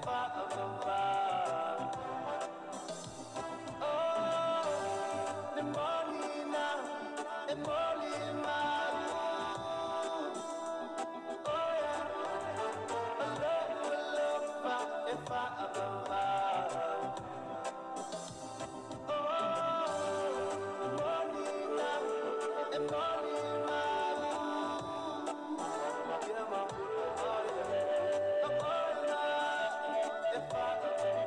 Fa. Oh, the morning now, the morning now. Oh yeah, I love, love, fa, fa, fa, fa. Oh, the morning now, the morning now. Yeah, ma, oh yeah, oh yeah, fa,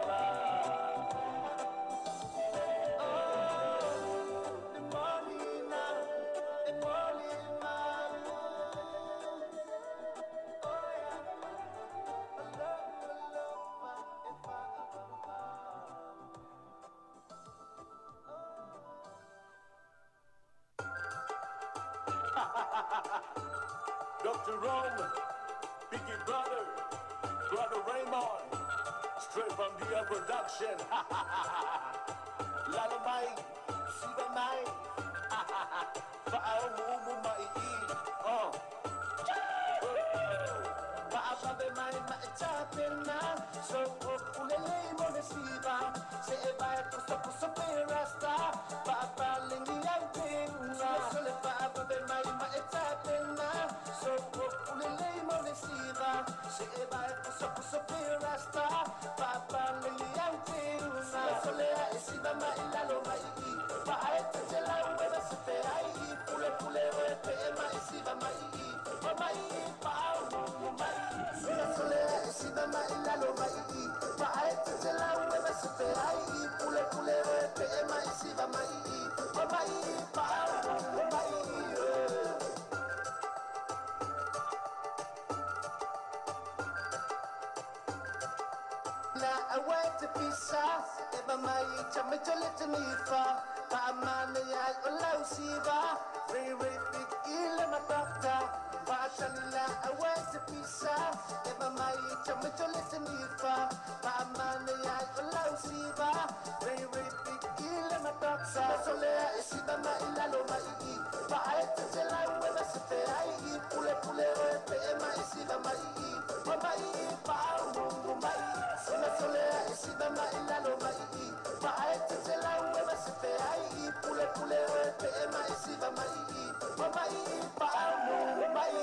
fa. Oh, the morning now, the morning now. Oh yeah, I love, love, fa, fa, fa. Dr. Rome, Biggie Brother, Brother Raymond, straight from the production. Lalo mai, siba mai, fa'aumu mai i. Oh. Fa'apape mai ma'itapena, so ulele mo ne siba, se e vai puso puso perasta, fa'apalengi au pinga. Sole fa'apape mai ma'itapena, so ulele mo ne siba, se e vai puso puso perasta, fa'apalengi au pinga. Sole a e siba ma'ilalo ma'i, fa'aetetela ueba se te ai, pule pule oe pe e ma'i siba ma'i, o ma'i fa'aumu mai. Sole a e siba ma'ilalo ma'i, fa'aetetela ueba se te ai, pule pule oe pe e ma'i siba ma'i, o ma'i fa'aumu mai. Na awai te pisa, e ba mai chame chole tanifa, pa amane ai o lau siva, re re big ile matata, pa chanila awai te pisa, e ba mai chame chole tanifa, pa amane ai o lau siva, re re big ile matata. Sole a e siva ma ilalo mai i, pa ai te te lau e ba se te ai i, pule pule oe pe e mai siva mai i, o mai i pa au mai. Sole a e siva ma ilalo mai i, pa ai te te lau e ba se te ai i, pule pule oe pe e mai siva mai i, o mai i pa au mai.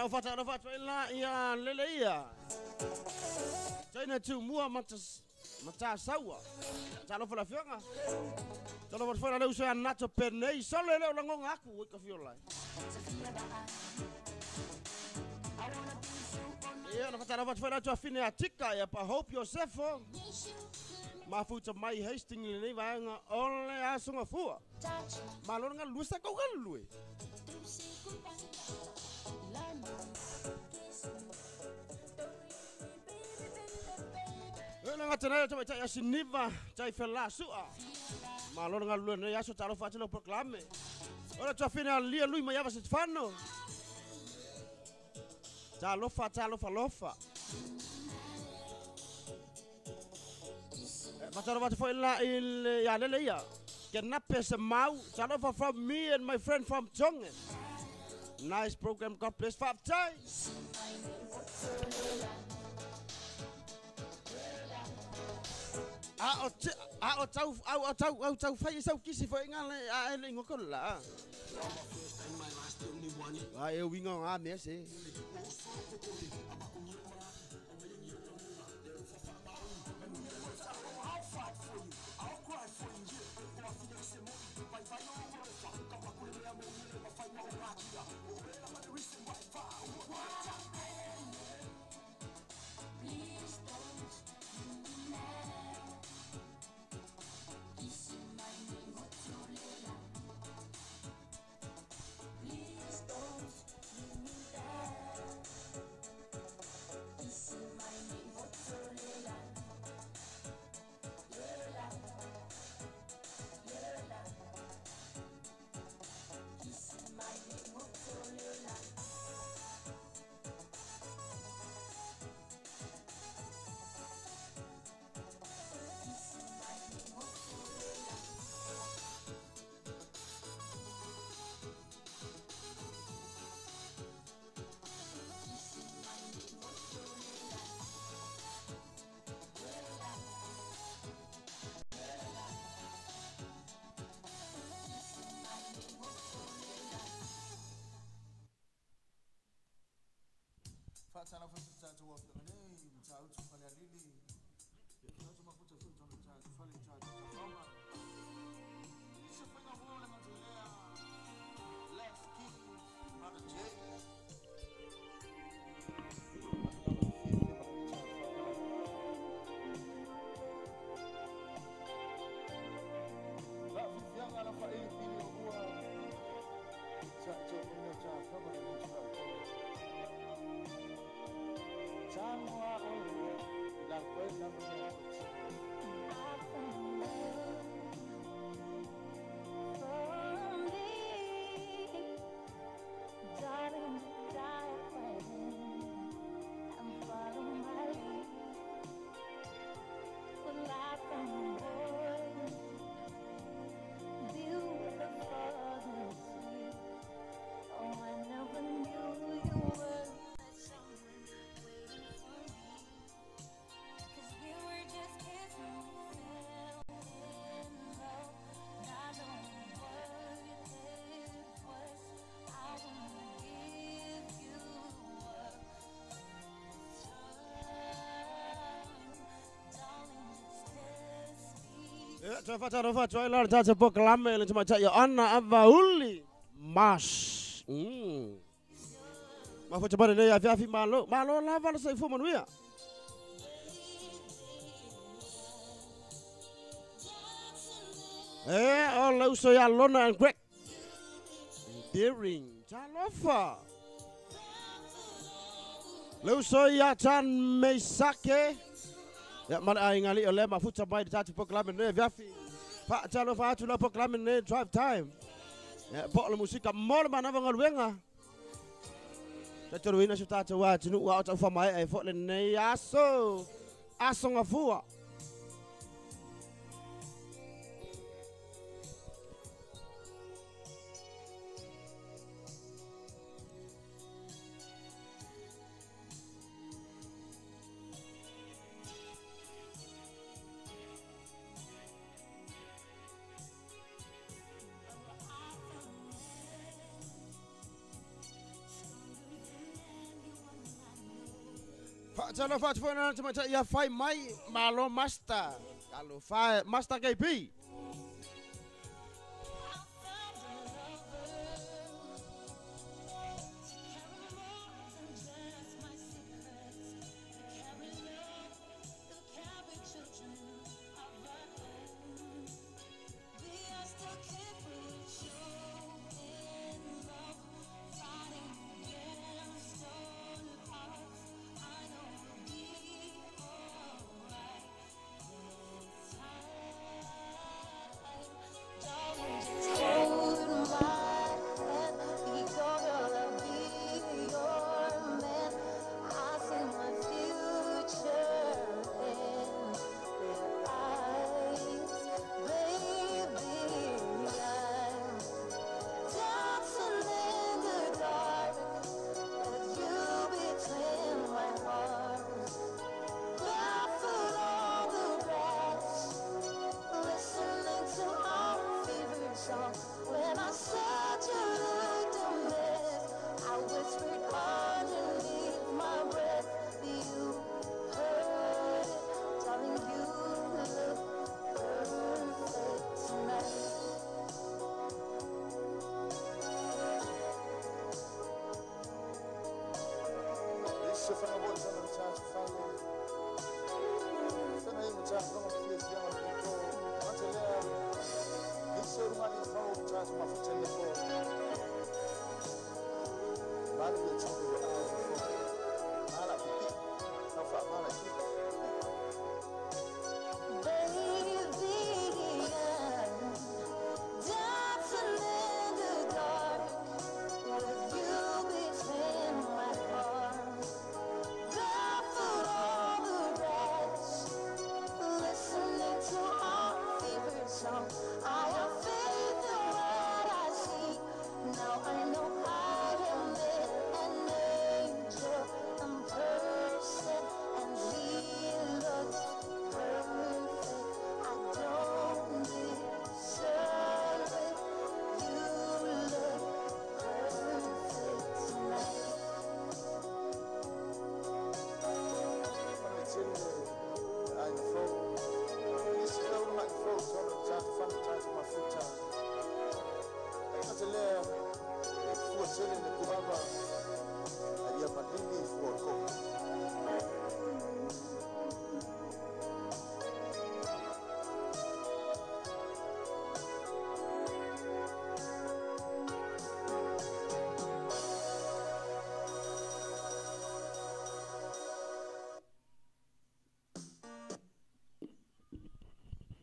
O faatalofa atu ai la ia lele ia. China Tumua Matasaua. Talofa le afioga. Talofa atu foi la le uso ia Nato Penei. Solo e le o lagoga aku oi ka fiola. Ia na faatalofa atu foi la tuafine Atika ia pa Hope Iosefo. Mafuta mai Hastings lenei vaega o le aso gafua. Malo le galulue sa kau galulue. E le gata nei o tamaitai Asiniva tai felasua. Malo le galulue lenei aso talofa atu lau polokalame. O le tuafine alia lui mai ava Setefano. Talofa talofa lofa. Faatalofa atu foi la i le ia lele ia. Kenape se mau. Talofa from me and my friend from Tonga. Nice program, God bless. Faafetai. A o te, a o tau, a o tau, au tau fai sau kisi foi nga le a ele ngoko la. A e winga nga me se. Faatalofa se tatou afioga nei Matautu Falealili. Tatou mafuta foi tona tatou fale tatou tafaga. Se faiga fou le gata lea. Lex King, Brother J. La fifiaga la faili pili o ua. Tatou ina tafaga le tula. Samoa o la koe na mo Ia, toe faatalofa atu ai la le tatou polokalame i le tamaitai o Ana Avauli Mas. Mafuta mai lenei afiafi malo. Malo lava le soifua manuia. E, o le uso ia Lona and Greg. Deering. Talofa. Le uso ia Chan Meisake. Ia, ma le aiga alii o lea mafuta mai le tatou polokalame lenei afiafi. Faatalofa atu lau polokalame lenei Drive Time. Ia, po o le musika mo le manava galuega. Taitoluina si o tatou atunuu a o taufamaea ai foi lenei aso. Aso gafua. Faatalofa atu foi na tamaitai ia fai mai malo master. Talofa Master KP.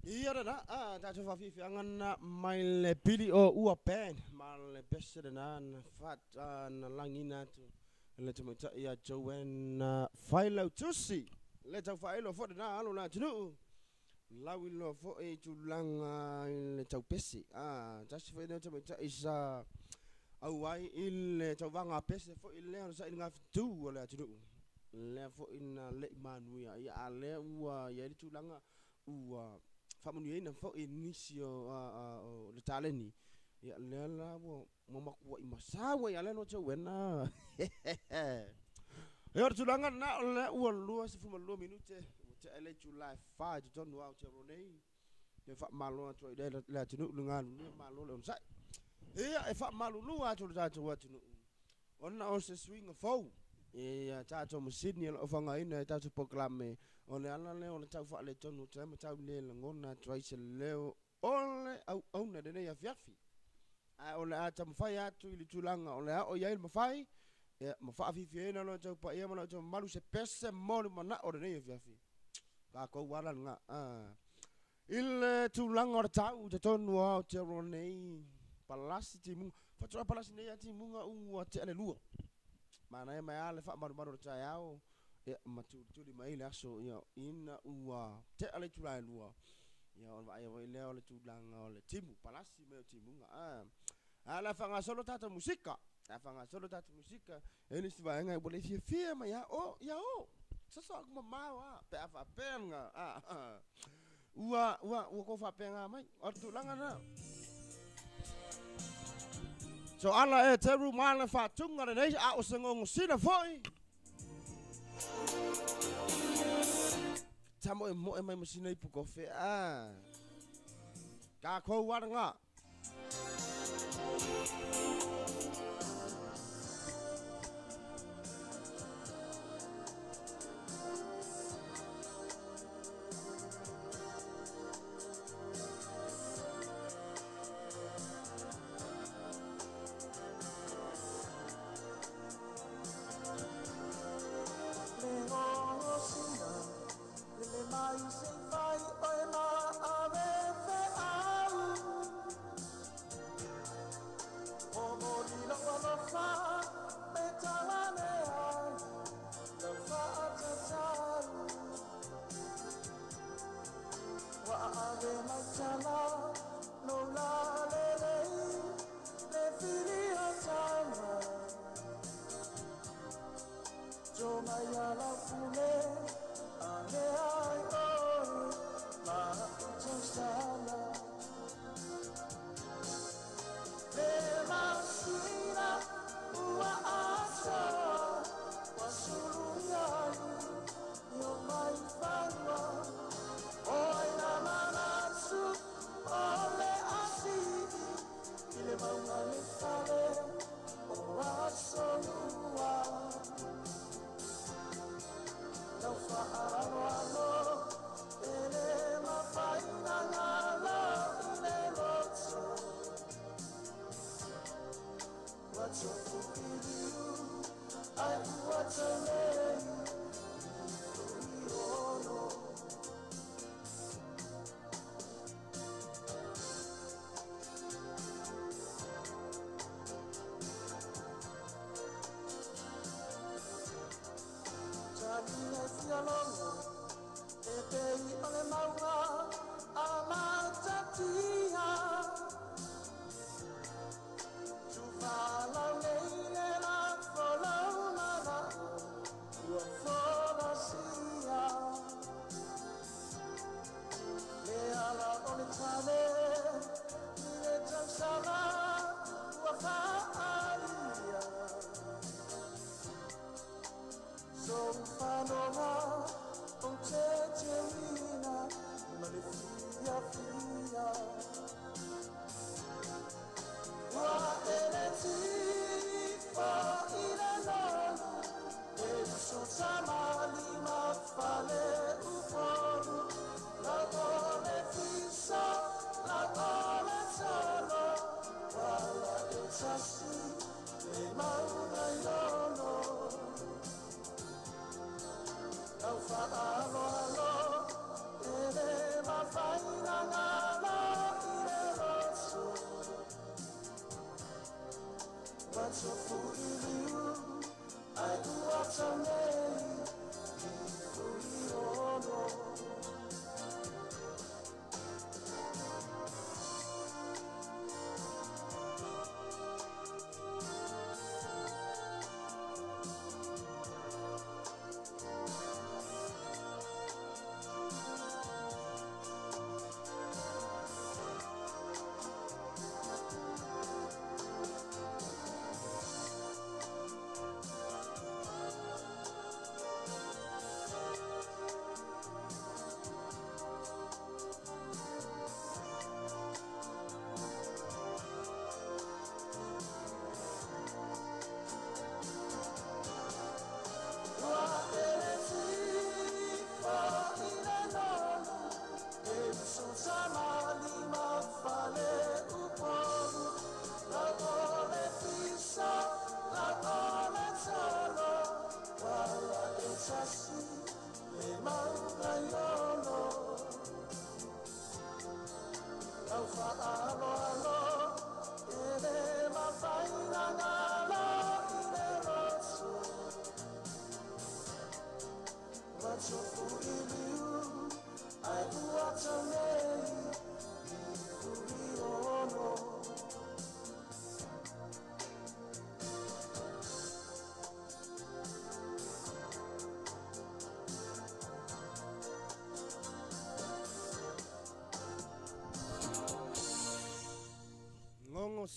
Ia lena, tatou faafiafiaga lena mai le pili o ua band ma le pese lena na fat na lagiina atu le tamaitai ia Joanne Failautusi. Le tau faailo foi lena alo le atunuu. Lau iloa foi i tulaga i le taupese. Tasi foi lea tamaitai sa auai i le tauvaga pese foi lea o le sailiga fitu o le atunuu. Lea foi na le'i manuia ia a lea ua i ai le tulaga ua faamanuiaina foi nisi o le taleni. Ia lea la ua makua'i masau ai a lea no Joanna. E o le tulaga lena o lea ua 22 minute ua tea le itula e 4 i totonu o Aotearoa nei. E faamalo atu ai le atunuu le galulue malo le onosai. Ia e faamalulu atu le tatou atunuu ona o se suiga fou ia tatou masini o loo faaaogaina e tatou polokalame o le ala lea o le tau faaletonu atu ai ma tau le lagona atu ai se leo o le auauna i lenei afiafi. Ae o le a taumafai atu i le tulaga o le a oo i ai le mafai ia ma faafiafiaina lo outou paia ma lo outou mamalu se pese mo le manao o lenei afiafi. Tatou ala lena i le tulaga o le tau i totonu o Aotearoa nei palasi timuga faatoa palasi nei a timuga ua tea le 2. Manaia mai lava le faamalumalu o le taeao ia ma tulituli mai le aso ia ina ua tea le itula e 2. Ia ona vaaia foi lea o le tulaga o le timu palasi mai o timuga. A o le a faagasolo tatou musika. A faagasolo tatou musika e nisi vaega ua le fiafia mai a o ia o soso aku mamao a pe a faapea ua ua ua kou faapega mai o le tulaga lena. So ala e teru ma le faatuga lenei a o se gogosina foi. Ta mo e mo e mai masina ipu kofe a. Ka kou waranga.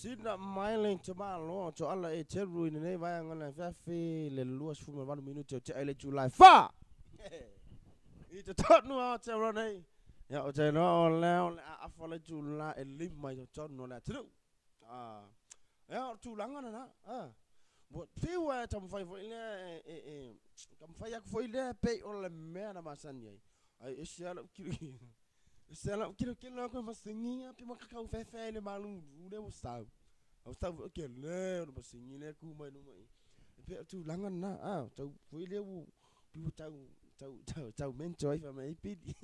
Sina mai le tamalo to ala e teru i nei vai ngana fiafi le 28 minute o te ai le July 4. I te tonu o te nei. Ia o te no le o le a afa le July e lima i te tonu le atunu. Ah. Ia o tūlanga na. Ah. Bo fiu e tamfai foi le e tamfai aku foi le pe o le mea na masani ai. Ai ese ala kiri. Ese ala kiri kiri na ko masingi pe makakau fefe le malu le o sau. Au sau ke le o masingi le ku mai no mai. Pe tūlanga na ah tau foi le u pi tau tau tau tau mento ai fa mai pidi.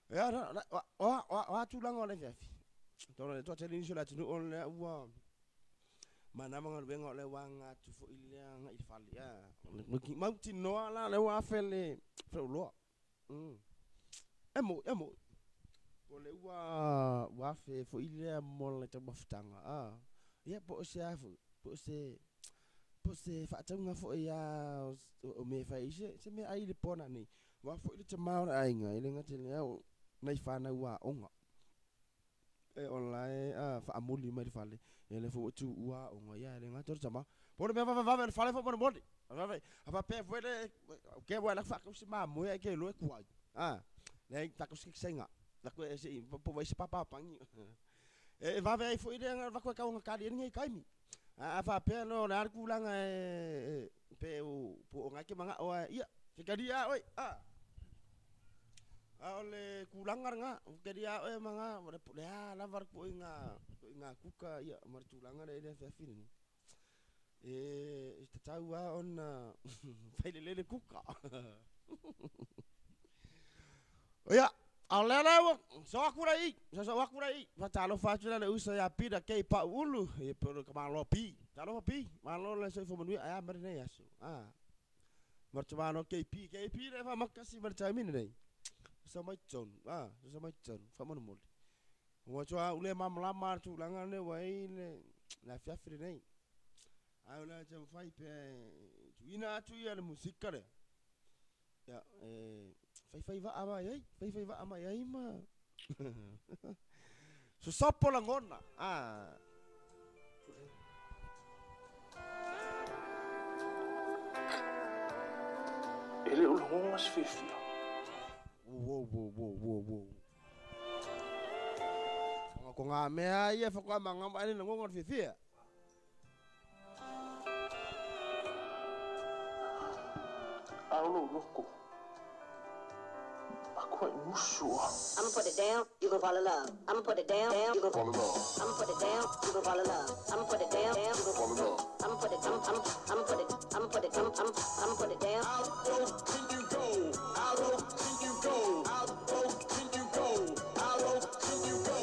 Ia na o o o tūlanga le fiafi. Tōna le toa te lini la tunu o le ua mana manga wenga le wanga tu fo ile nga i fali ya mau tinoa la le wa fele fele emo emo o le ua wa fe fo ile mo le ta mafutanga a ia po se afu po se faatauga fo ia o me fai se me ai le pona nei wa fo ile tamao na ainga ile ngate le au nei whanau wa onga e online a faamuli mai le fale e le fo tu ua onga ia le ngate tama po le me va va le fale fo mo mo va va a pe fo le ke wa la fa ko se ma mo e ke lo ku ai a le ta ko se senga la ko se po vai se papa pangi e va va fo ile va ko ka onga ka le ngi kai mi a fa pe no na ku langa e pe o po onga ke manga o ia se ka dia oi a a ole kulanga nga ke dia e manga le a la var ko inga kuka ia mar tulanga le le fiafi ni e tau a ona fai le le kuka ia a le le so akura i so akura i fa talo fa tula le usa ia pida ke pa ulu e pero ka malo pi talo pi malo le so fo manu a mar nei aso a mar tumano ke pi le fa makasi mar taimi nei sa mai tson ah sa mai tson fa mo mo wa tsoa ule mamlama tulanga ne wai le la fiafi nei a ule te fai pe tuina atu ia le musika le ya e fai fai va ama ai fai fai va ama ai ma so sopo la ngona ah ele o longa sfifia. Wo wo wo wo wo. Ko ngā mea ia whakua manga mai ni ngongo fifi. Aulo loko. Akua musua. I'ma put it down, you gon' fall in love. I'ma put it down, you gon' fall in love. I'ma put it down, you gon' fall in love. I'ma put it down, you gon' fall in love. I'ma put it, I'ma put it, I'ma put it, I'ma put it down. How low can you go? How low can you go? How low can you go? How low can you go?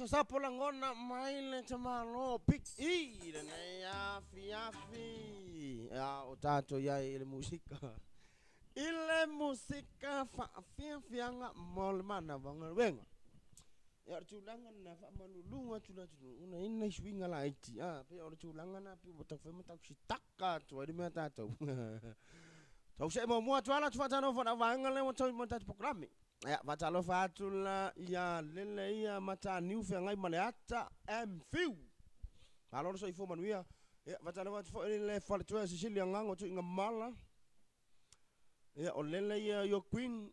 Sapo lagona mai le tamalo Big E lenei afiafi. Ia o tatou iai i le musika. I le musika faafiafiaga mo le manava o galuega. Ia o le tulaga lena faamaluluga atu le atunuu ona i ai nai suiga laiti. A pei o le tulaga lena pei ua taufai ma tau sitaka atu ai le mea tatou. Tau see muamua atu ala atu faatalofa i le auvaega lea ua tau mai i le tatou polokalame. Ia, faatalofa atu la ia lele ia Mataniu Feagai ma le Ata M Fiu. Malo le soifua manuia. Ia, faatalofa atu foi i le faletua Sisili Agago Tuigamala. Ia, o lele ia Your Queen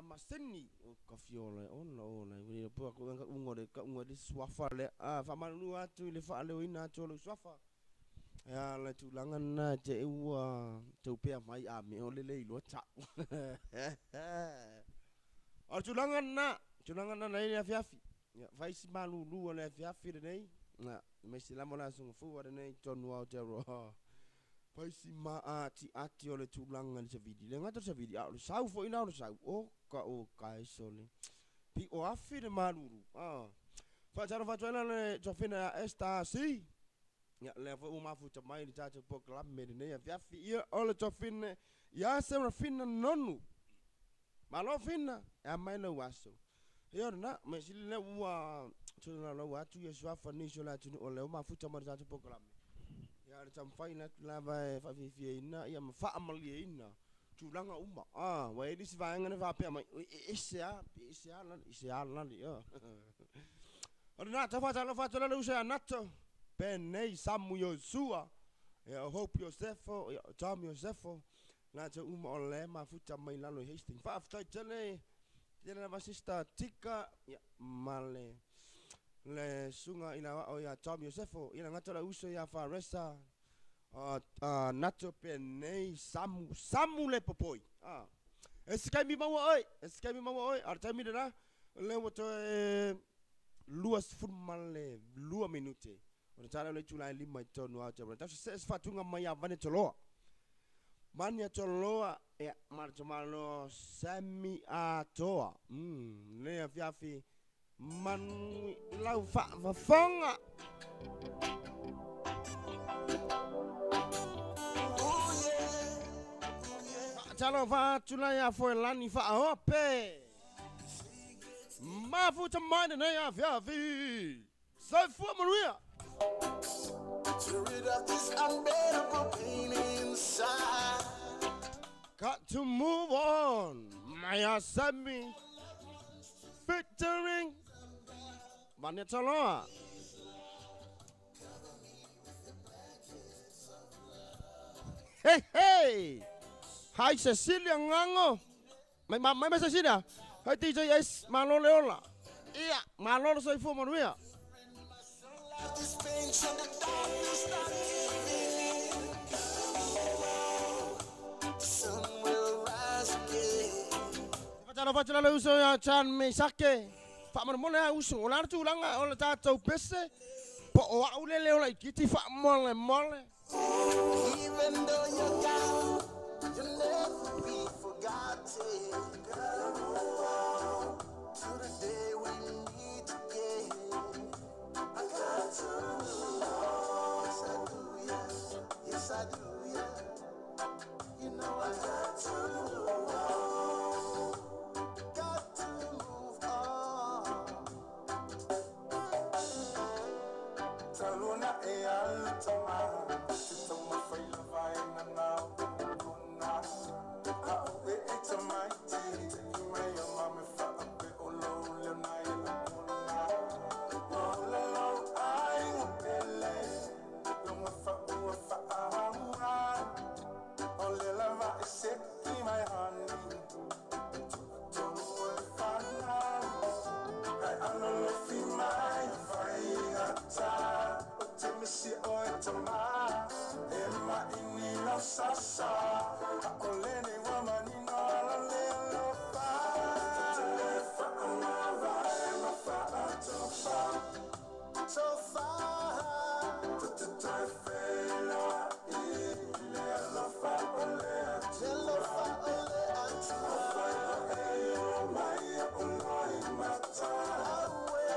Maseni. O ka fiola e ola ola e ua pua ko ka ungo le ka ungo le suafa le a faamalulu atu i le faaleoina atu o lou suafa. Ia le tulaga lena e te ua taupea mai a me o le le iloa tau. O le tulaga lena, tulaga lena na i le afiafi. Ia, fai si malulu o le afiafi lenei. Ia, aemaise lava o le Aso Gafua lenei i totonu o Aotearoa. Fai si maatiati o le tulaga i le savili. Le gata o le savili, a o le sau foi la o le sau. O ka o ka sole. Pi o afi le malulu. Ah. Faatalofa atu ai la le tuafina ia Esther C. Ia, lea foi ua mafuta mai i le tatou polokalame lenei afiafi. Ia, o le tuafine ia Serafina Nonu. Malo Fina, e a mai lou aso. Ia o lena, mea sili lea ua tolaulau atu ia suafa nisi o le atunuu o lea ua mafuta mai i le tatou polokalame. Ia, o le taumafai atu lava e faafiafiaina ia ma faamalieina tulaga uma. Ah, ua i ai le isi vaega na faapea mai, oi e ese a, e ese a lale, ese a lale, ah. O lena, tau faatalofa atu la le uso ia Nato, Penei, Samu Iosua, ia o Hope Iosefo, ia o Tom Iosefo, latou uma o lea e mafuta mai lalo i Hastings. Faafetai tele, tele lava Sister Tika, ia, ma le, le susuga i le aoao ia Tom Iosefo, ia le gata o le uso ia Faresa, Nato Penei, Samu, Samu le popoi. Ah. E se taimi maua oe, e se taimi maua oe, a o le taimi lena, lea ua toe 22 minute. O le tala o le itula e 5 i totonu o Aotearoa. Tau sesee se faatuga mai ia Vane Toloa. Vane Toloa, ia, ma le tamaloa Sammy Atoa. Lenei afiafi, manu i lau faafofoga. Faatalofa atu la ia Foelani Faaope. Mafuta mai lenei afiafi. Soifua manuia. To rid of this unbearable pain inside. Got to move on. Maya Sammy featuring Vania Taloa. Hey, hey! Hi, Cecilia Ngango. Mai, mai, mai, Cecilia. Hi, DJ S. Malo Leola. Ia, malo le soifua manuia. This pain from the darkness start giving in. The sun will rise again. Faatalofa atu la le uso ia Chan Meisake. Faamolemole a uso, o le a le tulaga o le tatou pese, po o au le leo laitiiti faamolemole. Even though you're gone, you'll never be forgotten. Gotta move on to the day we meet again. I got to move on. Yes, I do, yeah. Yes, I do, yeah. You know I got to move on. Got to move on. Talona e altama, tama faila vaina na una. A o e e tamaiti, te mai o mame fa ape o lo le na e la una. O le lo ai o pele, longa fa ua fa aua. O le lava e se ki mai hani, tu tonu e whana. Ai ano lo fi mai whai ngata, o te misi o e tama. E ma ini lau sasa, a o lene wa manino ala le alofa. Te fa amava e ma fa atofa. So far, Te te te fela i le alofa o le atua. Le alofa o le atua. Fai o e o mai o loi mata. Aue.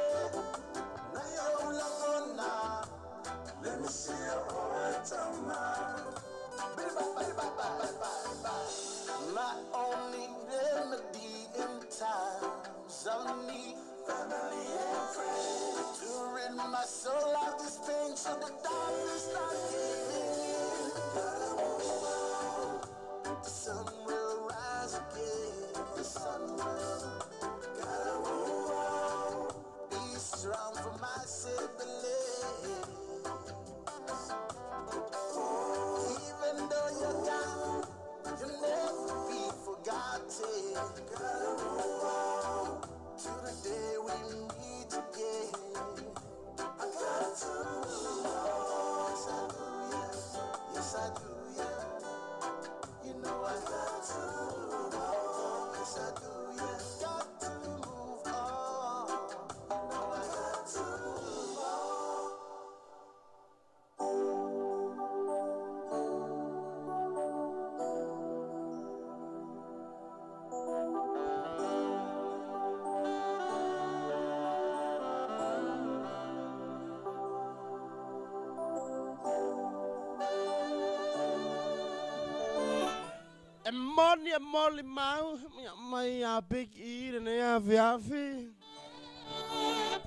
moni e molimau ia mai ia Big E lenei afiafi.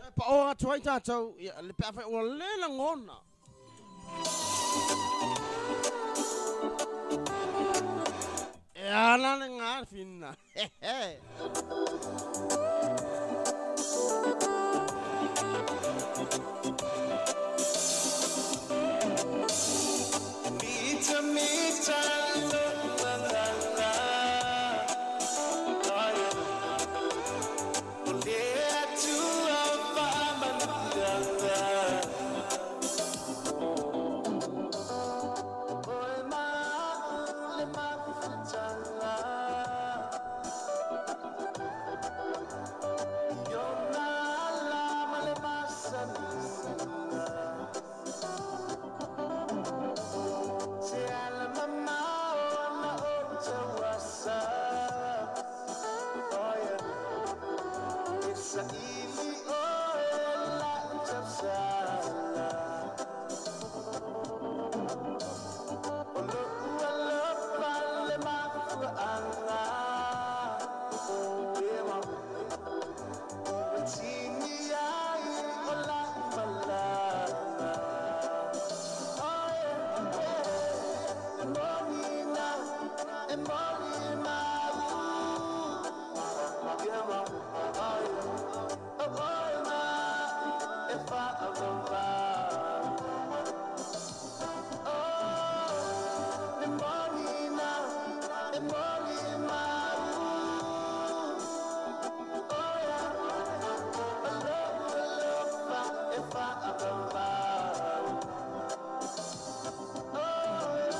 E pao atu ai tatou ia le pe afai ua le lagona. E ala le ngā whina. Mita mita lo la la la. Oh yeah. O le Atua faamanuiaga. Oe ma'u le mafutaga. I ona ala ma le masaniga. Se ala mamao na o tauasa. Oh yeah. E saili oe la'u tausala. O lo'u alofa le mafua'aga. E ma ua tini ai o la'u malaga. Oh yeah, yeah. E moni na, e moni mau. Yeah, ma, oh yeah. Oh, oh, ma, e fa'avavau. Oh, e moni na, e moni mau. Oh yeah, o lo'u alofa e fa'avavau. Oh yeah.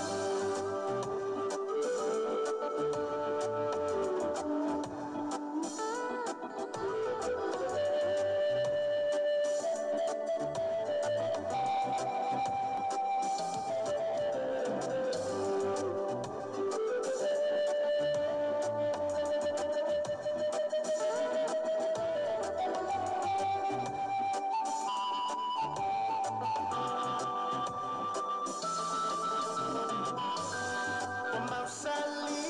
O mausali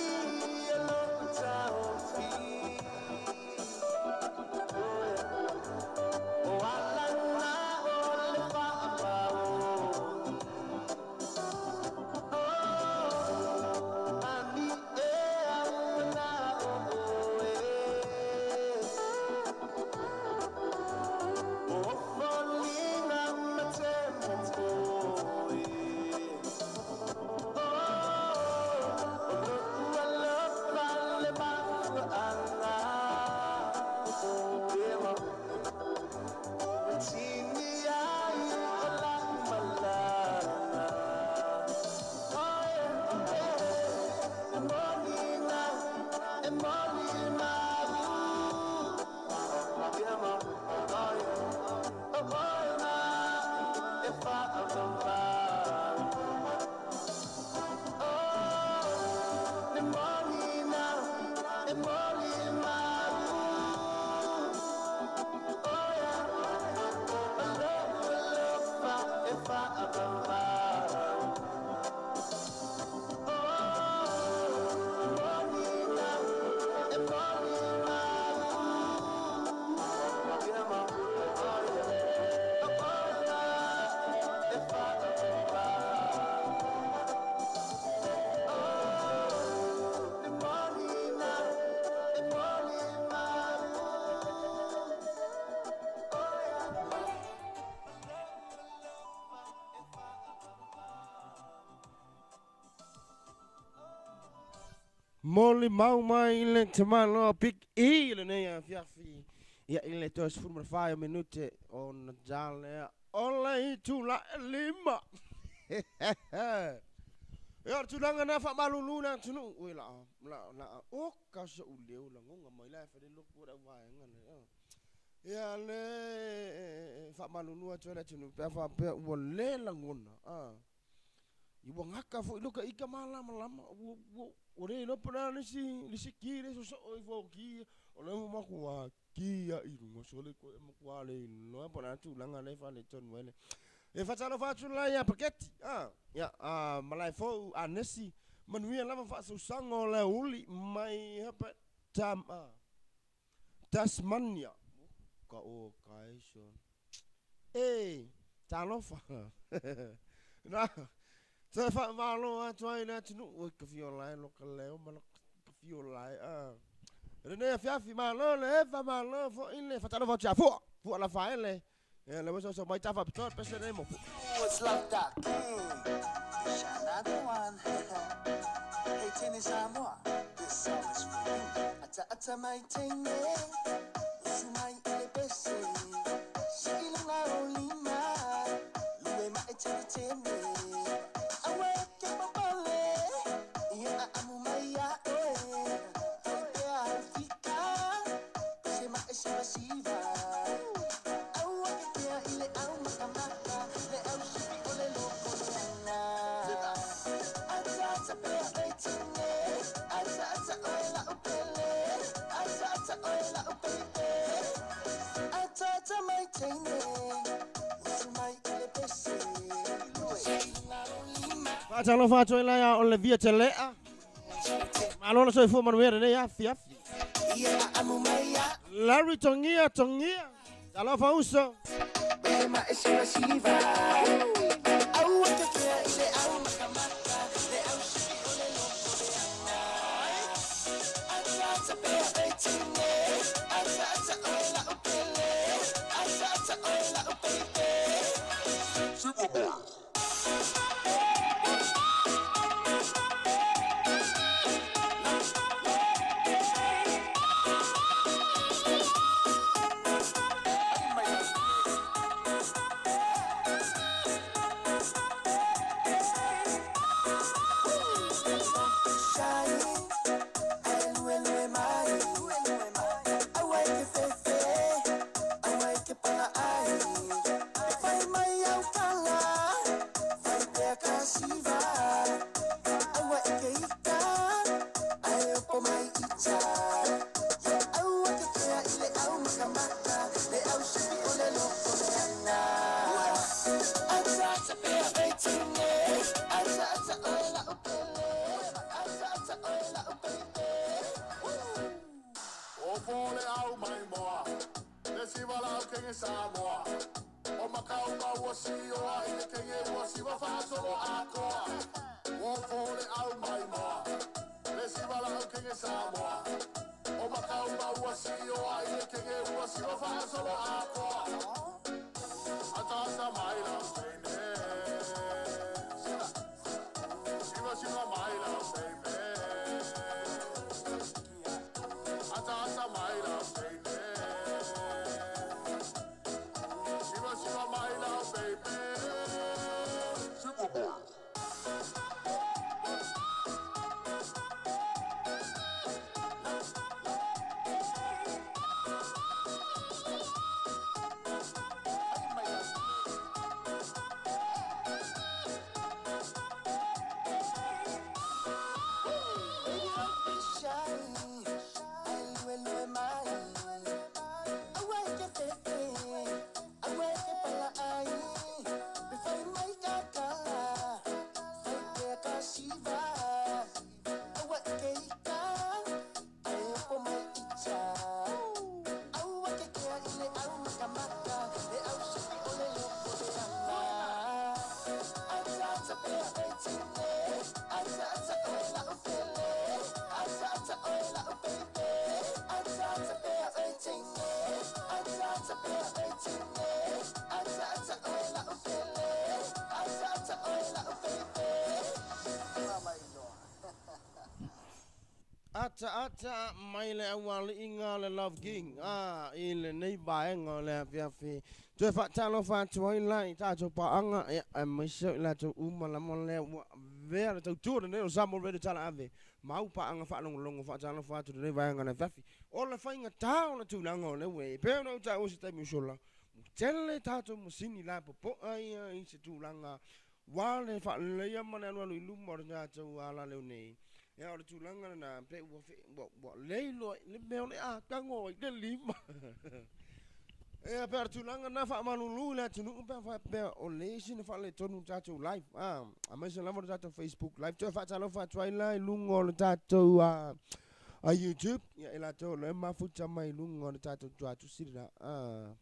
e lo'u taofi. Oh yeah. O ala na o le fa'amaoni. Oh, ani e au na o oe. O foliga ma te momoe. Oh, o lo'u alofa le mafua'aga. E ma ua tini ai o la'u malaga. Oh yeah, yeah. E moni na, e moni mau. Yeah, ma, oh yeah. Oh, oh, ma, e fa'avavau. Oh, e moni na, e moni mau. Oh yeah, o lo'u alofa e fa'avavau. Oh, e moni na, e moni mau. Yeah, ma, oh yeah. Oh, oh, ma, e fa'avavau. Oh, e moni na, e moni mau. Oh yeah. Moli mau mai le tamalo Big E lenei afiafi. Ia i le 34 minute o na jalea o le itula e 5. Ia o le tulaga na fa'amalulu le atunu'u ui la la la o ka so'u leu lagoga mai la e fale loku o le auvaega le ia le fa'amalulu atu ai le atunu'u pe a fa'apea ua lē lagona a. I ua gaka fo'i loka ika malamalama ua ua ua lē iloa po o le a le isi le isi ki le soso'o ifo o ki o le ua makuā ki a'i luga sole koe makuā le iloa po o le a tulaga lea e faaletonu ai le. E faatalofa atu la ia Paketi a ia a malae fou Anesi Manuia lava faasausaga o le aoauli mai Herbert Tama Tasmania. Ka o kai son. E, talofa. Na, toe faamalo atu ai le atunuu. Oi ka fia ola e lo ka leo ma lo ka fia ola e. Ah. Lenei afiafi malo le eva malo foʻi le faatalofa atu ia Fua. Fua Lafaele. Ia le ua sausau mai ta faapitoa le pese nei mo Fua. What's love dot? Another one. Hey, Tennis Samoa, this song is for you. Ata ata mai teine, usu mai ile pese. Sikilunga o lima, lue mai tene tene. Awe ke papale, ia a amu mai a oe. Ai pea au fika, se mai siva siva. Aua ke kea ile au makamaka, le au sipi o le loko le ana. Ata ata pea e tine, ata ata oe la upele, ata ata oe la upele. Ata ata mai teine, usu mai ile pese. Faatalofa atu ai la ia o le Via Telea. Malo le soifua manuia lenei afiafi. Ia a amu mai a Larry Tongia Tongia. Talofa uso. Pe mai siva siva. Aua ke kea ile au makamaka, le au sipi o le loko le ana. Ata ata pea e tine, ata ata oe la upele, ata ata oe la upele. O fole au mai moa, le siva lau kenge Samoa. O makau maua sioa i le kenge ua siva whaasolo akoa. O fole au mai moa, le siva lau kenge Samoa. O makau maua sioa i le kenge ua siva whaasolo akoa. Ata mai lau teine. Siva siva mai lau teine. Ata mai lau teine. Siva siva mai lau baby. Siva boy. Ata ata mai le aualiiga o le Love King a i lenei vaega o le afiafi. Toe faatalofa atu ai la i tatou paaga ia aemaise o i latou uma lava lea ua avea le tautua lenei o Samoa Radio Talaave ma au paaga faalogologo faatalofa atu lenei vaega o le afiafi. O le faigatā o le tulaga o le ua e pei ona ou taua se taimi ua sola, ua tele tatou masini lapopoa ia i se tulaga ua le faaleleia ma le alualu i luma o le tatou alaleo nei. Ia o le tulaga lena pe ua ua ua le iloa i le mea o le a tago ai le lima. Ia pe o le tulaga lena faamalulu i le atunuu pe a faapea o le isi na faaletonu le tatou live a, aemaise lava le tatou Facebook live. Toe faatalofa atu ai la i luga o le tatou a YouTube, ia i latou o lo o mafuta mai i luga o le tatou tuatusi lena. A,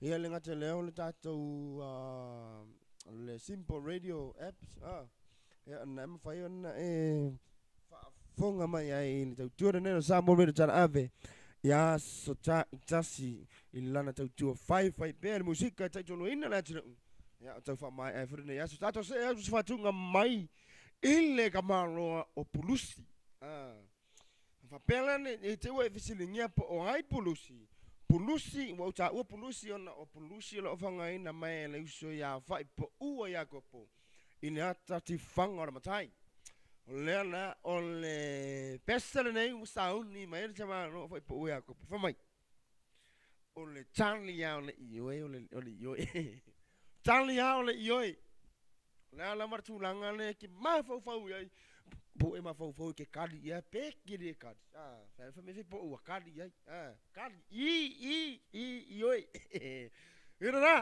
ia le gata i lea o le tatou le Simple Radio apps a, ia na e mafai ona e faafofoga mai ai i le tautua lenei o Samoa Radio Talaave i aso taitasi i lana tautua faifai pea le musika e taitonuina le atunuu. Ia o tau faamaea ai foi lenei aso. Tatou see atu se faatuga mai i le tamaloa o Pulusi. Faapea la ne i te i ua e fesiligia po o ai Pulusi. Pulusi, ua ou taua Pulusi ona o Pulusi o lo o faaaogaina mai e le uso ia Faaipoua Iakopo i le ata tifaga o le matai. O lea la o le pese lenei ua sauni mai ai le tamaloa o Faaipoua Iakopo. Fai mai, o le tali lava o le ioe, o le ioe. Tali lava o le ioe. O le a lava le tulaga lea e te mafaufau i ai, po ua e mafaufau e te kali i ai, pe e te le kali. Fai mai po ua kali i ai. Kali, i, i, i, ioe. Ina rā.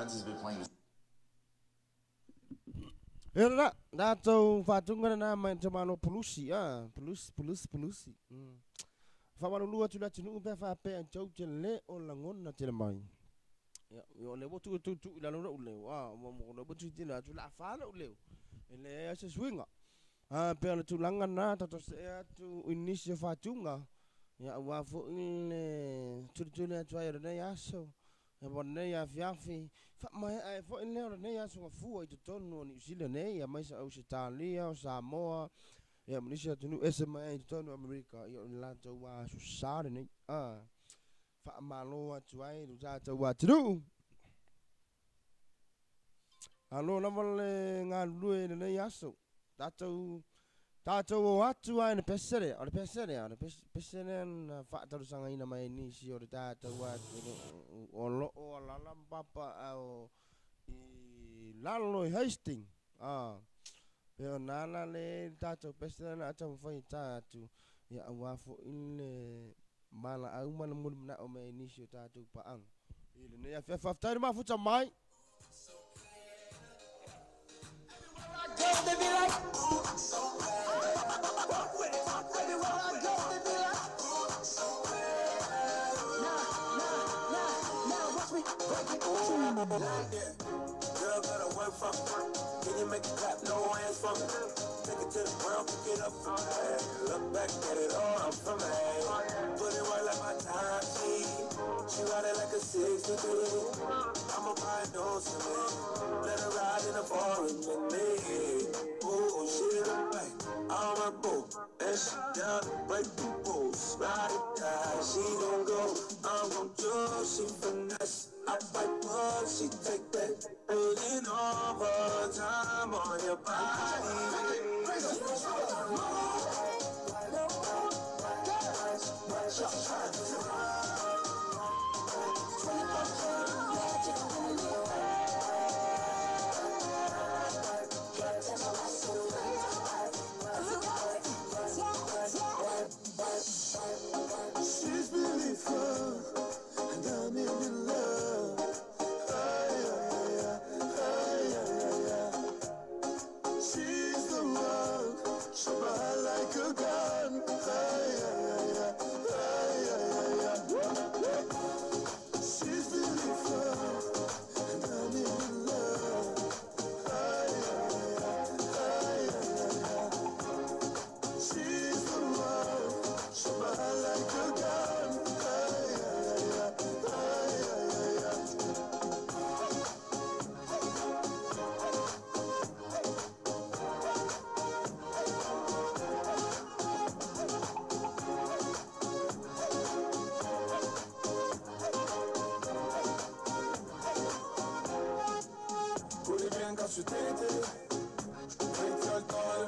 friends has been playing Ia lena, tatou faatuga lena mai le Malo Pulusi, a, Pulusi, Pulusi, Pulusi. Faamalulu atu i le atunuu pe a faapea tou te le o lagona tele mai. Ia, o lea ua tuu tuu tuu i lalo lou leo, a, ua o lea ua tilotilo atu o le a fa lou leo, e leai lava se suiga. A, pei o le tulaga lena, tatou see atu i nisi o faatuga, ia aua foi le tulituli atu ai o lenei aso. Mo lenei afiafi, faamaea ai foi lea o lenei aso gafua i totonu o Niu Sila nei, aemaise Ausetalia, o Samoa, ia ma nisi atunuu ese mai ai i totonu o Amerika, ia o le latou aso sa lenei. A, faamalo atu ai i lo tatou atunuu. Malo lava le galulue i lenei aso. Tatou tatou o atu lava i le pese lea, o le pese lea, o le pese, pese lea na faatalosagaina mai e nisi o le tatou atunuu o lo o alaala ma papaaao i lalo i Hastings. A, pei ona ala lea e i ai le tatou pese lea o le a taumafai e ta atu, ia aua foi le valaau ma le mulimanao mai e nisi o tatou paaga i lenei afiafi. Faafetai le mafuta mai. Girl, gotta work for me. Can you make it clap? No hands for me. Take it to the ground, pick it up for me. Look back at it all, I'm from me. Put it right like my time sheet. She ride it like a 63. I'ma buy no me. Let her ride in the foreign with me. Ooh, she the bank. I'm a boo. And she down to break the rules. Ride or die, she gon' go. I'm gon' do. She finesse. I fight but she take that. Putting overtime on your body. She's beautiful, and I'm in love. Ay, ay, ay, ay, ay, ay. She's the one, she ride like a gun. Ay, ay, ay, ay, ay, ay, ay. She's beautiful, and I'm in love. Ay, ay, ay, ay, ay, ay. She's the one, she ride like a gun. Ay, ay, ay, ay, ay, ay, ay. Kur i vjen ka qyteti, krejt fjall tale,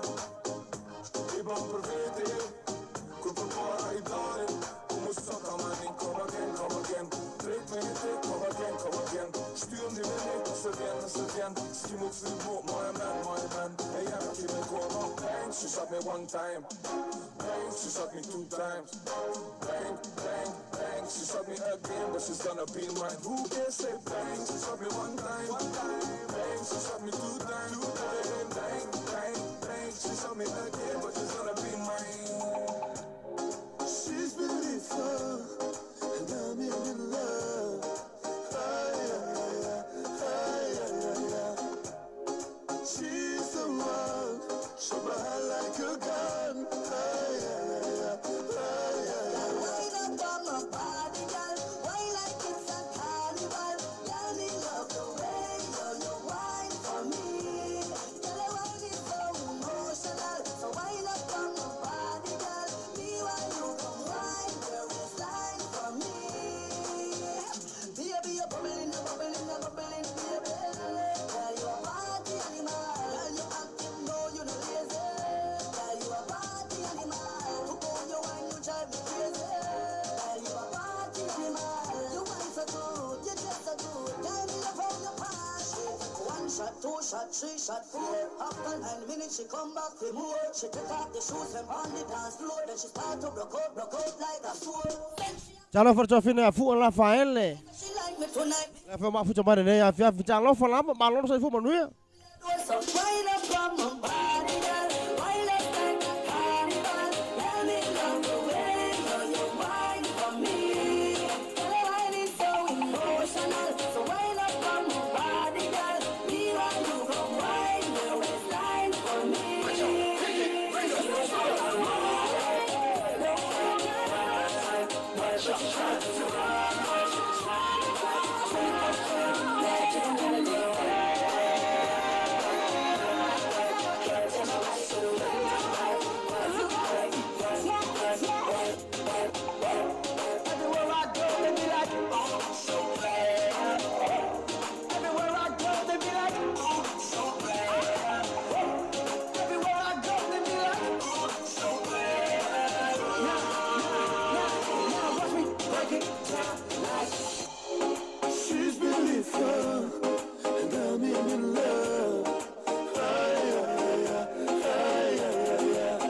i ban për veti, kur për para i dalim, ku mu sot come in, come again, come again, drejt me jeti, come again, come again, shtyëm di me një, nëse vjen, nëse vjen, s'ki mu kthy mu, my man, my man, e jam ki me kona, bang, she shot me one time, bang, she shot me two times, bang, bang, bang, she shot me again, but she's gonna be mine. Who can say bang, she shot me one time, bang, she shot me two times, bang, bang, bang, she shot me again, but she's gonna be mine. She's beautiful, and I'm in love. Ay, ay, ay, ay, ay, ay. She's the one, she ride like a gun. Ay, ay, ay, ay, ay, ay. Wind up on my body, girl. Wine like it's a carnival. Girl, me love the way you wine for me. Girl, your wine is so emotional. So wind up on my body, girl. Me while you come wine your waistline for me. Baby, you're bubbling, you're bubbling, you're bubbling, baby. Girl, you a party animal. Girl, you active, no, you no lazy. Girl, you a party animal. To go you wine, you drive me crazy. Girl, you a party animal. You wine so good, you dress so good. Girl, me love how you party. One shot, two shot, three shot, four. After 9 minutes, she come back for more. She take off the shoes and on the dance floor. Then she start to broke out like a sword. Then she Talofa le toafina ia Fua Lafaele. she like like me tonight. Le fa mafuta mai lenei afiafi talofa lava malo le soifua manuia. So wind up on my body, girl. Wind up like a carnival. Let me love the way you wine for me. Girl, your wine is so emotional. So wind up on my body, girl. Me want you go wine your waistline for me. Everywhere I go, they be like, oh, so bad. Everywhere I go, they be like, oh, so bad. Everywhere I go, they be like, oh, so bad. Now, now, now, now, watch me break it down like. She's beautiful, and I'm in love. Ay, ay, ay, ay, ay, ay.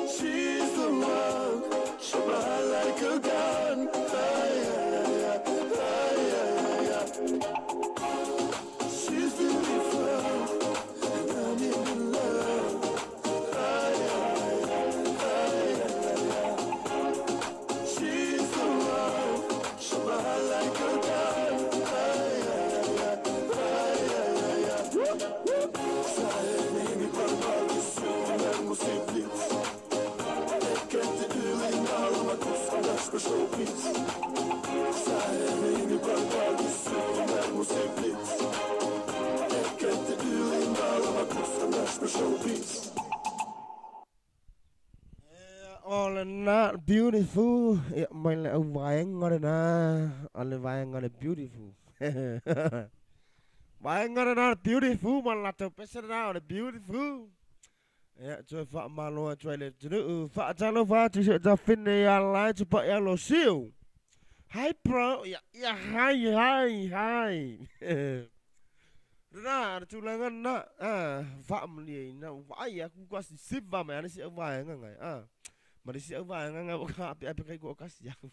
She's the one, she ride like a gun. Ay, ay, ay, ay, ay, ay. She's beautiful, and I'm in love. Ay, ay, ay, ay, ay. She's the one, she ride like a gun. Ay, ay, ay, ay, ay, ay. All not beautiful. Ia mai le au vaega lena, o le vaega le beautiful. Vaega lena beautiful ma le latou pese lena o le beautiful. Ia toe faamalo atu ai le atunuu faatalofa atu i si o tafine ia lai tupaʻi alo siu. Hi bro, ia ia hi hi hi. Lena le tulaga lena a faamalieina ua vaai aku ka sisiva mai lava le isi au vaega gai a. Ma le isi au vaega gai ua ka aapeape kai koʻokasi aku.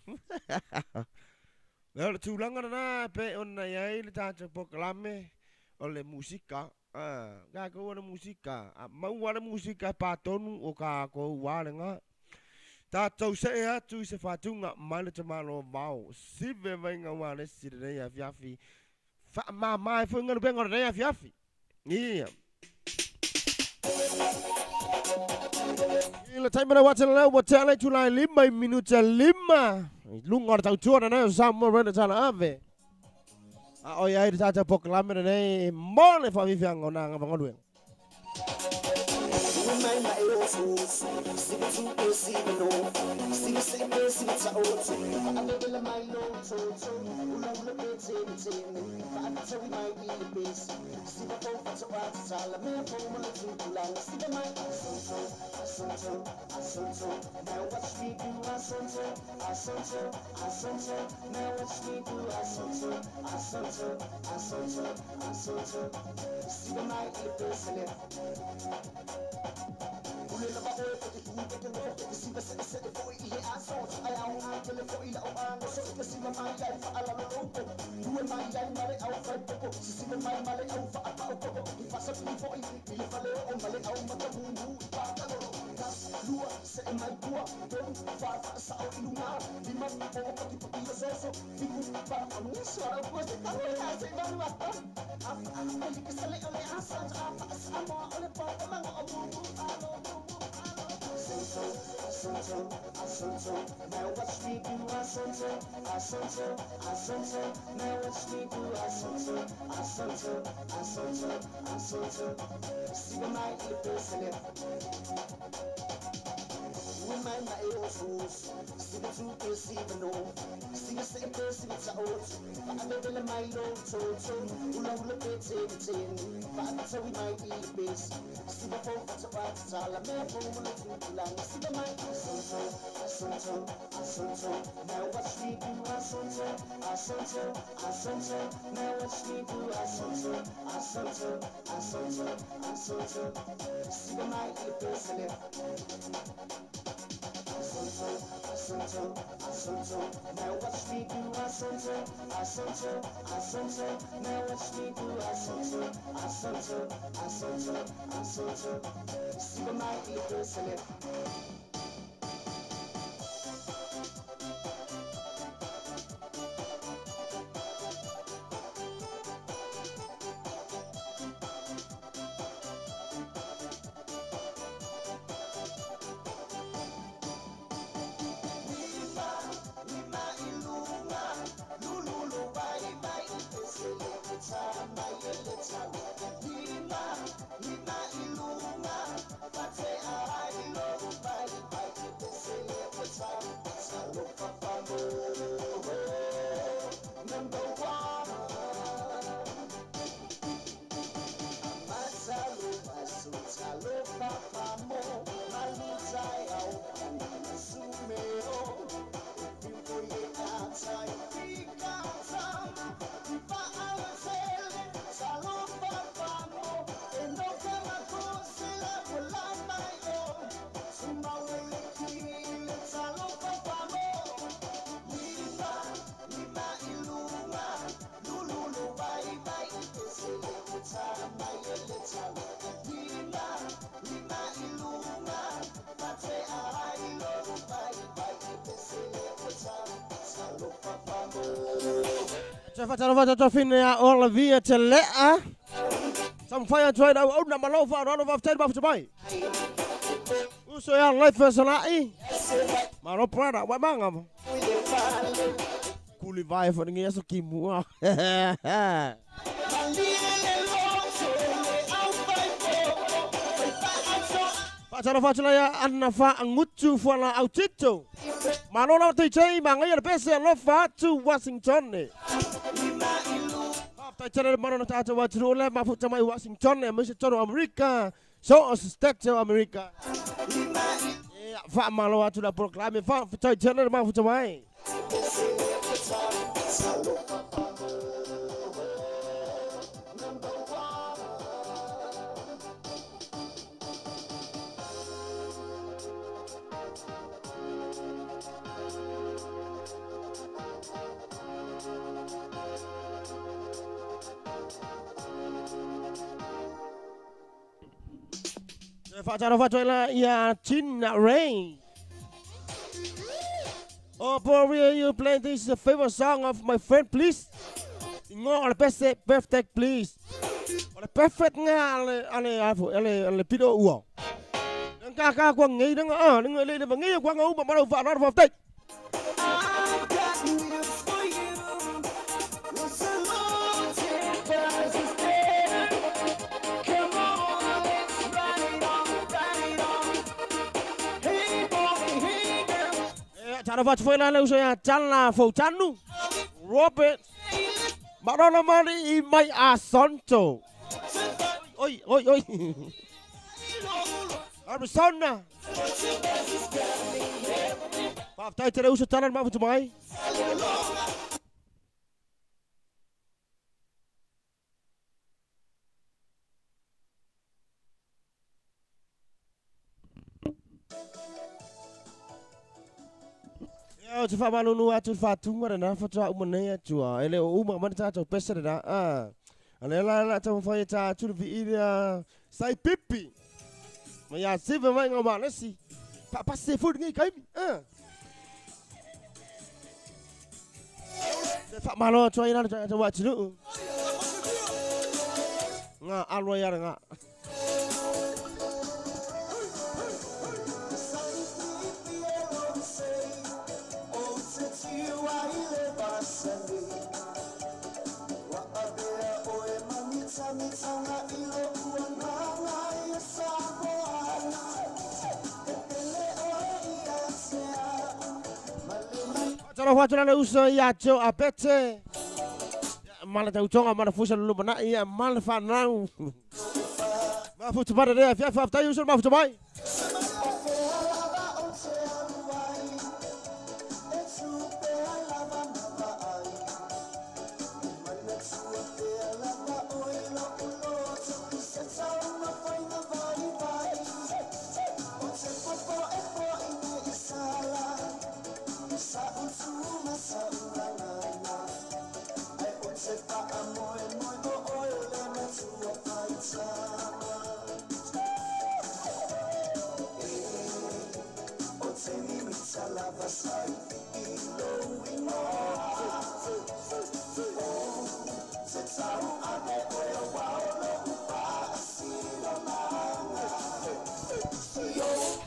O le tulaga lena pe ona i ai le tatou polokalame o le musika. A tatou o le musika. A maua le musika e patonu o kakou ua lena. Tatou see atu i se faatuga mai le tamaloa vao. Sive vaiga ua le isi lenei afiafi. Faamama ai foi galuega o lenei afiafi. Ia. I le taimi lea ua tele lea ua tea le itula e 5 i minute 5 i luga o le tautua lenei o Samoa Radio Tala Ave. A o i ai le tatou polokalame lenei mo le faafiafiaga o na galuega. Azonto, azonto. Now watch me do azonto, azonto, azonto. Now watch me do azonto, azonto, azonto, azonto. See my ego. Tafina Olivia Telea. Some fire tried out na malova run of 10 bucks to buy. Uso ya life personality. Maro Prada, what manga? Kuli vai for the years kimua. Fatala Anna Angutu for la Autito. Manola TJ Manga Bese Lofa to Washington. Tell Manola Tata what to let my foot to my Washington and Mr. Tono America. So step to America. Fat Maloa to the proclaim fat for General Mafutamai. Fatala ya Tina Rain. Oh, boy, you play this favorite song of my friend, please. Ngo le best birthday, please. O le perfect nga ale ale ale pido uo. Nang ka kwa ngi nang a nang le le ngi kwa ngau ma ma fa ra fa. Robert Marona Mari i mai Asonto. Oi oi oi. Arizona. Faafetai tele uso tala mafutu mai. Ia te whamanunu atu whātunga rena whatua umanei atua. Ele o uma mana tātou pesa rena. Ale la la tau whai tā atu vi iria sai pipi. Ma ia sive mai ngā manesi. Pase furi ngi kaimi. Te whamalo atua ina te wātinu. Ngā alua iara ngā. Tara uso ia jo apete. Mala tau tonga mala fusa lulu mana ia mala whanau. Mafutu mara rea fia whaftai uso mafutu mai.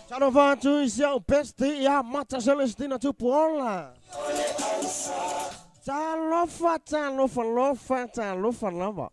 Talofa atu i si au besti ia Mata Celestina Tupuola. Talofa, talofa, lofa, talofa lava.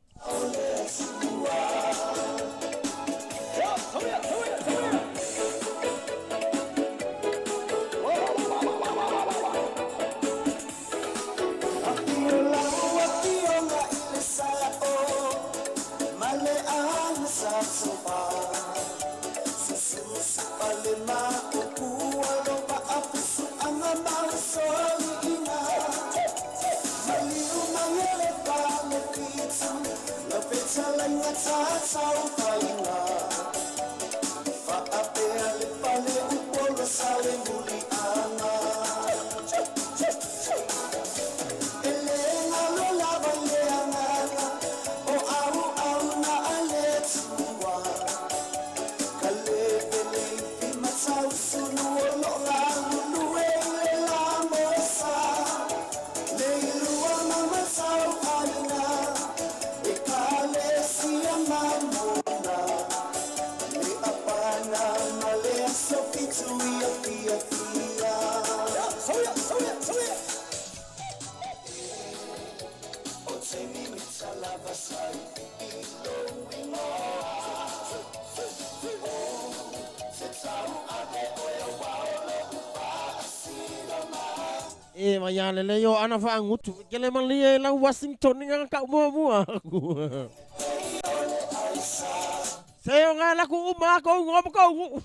E mai ale le yo ana fa ngutu ke le malie la Washington nga ka mua mua. Se o nga la ku uma ko ngom ko.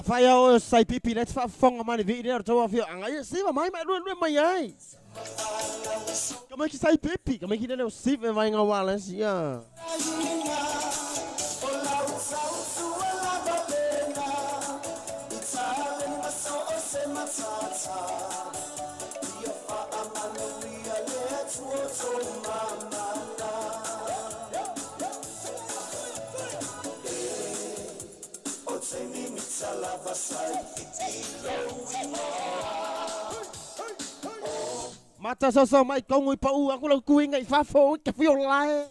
Whaia o sai pipi le te whaafonga mani vi i rea tau awhio anga ia siwa mai mai rue rue mai ai. Ka mai ki sai pipi, ka mai ki lele o siwe mai ngā wala si ia. Mata soso mai kongu i pau aku lau kui ngai fafo i ka fio lae.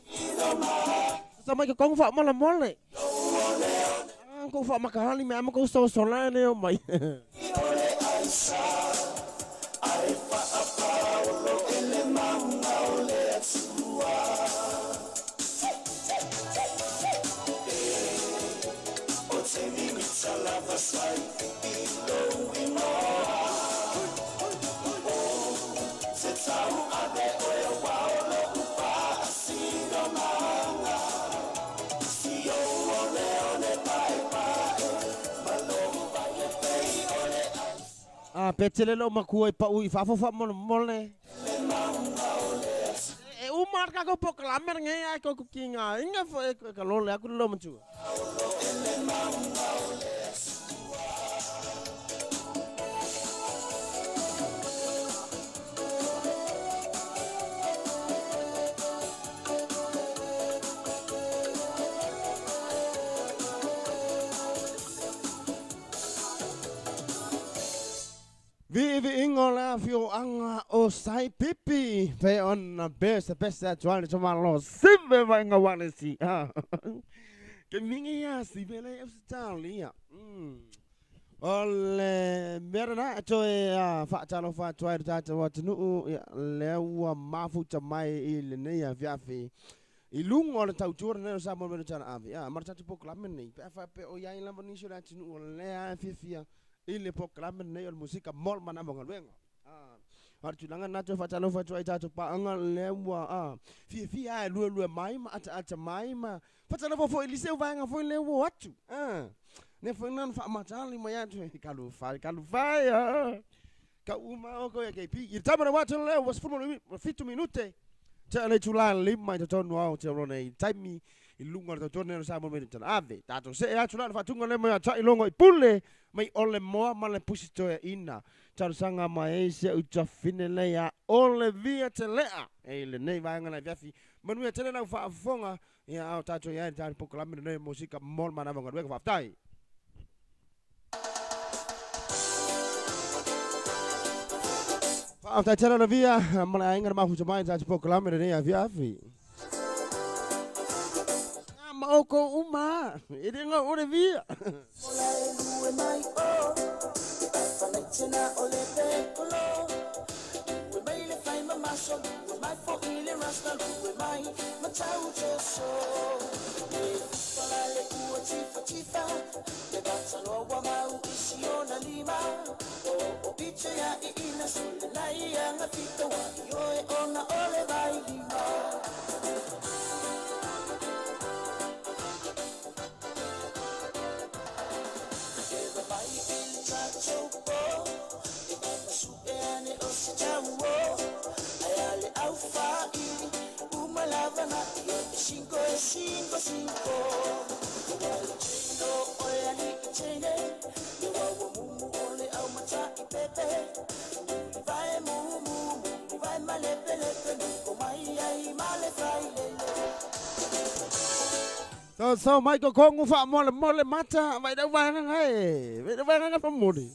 Soso mai ka kongu wha mola mole. Ko wha makahali me ama ko soso lae leo mai. Pe tele lo makua i pau i fafo fa mole mole. E umar ka ko proklamer ngai ai ko kinga inga fo e ka lole aku lo matua. Vi ingo la fio anga o sai pipi pe on best best tuan to malo sive vai nga wane si. Ke mingi ya si vele e lia. Ole merana to e fa talo fa tuai ta watu ya lewa mafu tamai i le nei a fiafi. I lungo o le tautura nei o sa mo mero tana ave. Ya marta tu proklamen nei. Pe fa pe o ya ila bonisho la tinu le a fiafia. Ile proklamen nei o le musika mol mana monga luenga. Har tulanga na to fatalo fatu ai tato pa anga lewa fia fia lue lue mai ma ata ata mai ma fatalo fo elise va nga fo le wo atu. Ne fo nan fa matali mai atu kalu fa ya. Ka uma o ko ya ke pi. I tamara watu le was fu mo fitu minute. Te le tula lima i tonu au te rone i taimi i lunga o tonu sa mo me tana ave. Tato se atu la fa tunga le mai tai longo i pule mai ole moa ma le pusi toe ina. Talosaga mai ai si a'u tafine nei ia Olevia Tele'a i lenei vaega na afiafi. Manuia tele lau faafofoga, ia a o tatou i ai i le tatou polokalame lenei o Musika mo le Manava o Galuega. Faafetai. Faafetai tele Olevia ma le aiga na mafuta mai i le tatou polokalame lenei afiafi. Ma oukou uma, e le gau Olevia. So so mai ko kongu fa mole mole mata vai dau vai ngai vai dau vai ngai fa mole.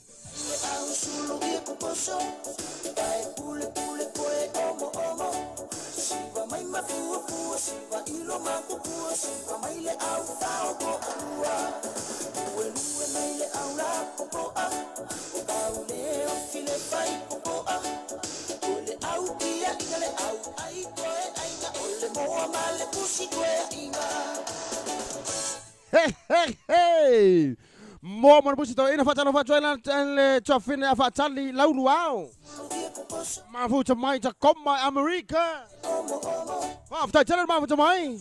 Hey, hey, hey! Mo mo pusi to ina fatalo fatalo le tofine a fatali laulu ao. Mafuta mai ta koma Amerika. Faafetai tele mafuta mai.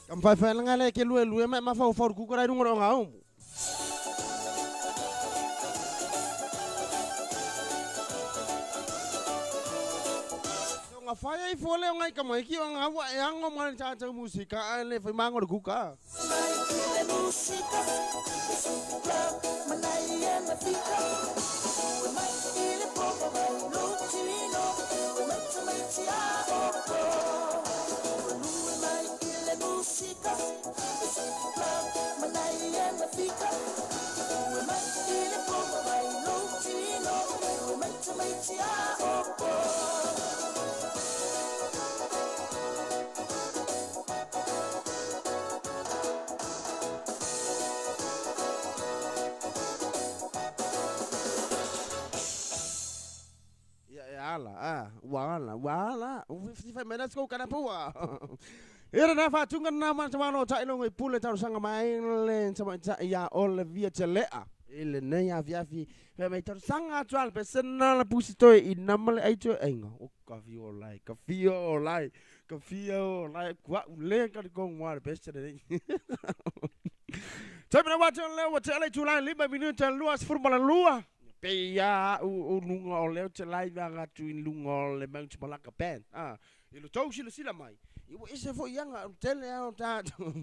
Kampai whaelanga le ke lue lue mai mawhau whau kukurai runga o ngā umu. Ngā whaia i fōle o ngai kamai ki o ngā wā e ango mara tātou musika a le whai mango le kuka. Wala, wala. 55 minutes ko kana pua. Ira na fatunga na ma ta ilongo i pule talosaga mai le tamaitai ia Olevia Tele'a i lenei afiafi. Fai mai talosaga atu ale pesena la pusi toe i nama le ai toe aiga. O ka fia o lai, ka fia o lai, ka fia o lai. Kua ule ka kongu wa le pesena nei. Taimi na watu leo wa te alei tulai 5 minuta 22. Pe ia u lunga o leo te lai vanga tu in lunga o le Mount Malaka Band. Ah, i lo tau sila sila mai. I wa ese fo ianga tele ao tātou.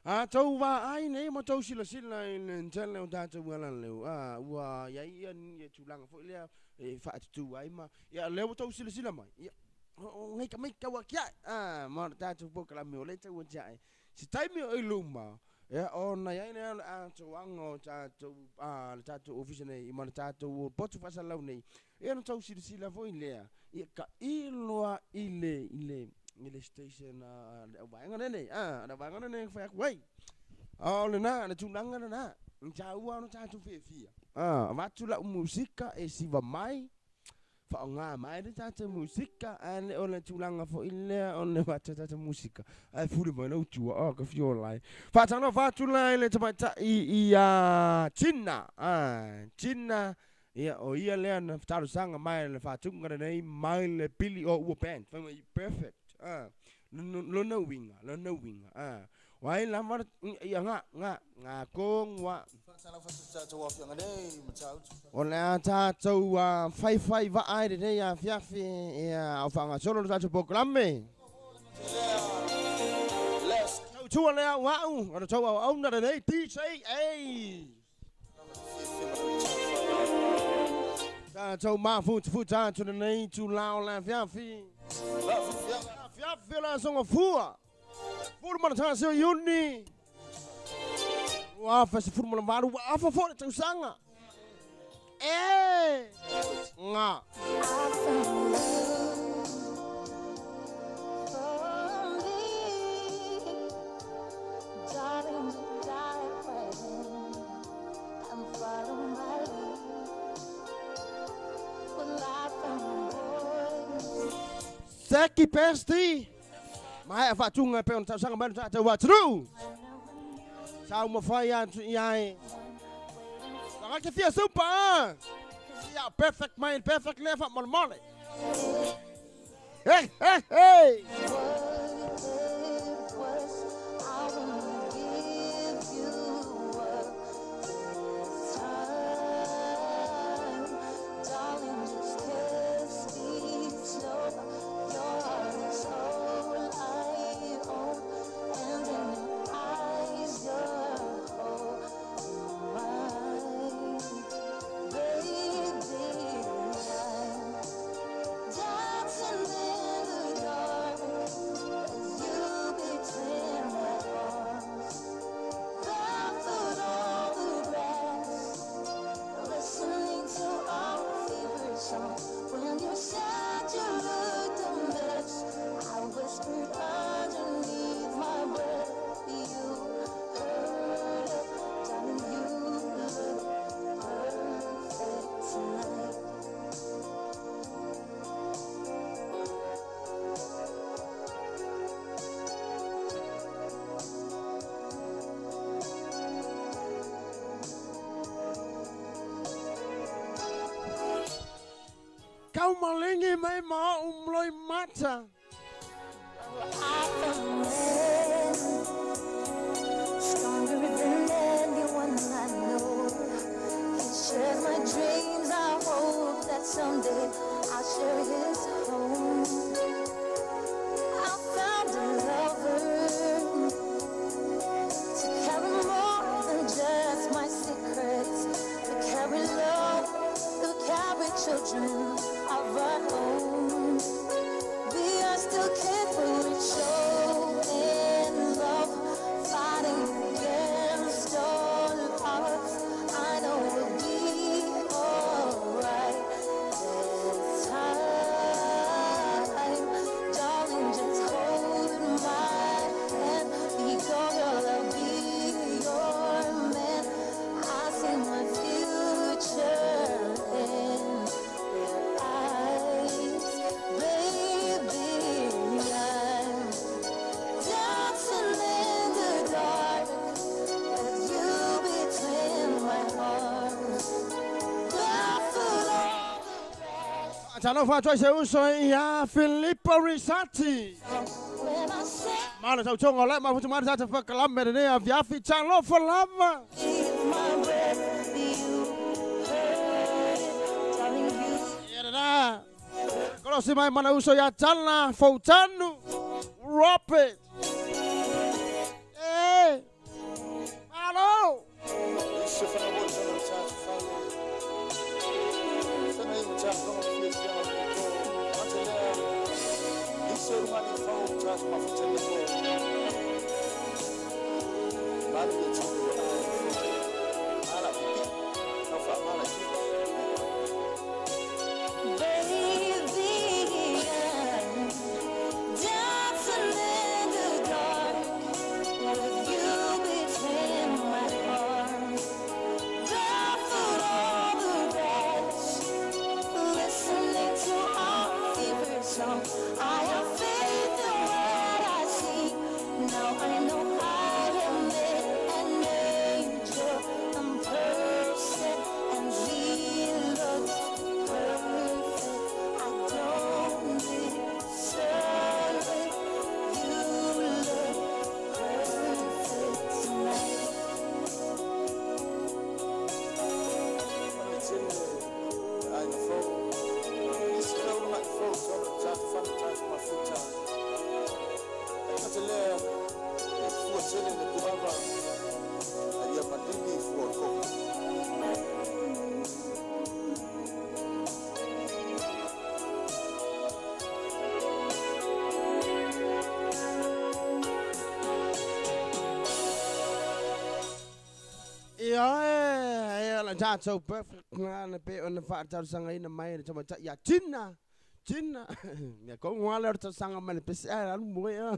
Ah, tau wa ai nei ma tau sila sila i le tele o tātou ala leo. Ah, ua ia ia ni e tūlanga fo lea e whaatutu ai ma. Ia leo tau sila sila mai. Ia o ngai ka mai ka wa kia. Ah, ma tātou po kala me o le tau tia ai. Si taimi o i luma. Ia ona i ai lea o le atoaga o tatou le tatou ofisa nei ma le tatou potu faasalalau nei, ia ona tau silasila foi lea, ia tailo lava i le i le i le station a le auvaega lenei, le auvaega lenei e fai atu ai. A o lena, le tulaga lena, e taua ona tatou fiafia, avatu lau musika e siva mai, faaaoga mai le tatou musika, ae le o le tulaga foi lea o le avatu o tatou musika, ae fuli mai lau tua, oh, ka fia ola ai. Faatalofa atu la i le tamaitai ia Gina, Gina, ia o ia lea na talosaga mai le faatuga lenei mai le Billy o Ua Band, fai mai perfect, lona uiga, lona uiga, o ai lava ia nga, nga, nga kong wa. O le a tatou faifai vaa i lenei afiafi, ia o faagasolo le tatou polokalame. Tautua lea au au, o le tau auauna lenei DJ A. Tatou mafutafuta atu lenei itula o le afiafi. Afiafi o le aso Gafua. 11 o Iuni. 2018, ua afa foi le tausaga. E! Nga. Seki Pesti. Maea faatuga e pei ona tausaga mai le tatou atunuu. Sa umafai atu i ai. Tagata fia supa a. Ia perfect mai perfect lea faamolemole. Hey, hey, hey! Kau malingi mai ma umloi mata. I found love stronger than anyone I know. He shares my dreams. I hope that someday I'll share his home. I found a lover to carry more than just my secrets, to carry love, to carry children of our own. We are still kids, but we show in love, fighting against all odds. I know we'll be alright this time. Darling, just hold my hand. Be your girl, I'll be your man. I see my future in your eyes, baby. I'm dancing in the dark with you between my arms, barefoot on the grass. Talofa atu ai se uso ia Filippo Risati. When I say Mana tautoga o lae mafuta mai le tatou polokalame lenei afiafi. Talofa lava. my breath, you heard it, darling, you Ia lena. Kolosi mai mana uso ia Tala Fautanu. Robert. E. Malo. Baby, I'm dancing in the dark with you between my arms, barefoot on the grass, listening to our favorite song. I have faith in what I see. Now I know I am an angel in person, and we look perfect. I don't deserve it. You look perfect tonight. Ia la tatou perfect na pe ona faatalosaga mai le tamaitai ia Tina. Tina. Ia kogu lea o le talosaga mai le pese ae alu moe a.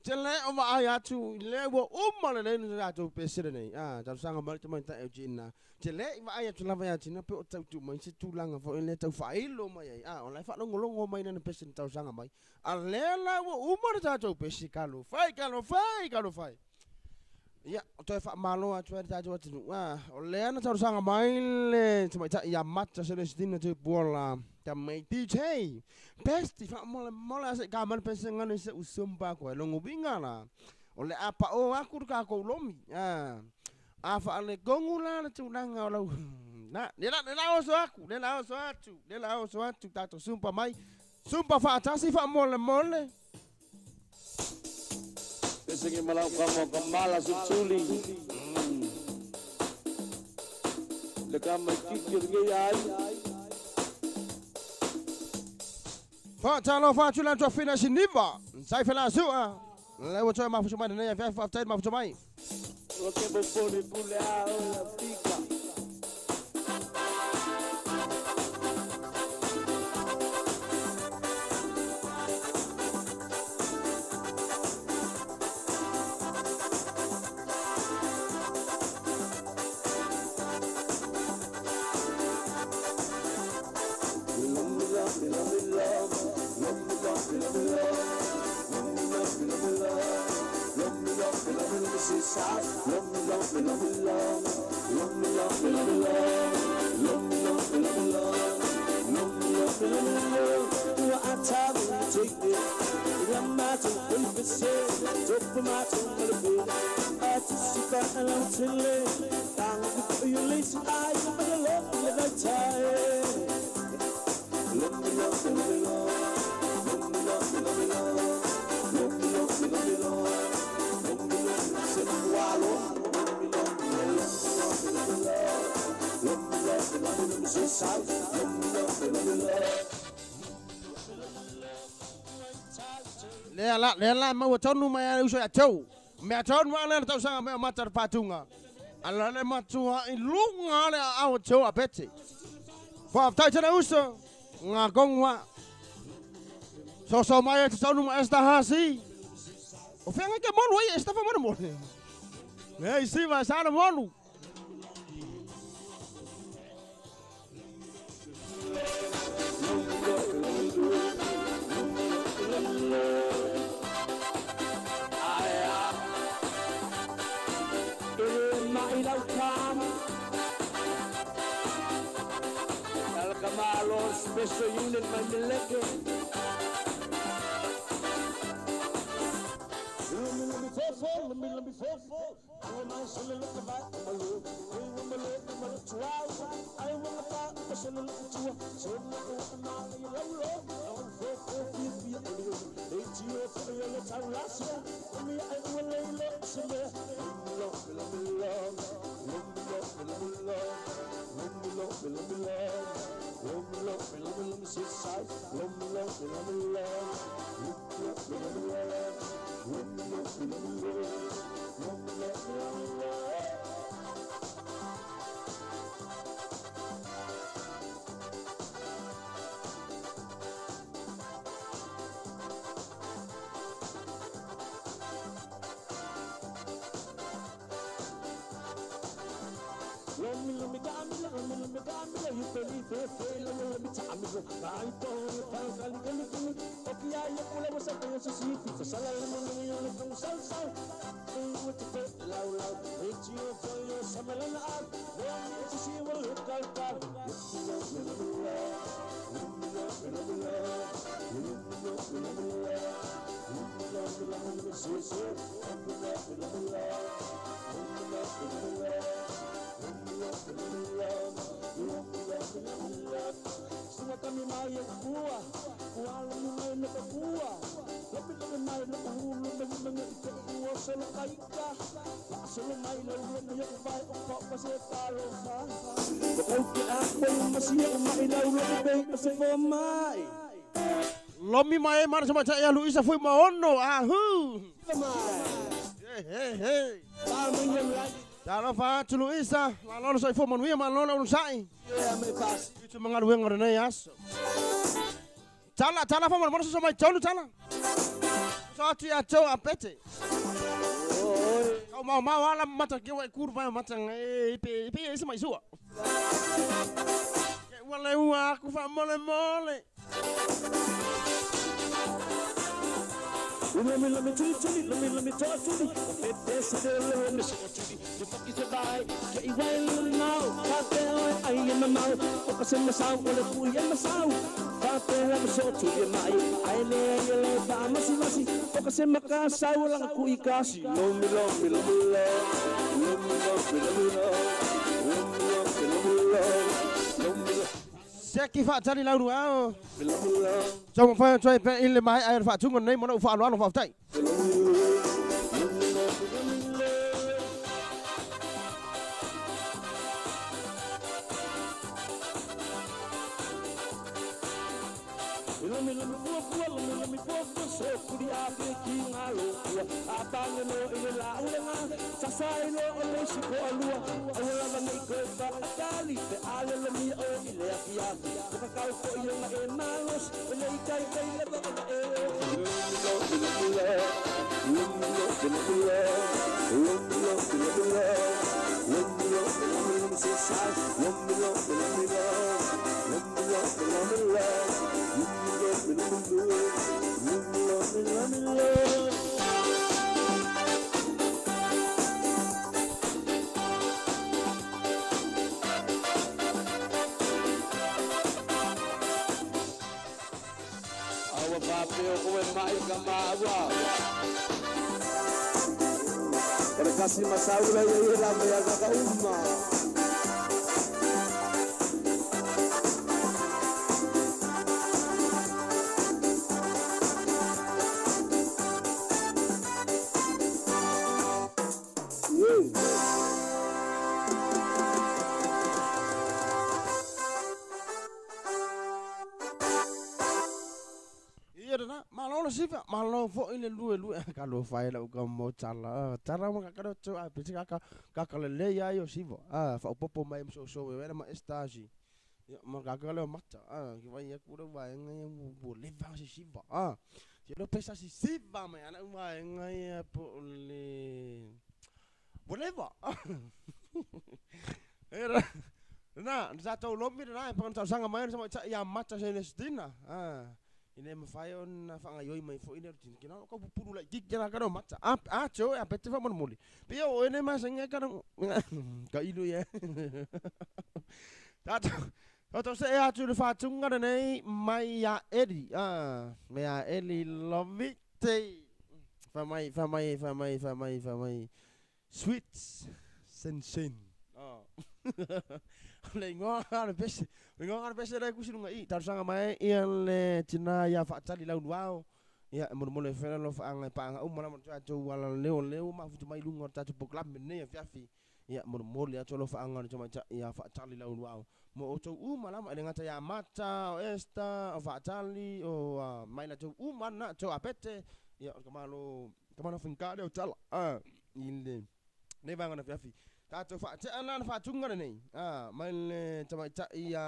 Te le o vaai atu i lea ua uma lelei le tatou pese lenei. A talosaga mai le tamaitai o Tina. Te le i vaai atu lava ia Tina pe o tautu mai se tulaga foi lea tau faailo mai ai. A o la e faalogologo mai lana pese na talosaga mai. A lea la ua uma le tatou pese kalofai kalofai kalofai. Ia, o toe faamalo atu ai le tatou atunuu. O lea na talosaga mai le tamaitai ia Mata Celestina Tupuola, tamai DJ. Besti faamolemole ase ka mai le pese ngana i se usumpa koe. Longo winga la. O le a pao aku le kākou lomi. A faalegongu la le tulaga o lau. Na, le la oso aku, le la oso atu, le la oso atu, tatou sumpa mai. Sumpa faatasi faamolemole. Pesenge malau kamo kamala sutuli. Le kama kiki nge ai. Fa talo fa tula to fina siniva. Sai fela sua. Le wo toe mafu mai nei fa fa tai mafu mai. O ke bo pone pule a la fika. Lea la maua tonu mai ai uso ia tau. Mea tonu mai le tausaga mea mata le pātunga. Ala le matua i lunga le au tau a pete. Whaaftai tena uso. Ngā kongua. So mai e te tonu mai esta hasi. O whenga ke monu ai esta whamana monu. Nei siva sana monu. Special unit my meleke. Lomi mai e mana sama ia Luisa fui maono ahu. Hey hey hey. Talofa atu Luisa, malolo sai fo manuia malolo ono sai. Itu mangaluenga ora nei aso. Tala tala fo mana sama tolu tala. So atu ia tau apete. Kau mau mau ala mata ke wai kurva mata e pe pe ese mai sua. Ke wale ua aku fa mole mole. Let me chili let me talk to me. Let me the fuck is a buy. Get well now. I am a mouth. Focus in the sound or the fool in the sound. I lay masi focus in my car, sour kuikasi. No me love me love me love me love me love me. Seki fa tali lau ao. Tau fa try pe ile mai ai fa tunga nei mo fa alo fa tai. Kasih masaula ya ira me aga umma. Sifa malo fo ile lue lue ka lo fa ila ka mo tala tala mo ka to a piti ka ka le le ya yo sivo a fa popo mai so so we ma estagi ya ma ka ka le mata a ki vai ya kura vai ngai mo le va si siva a ti lo pesa si siva mai ana vai ngai po le whatever era na za to lo mi na pa ta sanga mai sama ya mata Celestina a ine mafai ona whangaioi mai fo ine rutini kina ka pupuru lai ki kina ka mata a a cho a pete fa moli pe o ene ma senga ka ka ilu ye ta to se atu le whatunga nei mai a Eli a me a Eli Lovite fa mai fa mai fa mai fa mai fa mai sweet sensen oh le ngoa le pese ngoa le pese le kusi lunga i tarsanga mai ia le tina ia fa tali lau luau ia mo le fela lo fa anga pa anga umala mo tatu wala leo leo ma futu mai lunga tatu poklam ne ya fiafi ia mo le atu lo fa anga no ma ia fa tali lau luau mo to umala ma le ngata ya mata o esta o fa tali o mai la to umana to apete ia kamalo kamalo finka le tala a ile ne vanga na fiafi tato fa te ana fa tunga nei a mai le tamai ta ia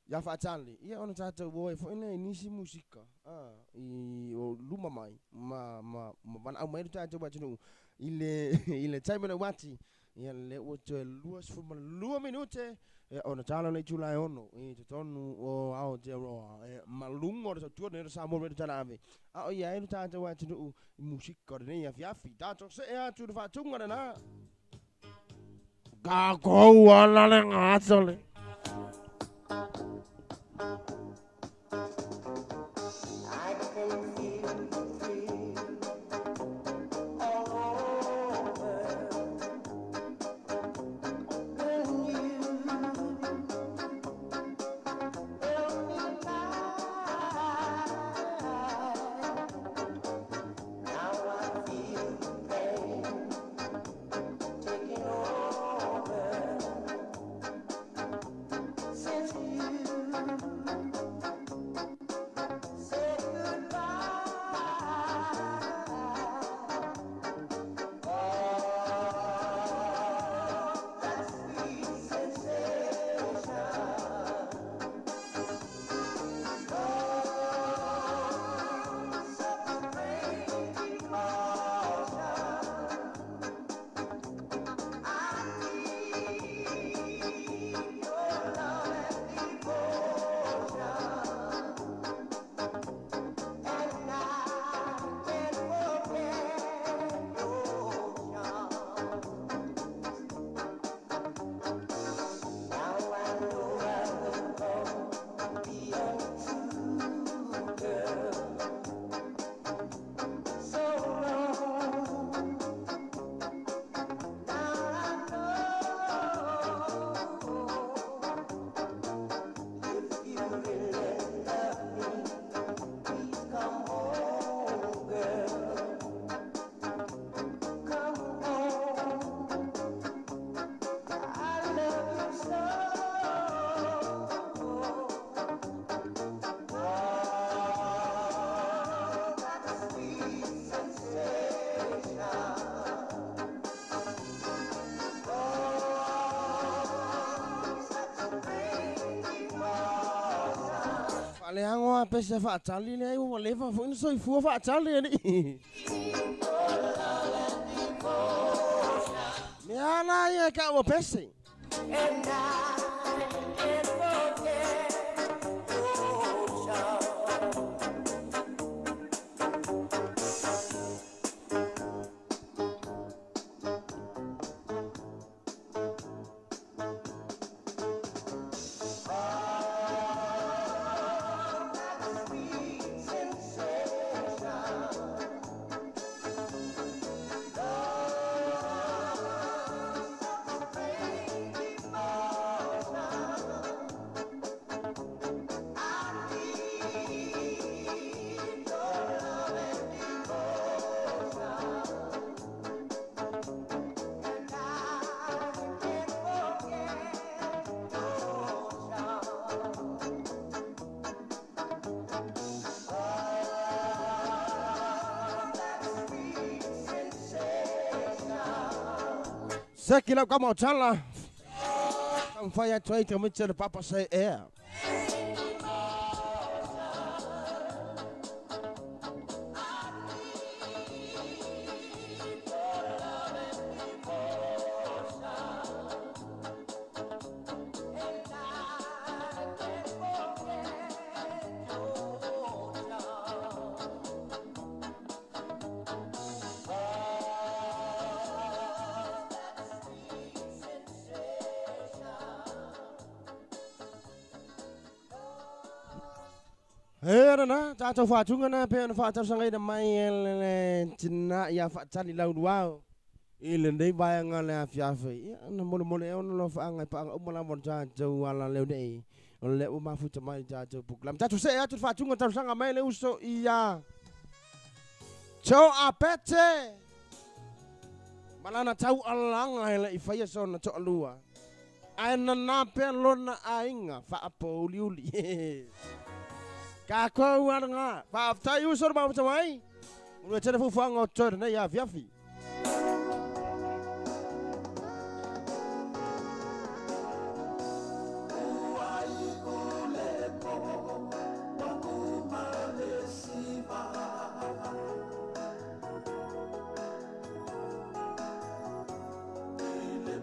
ya fa tali ia ona tato boy fo ine nisi musika a i o luma mai ma ma ma van au mai tato ba tinu ile ile time na wati Ia le ua toe 22 minute. Ia ona tala le itula e 6 i totonu o Aotearoa. E maluga o le tautua nei o le Samoa Radio Talaave. A o ia ai lo tatou atunuu i musika o lenei afiafi. Tatou see atu i le faatuga lena. Tatou ala le gata le. I can feel the thrill all over when you held me tight. Now I feel the pain taking over since you said goodbye. Oh, that sweet sensation. Oh, such a great emotion. I need your love and devotion. And I can't forget your charm. Now I know I will be untrue, girl. So long. Now I know if you really love me, please come home, girl. Come home. I love you so. Oh, that sweet sensation. Oh, such a great emotion. Faaleago a pese faatali le ai ua leva foi na soifua faatali alii. Mea ala ia e ka ua pese. And I can't forget your charm. Oh, that sweet sensation. Oh, such a great emotion. I need your love and devotion. And I can't forget your charm. Oh, that sweet sensation. Seki lau kama o tala. Tamawhai atu ai te miti le papa se ea. E rana, tātou whātunga nā pēr na whātausangai na mai e le tina ia whaatali lau luau. I le nei vaeaga le afiafi. Ia na mole mole e ono lo whaanga i paanga uma lava o tātou ala leo nei. O le ua mafuta mai tātou pukulam. Tātou se e atu whātunga tausanga mai le uso ia. Tau apete. Malana tau alanga hele i whaia sona toa lua. Ai na nā pēr lona ainga whaapo uli uli. Ka kou aranga. Whaaftai uso na mafuta mai. Ua tene fufuanga o tōre nei afiafi. Ile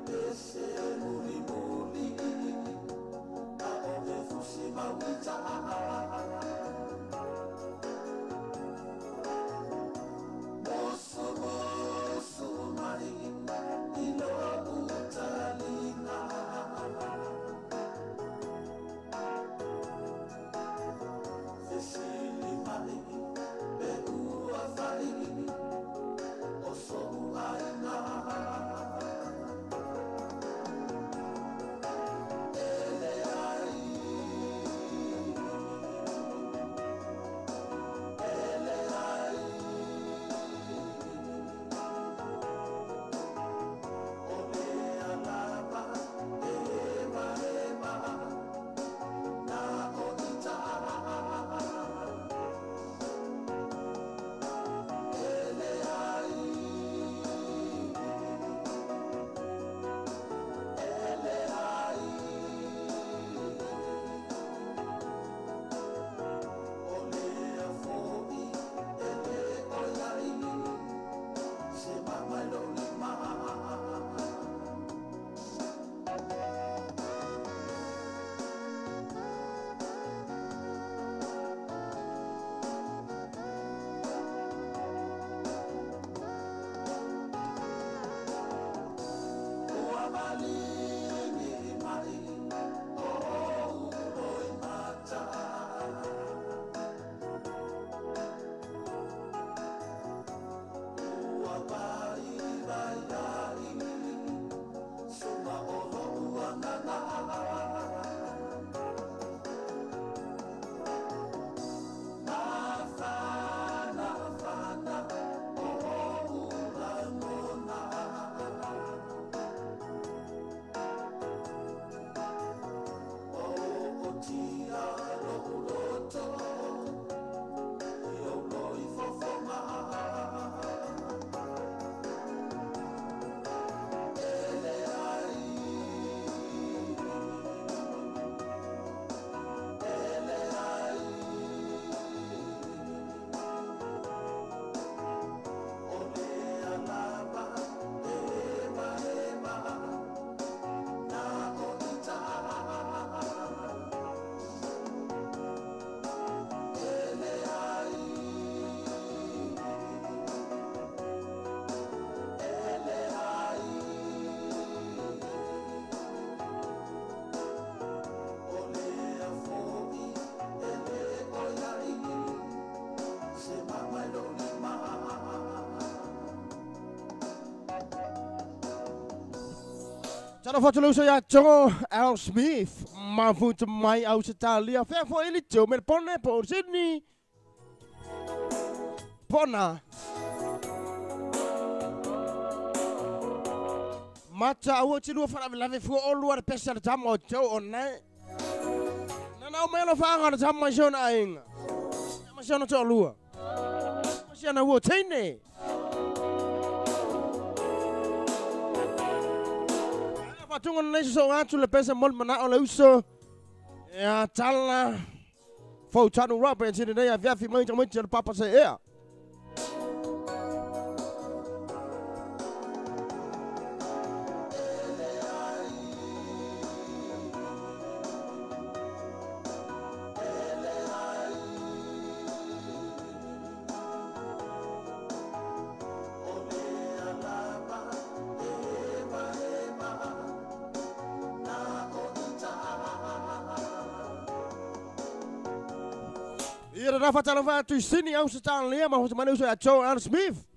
Tala fatu ia Joe L. Smith, mafuta mai Australia, fea fo ili teo Melbourne po Sydney. Pona. Mata au ti lua fara lave fu o lua pesa le tama o teo o nai. Nana o melo whaanga le tama i siona ainga. Ma siona teo lua. Ma siona ua teine. Fatunga nei so atu le pesa mol mana o le uso. Ia tala. Fau tanu rapa e tini nei a viafi mai tamai te papa se ea. Rafa tu sini au Australia ma futa mai uso Joe L. Smith.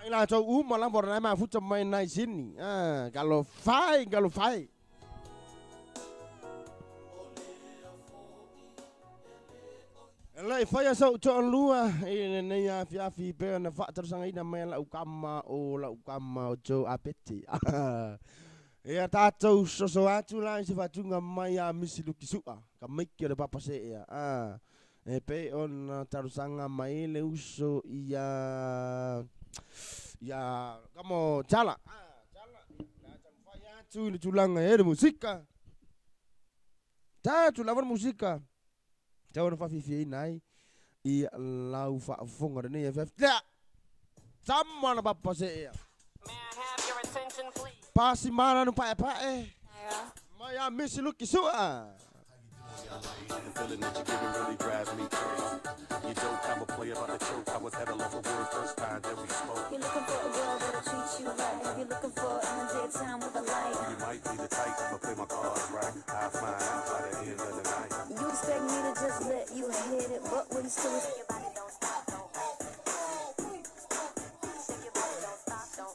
Ila Joe u ma lambor na ma futa mai nai sini. Ah, galo fai, galo fai. Ela i fai so to lua i nei a fiafi pe na fa tersanga ina mai la ukama o la ukama o Joe Apeti. Ia tātou soso atu la i se fatunga mai a misi luki sua. Ka maiki o le papa se ea. Ah. E pe on tarusanga mai le uso ia ia kamo chala chala la tamfaya tu ni tulanga e musika ta tu la musika ta ona fa fifi nai i lau fa fonga ne ff tamma na papa se ea. May I have your attention please? Pasi mana no pae pae mai a misi luki sua. The feeling that you're giving really drives me crazy. You don't have a play about the choke. I was at a loss for words first time that we spoke. You're looking for a girl that'll treat you right. If you're looking for in the daytime with a light. You might be the type, but play my cards right. I'll find out by the end of the night. You expect me to just let you hit it, but when you still shake your body, don't stop, don't. Shake your body, don't stop, don't.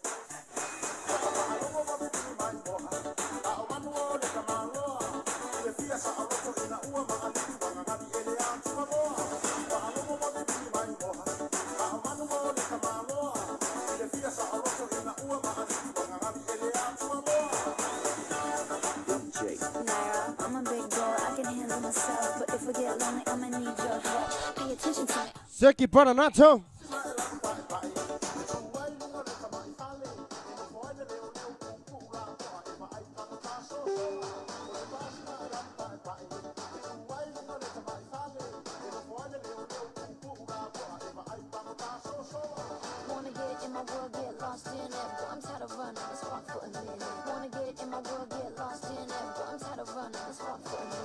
Naira, I'm a big girl, I can handle myself, but if we get lonely, I'ma need your help. Pay attention to me. Seki pana nato. Wanna get in my world, get lost in it. Boy, I'm tired of running. Let's walk for a minute. Wanna get in my world, get lost in it. Boy, I'm tired of running. Let's walk for a minute.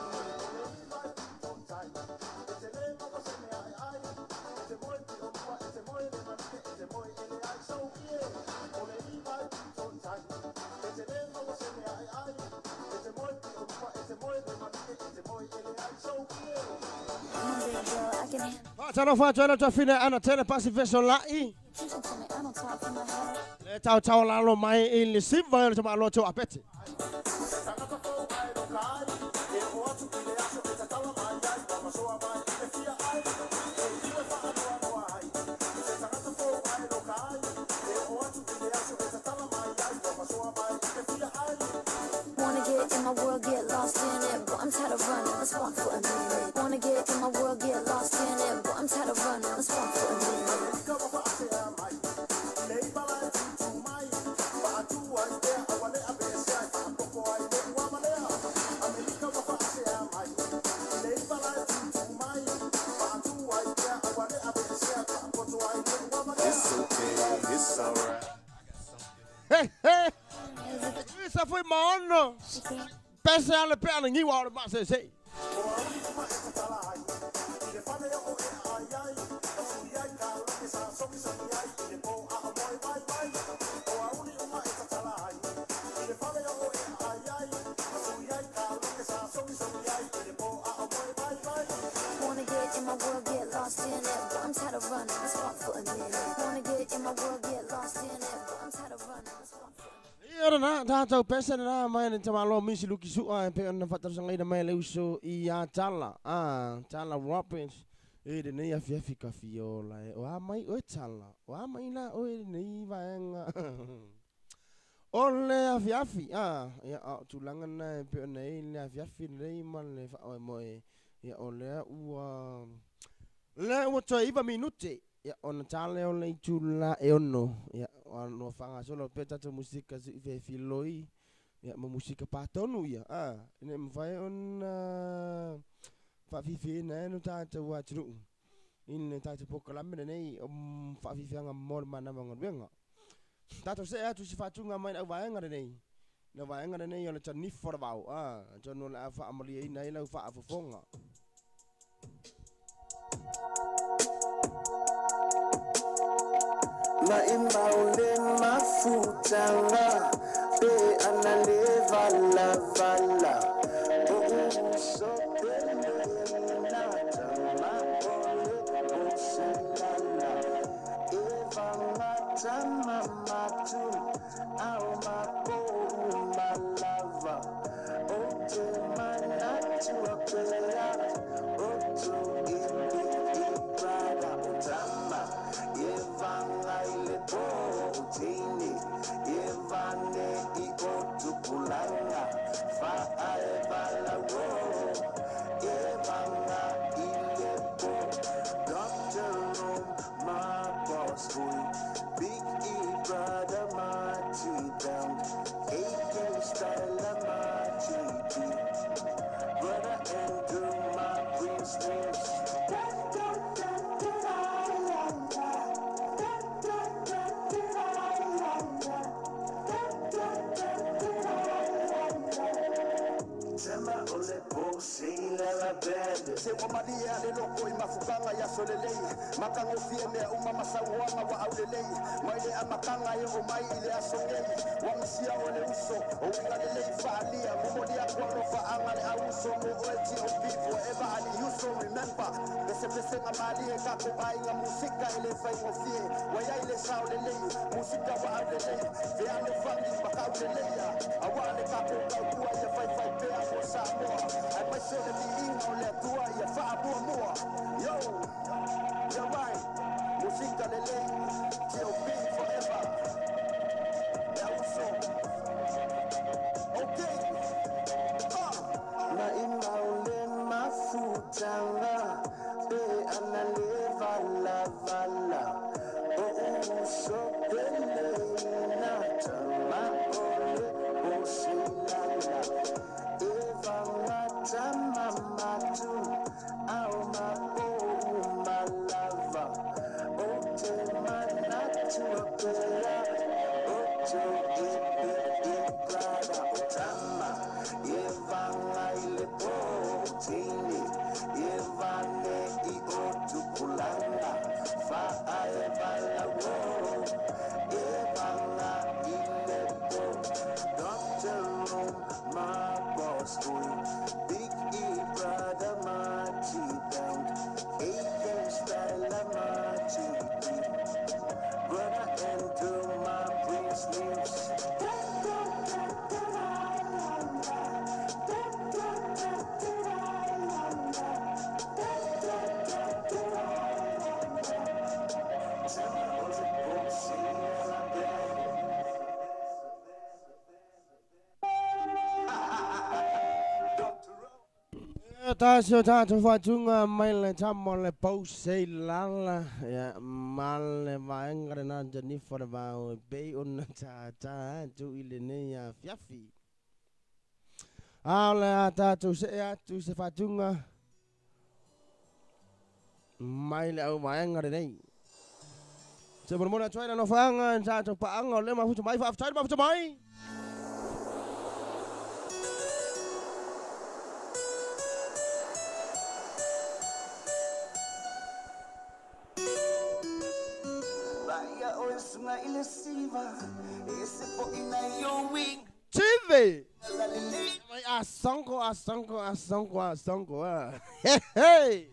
I'm a big girl, I can handle. Faatalofa atu ai lau tuafine ana tele pasi fesolai. Attention to me, I don't talk from my head. Le tau tau lalo mai i le siva le tama aloa tau apete. Wanna get in my world, get lost in it. Boy, I'm tired of running. Let's walk for a minute. Wanna get in my world, get lost in it. Boy, I'm tired of running. Let's walk for a minute. It's okay, it's alright. Hey, hey. Isa foi maono. Pese ale pe ale ngiwa o le mase se. Wanna get in my world, get lost in it. Boy, I'm tired of running. Let's walk for a minute. Wanna get in my world, get lost in it. Boy, I'm tired of running. Let's walk for a minute. Ia na tātou pese na mai ni tama aloa misi luki sua e pe ona whatarasanga mai le uso i a Tala. Ah, Tala Robbins. E le nei afiafi ka fiola e. O a mai oe Tala. O a mai la oe nei vaenga. O le afiafi. Ah, ia o tūlanga na e pe ona e le afiafi nei ma le whaoe moe. Ia o lea ua... Lea ua toe 9 minute. Ia ona tale o le itula e ono. Ia o no whanga solo pe tatou musika si fe filoi. Ia mo musika patonu ia. Ah, ine mwhai ona whawhiwhi no tātou atunu. Ine tātou pokalame nei o whawhiwhianga mo le mana wangaruenga. Tātou se atu si whatunga mai au vaenga nei. Na vaenga nei o le tanifo o vau. Ah, tono le awha amalia ina ila wha afofonga. Maimbaule mafutanga pe anale vala vala o so pele na tama ole o selala eva mata matu au mapo malava o te manatu apela o tu ipi ipada o tama Evanga ile po utini Evane i otupulanga Fa aebala wo Evanga ile po Dr. Rome my boss boy Big E brother my T-bound AK style my GP Brother Andrew my prince dreams Da da da da da da da da da da da da da da da. Tama ole po Se ua malie a le loko i mafukanga ia solelei Makangofie mea uma masauoanga wa aulelei Mai le amakanga e o mai i le aso nei Wa misia o le uso o uiga lelei faalia Momoli aku alofa anga le auso mo oe T.O.P. forever ali uso. Remember pesepesega malie kako aiga musika e le faigofie Waiai le sao lelei musika wa aulelei Fealofani makauleleia Aua le kako tautua ia faifai pea mo Samoa Ai mai se le viiga o le Atua ia faamuamua. Yo, yeah right, musika lelei T.O.P. forever Le auso. Okay. Ma imaule mafutanga pe ana le vala vala o uso pele na tama ole o silala eva ngata mamatu au mapo malava o te manatu pela o te ipe iprada o tama Evanga ile potini Evane i otukulanga Fa aevala wo Evanga ile po Dr. Rome my boss boy Big E brother my T-Bank AK style my T-D Brother Andrew my Prince lives. Tasi o tātou whatunga mai le tamo le pause lala ia ma le vaenga le nā Jennifer le vau e pei ona tātā atu i lenei afiafi. A o le a tātou se atu se whatunga mai le au vaenga lenei. Se molemole atu ai le alofaga i tātou paaga o le mafuta mai faafetai le mafuta mai. TV. Mai asongo asongo asongo asongo. Hey hey.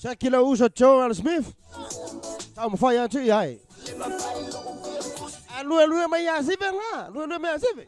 Shakila uso Joel Smith. Tau mawhai atu i ai. A lue lue mai a sive ngā. Lue lue mai a sive.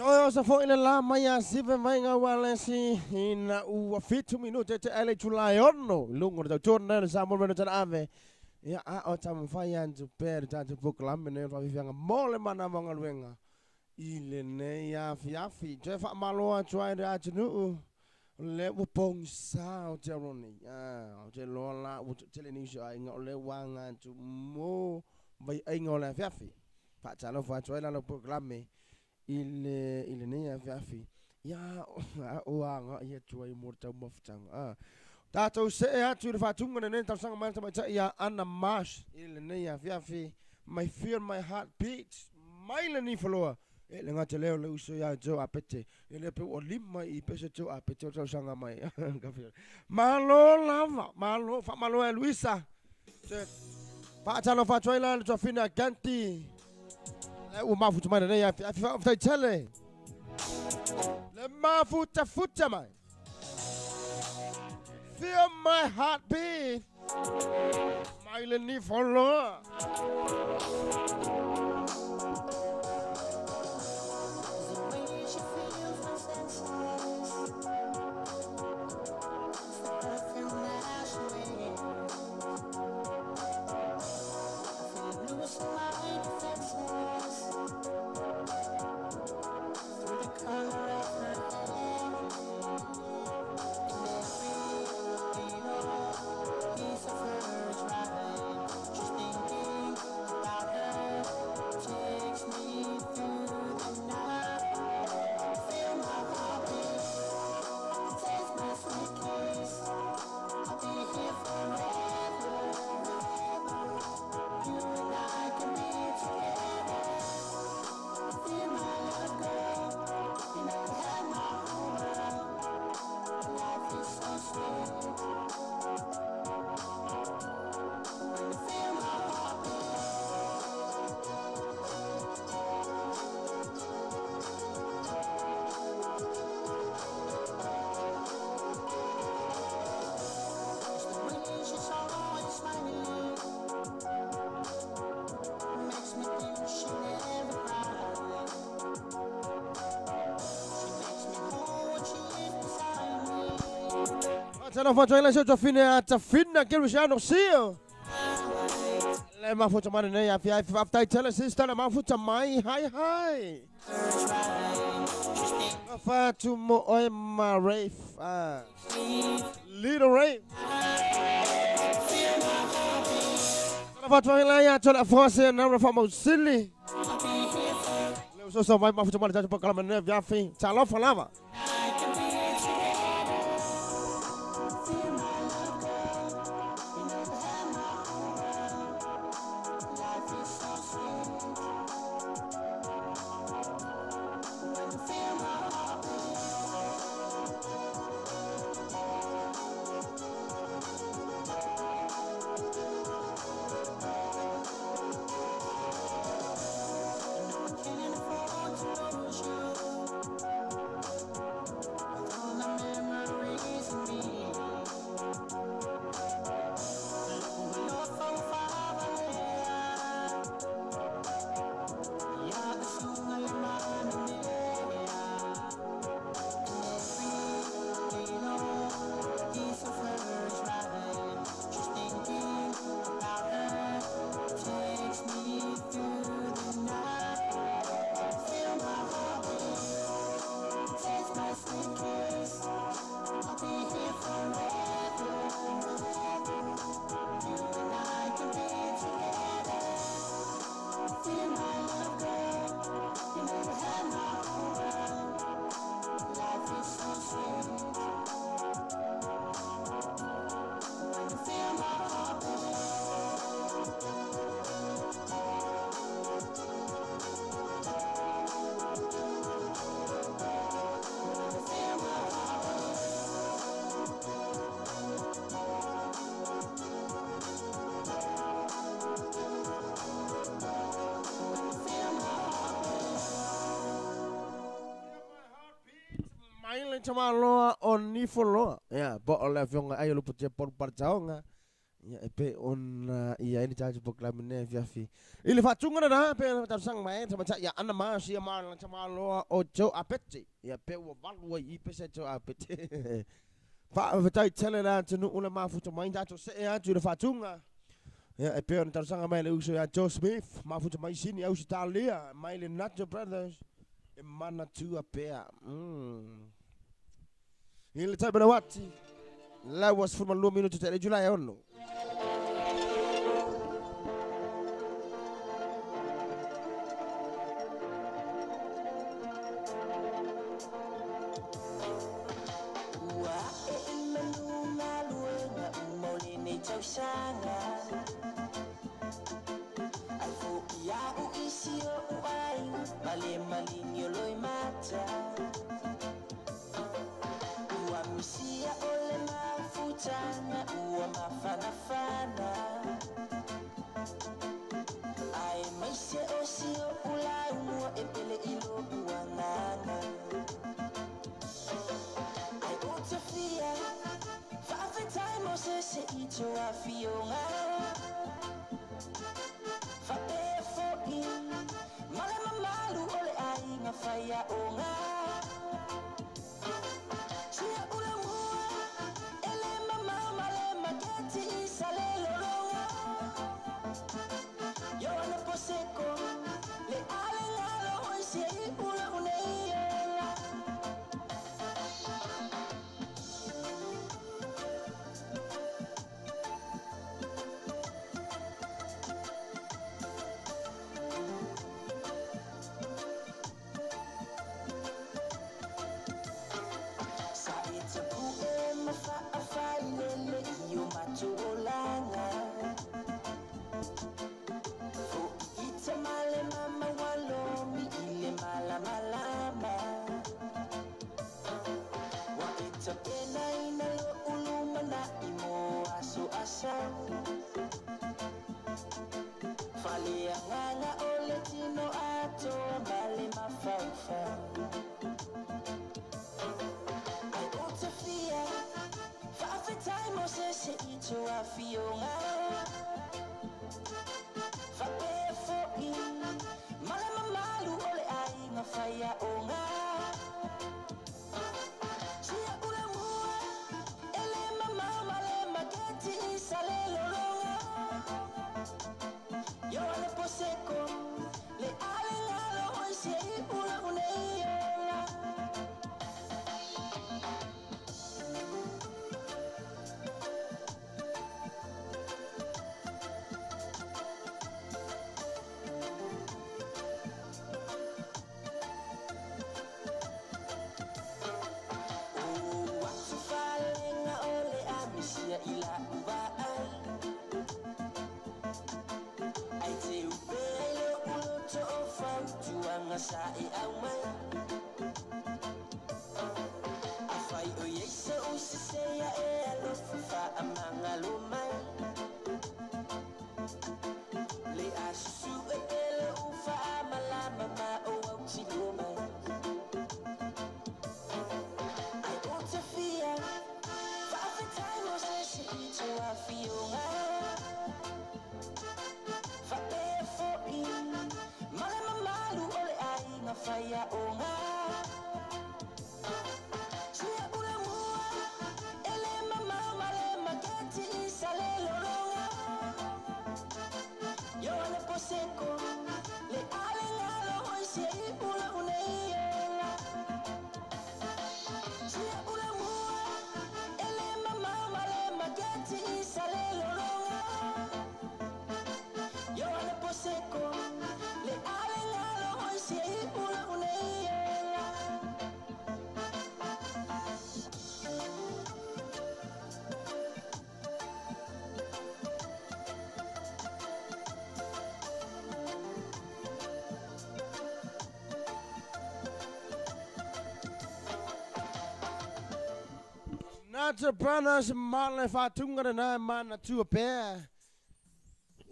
Toe o sa foi le la mai a sive mai ngā walesi ina ua 7 minute te ele tulai ono lungo le tautuana le Samoa mena tana ave. Ia a o tamawhai antu pē le tātou programme nei o whafianga mō le mana maungaluenga i le nei afiafi. Toe whaamalo atu ai le atunuu le ua pogisa o te aroni. O te loa la ua tele nisi o aiga o le ua aga atu mo vaiaiga o le afiafi. Faatalofa atu ai la lau programme i le nei afiafi. Ia o aga ia atu ai mo le taumafataga. Tātou see atu i le faatuga lenei talosaga mai le tamaitai ia Anna Marsh i lenei afiafi. My Feel My Heart Beat mai le Nifaloa. E le gata lea o le uso ia Joe Apete. E le pe ua lima i pese Joe Apete o talosaga mai. Malo lava, malo, faamalo e Luisa. Te faatalofa atu ai la le tuafina Ganti. Le ua mafuta mai lenei afiafi faafetaitele. Le mafutafuta mai. Feel my heartbeat. Mai le Nifaloa. Tala whatu aila sio tawhine a tawhina ke Luciano Sio. Le mafuta mai nei a fia whaftai tele sister le mafuta mai hai hai. Whatu mo oe ma Rafe. Little Rafe. Tala whatu aila ia tola fose na rafa mausili. Le usosa mai mafuta mai tatu pakalama nei viafi. Talofa lava. Tamaloa o Nifoloa. Ia, po o le afioga ai o Lupatia Paul Parataoga. Ia e pei ona i ai le tatou polokalame i lenei afiafi. I le faatuga lena, pei ona talosaga mai ai le tamaitai ia Ana Masia ma lana tamaloa o Joe Apete. Ia pei ua valu ai i pese Joe Apete. Faafetai tele le atunuu le mafuta mai tatou see atu i le faatuga. Ia e pei ona talosaga mai le uso ia Joe Smith, mafuta mai Sini Ausetalia, mai le Nacho Brothers, e manatua pea. I le taimi o le uati, la ua 12 minutu te le Julai 6. Ua ae i manu galuega uma o lenei tausaga. Ai fo'i a'u i si o'u aiga ma le maligi o loimata. Ua misia o le mafutaga ua mafanafana. Ae maise o si o'u laumua e pele i lo'u agaga. Ai ou te fia faafetai mo se se i tou afioga. Faapea fo'i ma le mamalu o le aiga faiaoga. Sia ulamua e le mamao ma le maketi i Salelologa. Ioane Poseko le ale galo oi sia i ula unei ola. Sa e tapu'e ma fa'afailele i o matou olaga. Fo'i i tamale ma maualomi i le malamalama. Ua e tapenaina lo'u lumana'i mo aso asau. Faleagaga o le tino atoa ma le mafaufau. Ai ou te fia faafetai mo se se i tou afioga. Faapea fo'i ma le mamalu o le aiga faiaoga. Sia ulamua e le mamao ma le maketi i Salelologa. Ioane Poseko le ale galo oi sia i ula unei ola. O atu falega o le amisia i la'u vaai. Ai te upea i lo'u loto o fautuaga sa e aumai. Afai o iai so'u seseia e alofa faamagalo mai. Le asusu e pele u faamalama ma o autilo mai. Ai ou te fia faafetai mo se se i tou afioga. Faapea fo'i ma le mamalu o le aiga faiaoga. Sia ulamua e le mamao ma le maketi i Salelologa. Ioane Poseko le ale galo oi sia i ula unei ola. Sia ulamua e le mamao ma le maketi i Salelologa. Ioane Poseko le ale galo oi sia i ula unei ola. Nacho Brothers ma le faatuga lena e manatua pea.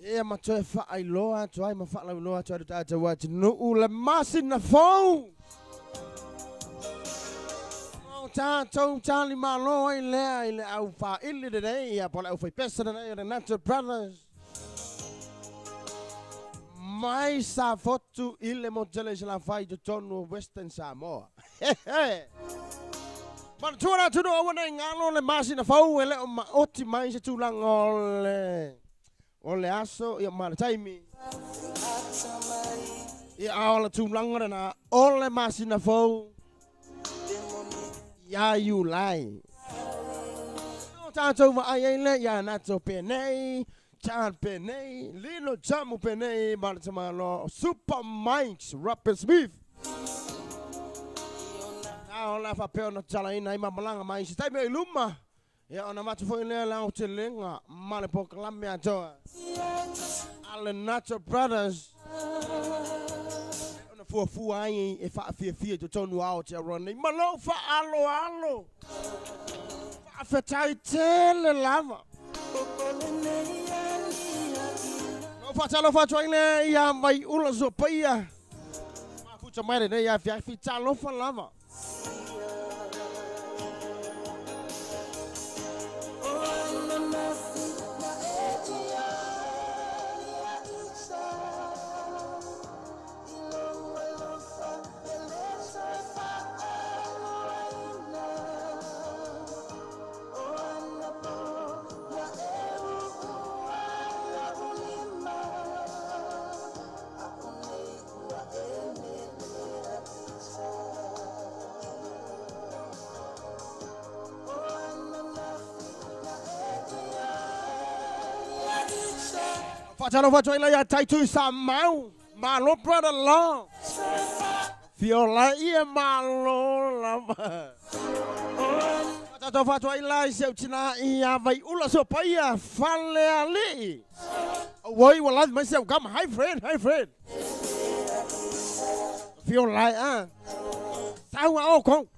Ia ma toe faailoa atu ai ma faalauiloa atu ai le tatou atunuu le masina fou. Tātou tali malo ai lea i le au whaili lenei, ia po le au whaipesa lenei o le Nato Brothers. Mai sa fotu i le motele se la whai totonu o Western Samoa. Manatua la tunu aua nei ngalo le masina fau e leo maoti mai se tulaga o le aso ia ma le taimi. Ia ao le tulaga lena o le masina fau ia Iulai. O tātou vaai ai le ia Nato penei, Chan penei, Lilo Jamu penei, ma le tamalo Super Mike's Rapid Smith. A o la whapeo na tala ina i mamalanga mai se taimi o i luma. Ia ona matu foi lea lau te lenga ma le pokalame atoa. A le Nato Brothers. Ona fuafua ai e whaafiafia totonu ao te aroa nei. Ma lou whaaloalo. Whaafetai tele lava. Lou whaatalo whaatua i lea ia mai ula sopaia. Mafuta mai lenei ia fiafi talofa lava. Whatalo whatua ila ia taitu sa mau. Malo brother long. Fiola ia malo lava. Whatalo whatua ila i seu tina ia vai ula so paia fale ali. Oi wala mai seu gama. Hi friend, hi friend. Fiola ia. Saua o kong.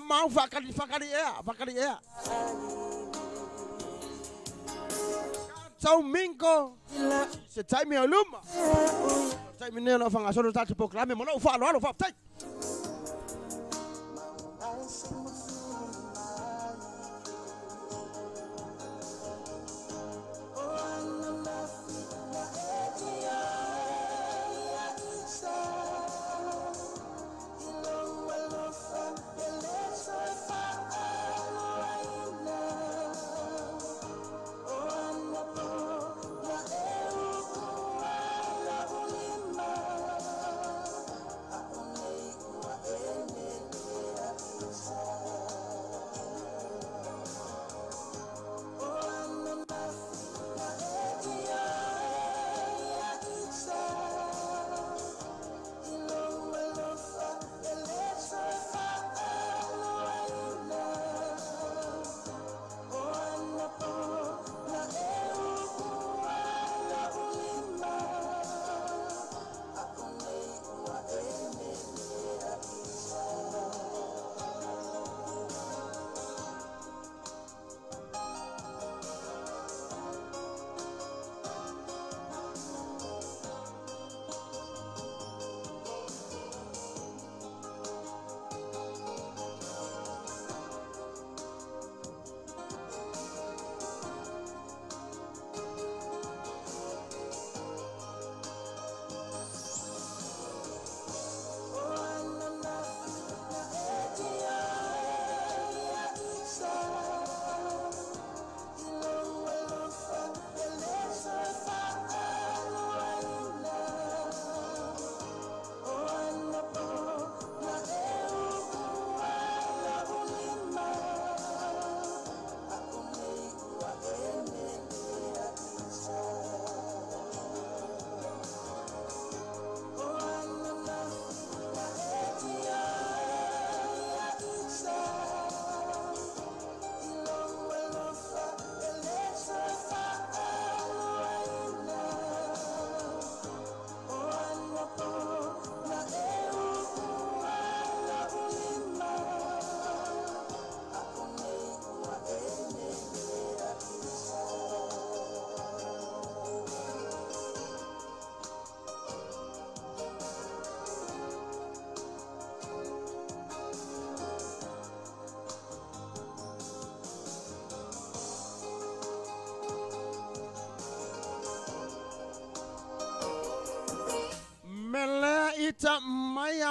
Mau whakari ea, whakari ea. Tau mingo. Se taimi o luma. Taimi neo na whangasoro tātou poklame. Mo lau whaalo alo whaptai.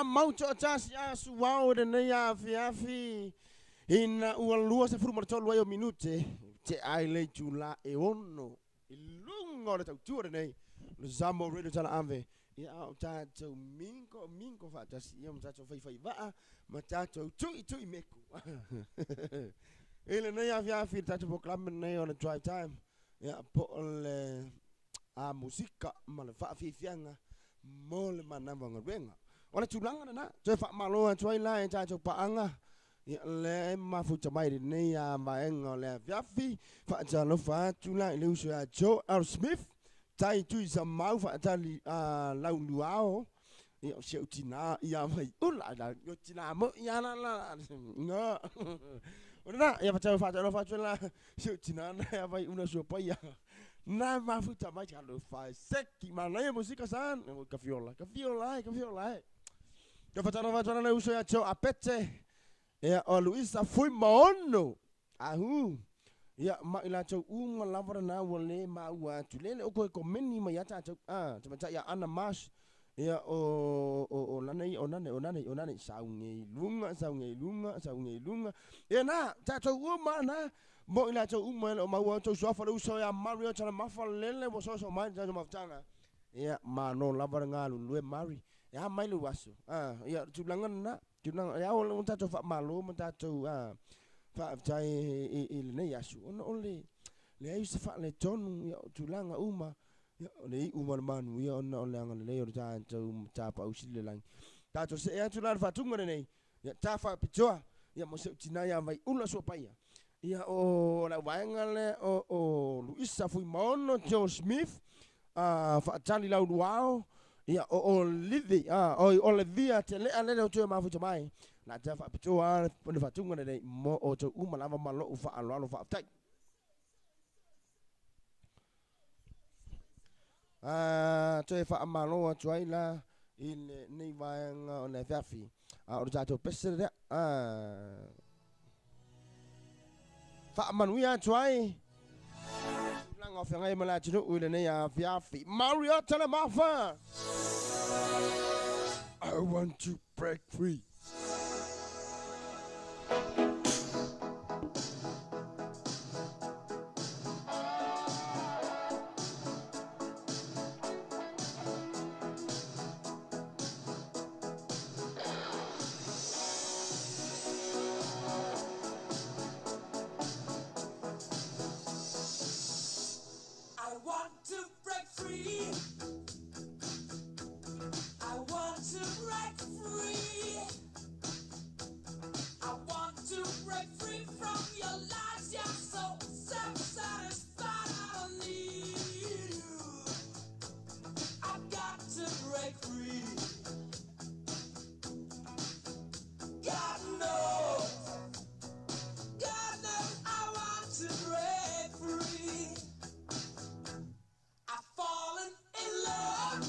a mau to'atasi asu ao i lenei afiafi ina ua 23 ai o minute te'a ai le itulā e 6 i luga o le tautua lenei le Samoa Radio Talaave ia a o tatou mingo mingo faatasi ia ma tatou faifaiva'a ma tatou tu'itu'i meku i lenei afiafi le tatou polokalame lenei o le drive time ia po o le a musika ma le faafiafiaga mo le manava o galuega. O le tulaga lena, toe faamalo atu ai la e tatou paaga ia lea e mafuta mai lenei a vaega o le afiafi. Faatalofa atu la i le uso ia Joe L. Smith, tai tui sa mau faatali a lauluao. Ia o si au tinā ia mai ula la o tinā mo ia la la nga. O lena, ia faatalofa atu la si au tinā na ia mai ula sua paia. Na mafuta mai talofa e seki manaia musika san. Ka fiola, ka fiola e, ka fiola e. Ka faatalofa atu la le uso ia Joe Apete. Ia o Luisa Fuimaono. Ahu. Ia ma i latou uma lava lena ua le maua atu. Lele o koe komeni mai ia tatou. Ah, tamaitai ia Ana Mas. Ia o o o lana ia o nane o nane o nane sauge i luga sauge i luga sauge i luga. Ia na tatou uma na mo i latou uma e le o maua outou suafa le uso ia Mario Talamafa lele ua soso mai le tatou mafutaga. Ia malo lava le galulue Mari. E a mai lou aso. Ah, ia o le tulaga lena. Tulaga e ao ona tatou faamalo ma tatou faafetai i lenei aso ona o le leai o se faaletonu ia o tulaga uma ia o le iu ma le manuia ona o le agalelei o le tatou Matapausi i le lagi. Tatou see atu la i le faatuga lenei ia ta faapitoa ia mo si ou tina ia Vaiula Suapaia ia o lau vaega lea o Luisa Fuimaono Joe Smith faatali lauluao ia o Olivi oi Olivia Telea lele o toe mafuta mai la ta faapitoa le faatuga lenei mo outou uma lava ma lo'u faaaloalo faafetai. Toe faamalo atu ai la i lenei vaega o le afiafi. A o le tatou pese lea. Faamanuia atu ai tulaga o feagai ma le atunuu i lenei afiafi. Mario Telemafa. I want to break free. I want to break free. I want to break free. I want to break free from your lies. You're so self-satisfied. I don't need you. I've got to break free. God knows. God knows I want to break free. I've fallen in love.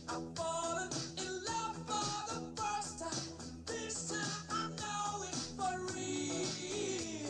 I've fallen in love for the first time. This time I know it's for real.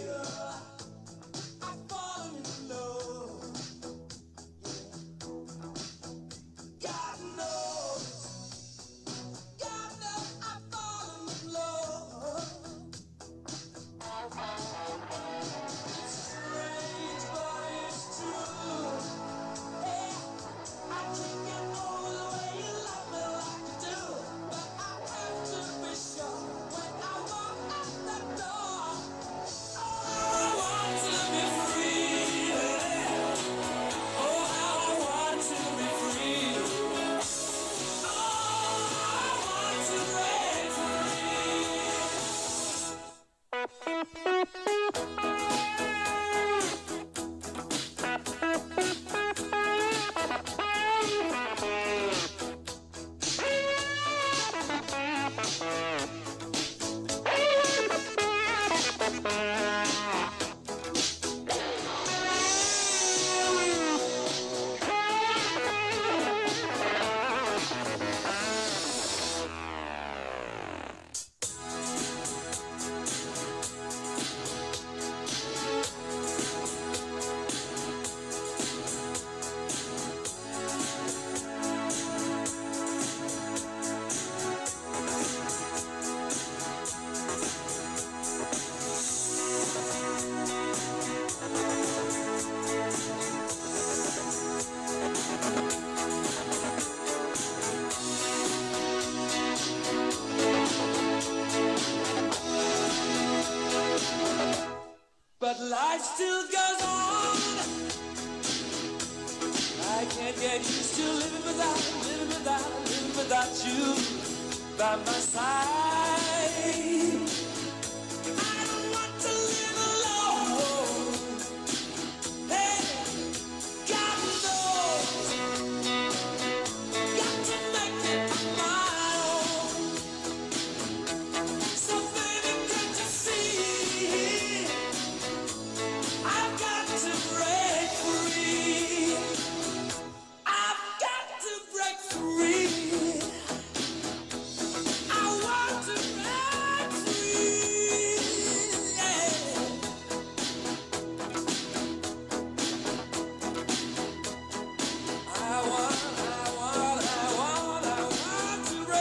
Without you by my side. I don't want to live alone. Hey, God knows, got to make it on my own. So baby, can't you see? I've got to break free. I've got to break free. I want to break free. Yeah. I want to break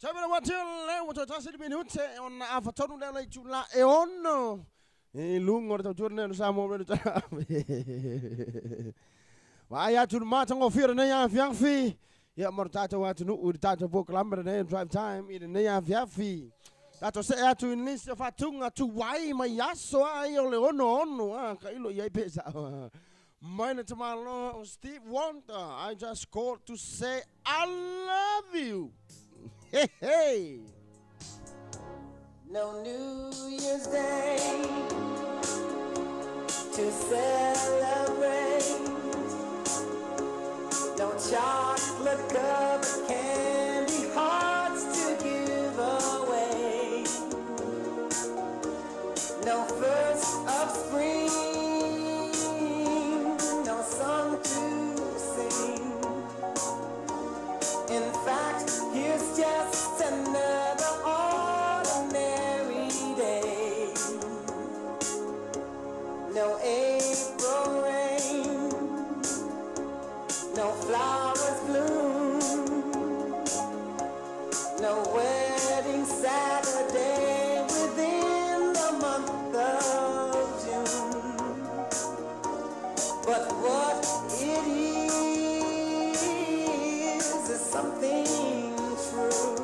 Taimina wa tele le ua toe tasi le minute ona afatonu lea o le itulā e 6 i luga o le tautua lenei o le Samoa Radio Television. Vaai atu le matagofie o lenei afiafi ia ma le tatou atunuu i le tatou polokalame lenei o le Drive Time i lenei afiafi. Tatou see atu i nisi o faatuga tuai mai aso a ia o le 66 a tailo i ai pe sa'o mai le tamaloa o Steve Wonder. I just called to say I love you. Hey, hey. No New Year's Day to celebrate. No chocolate covered candy hearts to give away. No first of spring, no song to sing. In fact, here's just another ordinary day. No April rain, no flowers bloom, no wedding Saturday within the month of June. But what it is something true,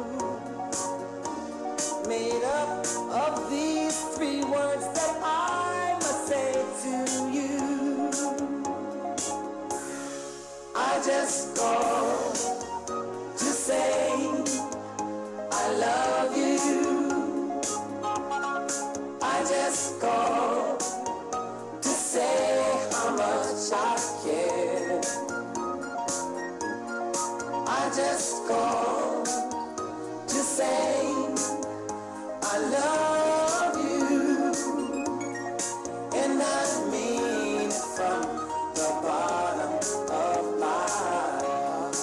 made up of these three words that I must say to you. I just called to say I love you. I just called to say how much I care. I just called to say I love you, and I mean it from the bottom of my heart.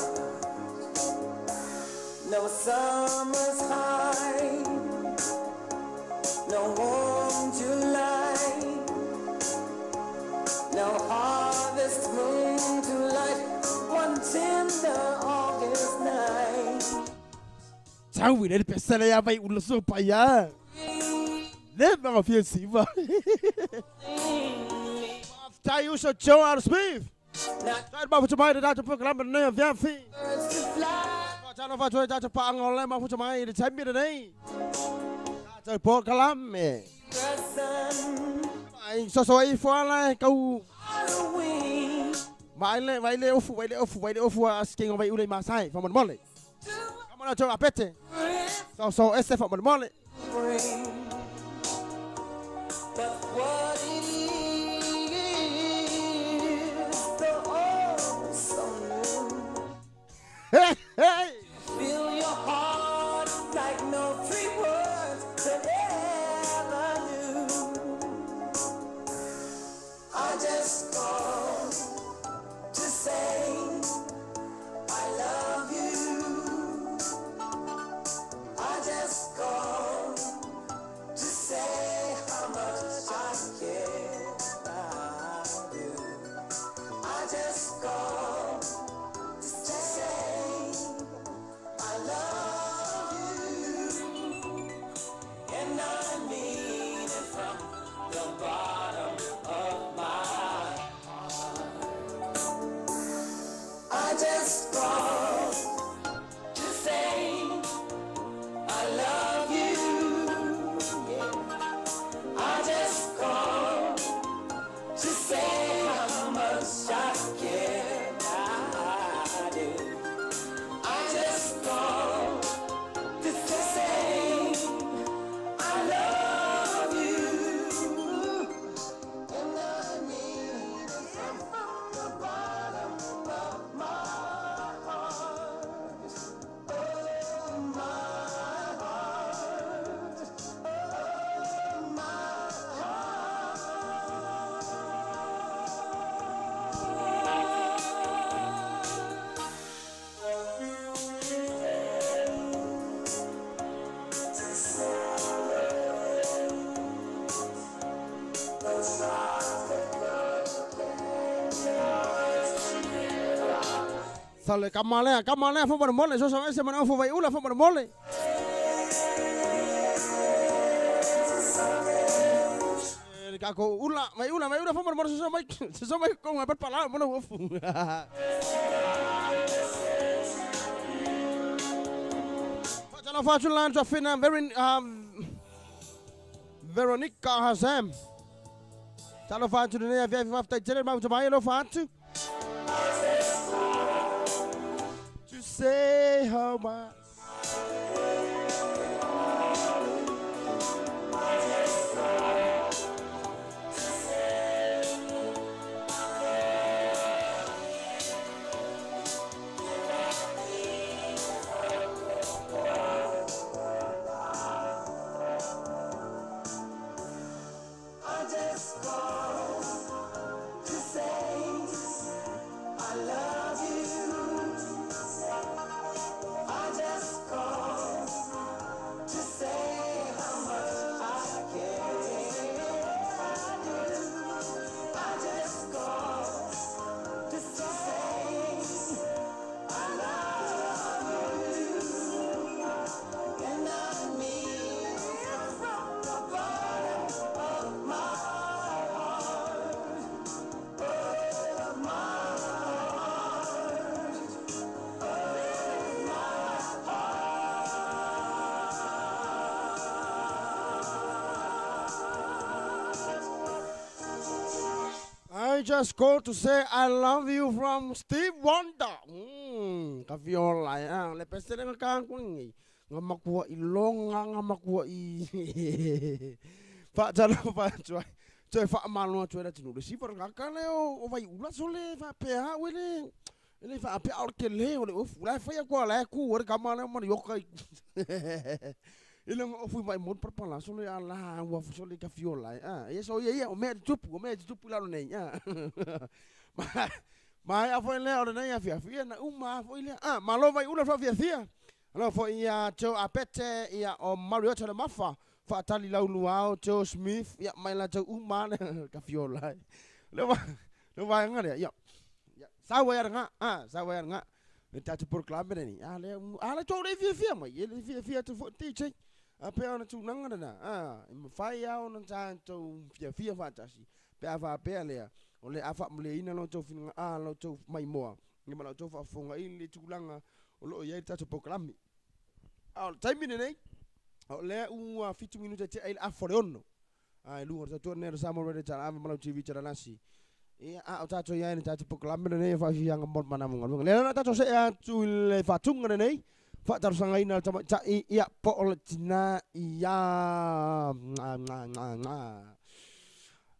No summer's high, no warm July, no harvest moon to light one tender August night. Tau i le pesele ia vai ula sopa ia. Le manga fia siva. Tai uso Joe out of Smith. Tai mafuta mai le tatou polokalame lenei afiafi. Faatalofa atu ai tatou paaga o le mafuta mai i le taimi lenei. Tatou polokalame. Ai soso ai ifo ala e kau. Vai le vai le ofu vai le ofu vai le ofu a skinga vai ule i Masai faamolemole. Kamana tau apete. Soso ese faamolemole. But what it is, though oh so new. Hey, hey. Fill your heart like no three words could ever do. I just called to say I love you. I just called to say how much I care. I do. I just called to say I love you, and I mean it from the bottom of my heart. I just called to say I love you. Sale kamalea kamalea fo mole so so ese mana fo vai ula fo mole. Kako ula vai ula vai ula fo mole so mai so mai ko ngai pala mo no fu. Fatala fatula fina very Veronica Hazem. Talo fatu ne avia via tele ma tu mai lo fatu. To say how much I just called to say I love you from Steve Wonder. Ka fiola ya le pesele ka kungi ngamakua ilonga ngamakua i fa talo fa tswa tswa fa malo tswa la tinu le sifa ka ka le o vai ula sole fa pe ha wele le fa pe al ke le o le fu la fa ya ko la ku o ka mana mo yo ka ile o fui mai mon parpala sole ala ua sole ka fiola ah eso ia ia o me tupu la nei ah ma a foi le o nei a fia fia na uma foi le ah malo vai ula fa fia fia alo foi ia Joe Apete ia o Mario le Mafa fa tali lau luau Joe Smith ia mai la Joe uma ka fiola le va ngare ia sa wa nga ah sa wa nga le tatu proclame ni ah le ah le Joe le fia fia mai le fia fia tu fo ti a pe ona tu nanga na ah mfai ya ona tanto fia fia fantasi pe ava pe le o le afa mle ina lo to finga a lo to mai moa ni ma lo to fa fonga i le tulanga o lo ia tatu proclame a time ne o le u 7 minuta te ai a foreono a lu o to ne sa mo re tala ma lo tv tala nasi e a o tatu ia ni tatu proclame ne fa fia ngam mana mo le na tatu se a tu le fatunga ne fa tarusangaina tama ta i ia po o le tina ia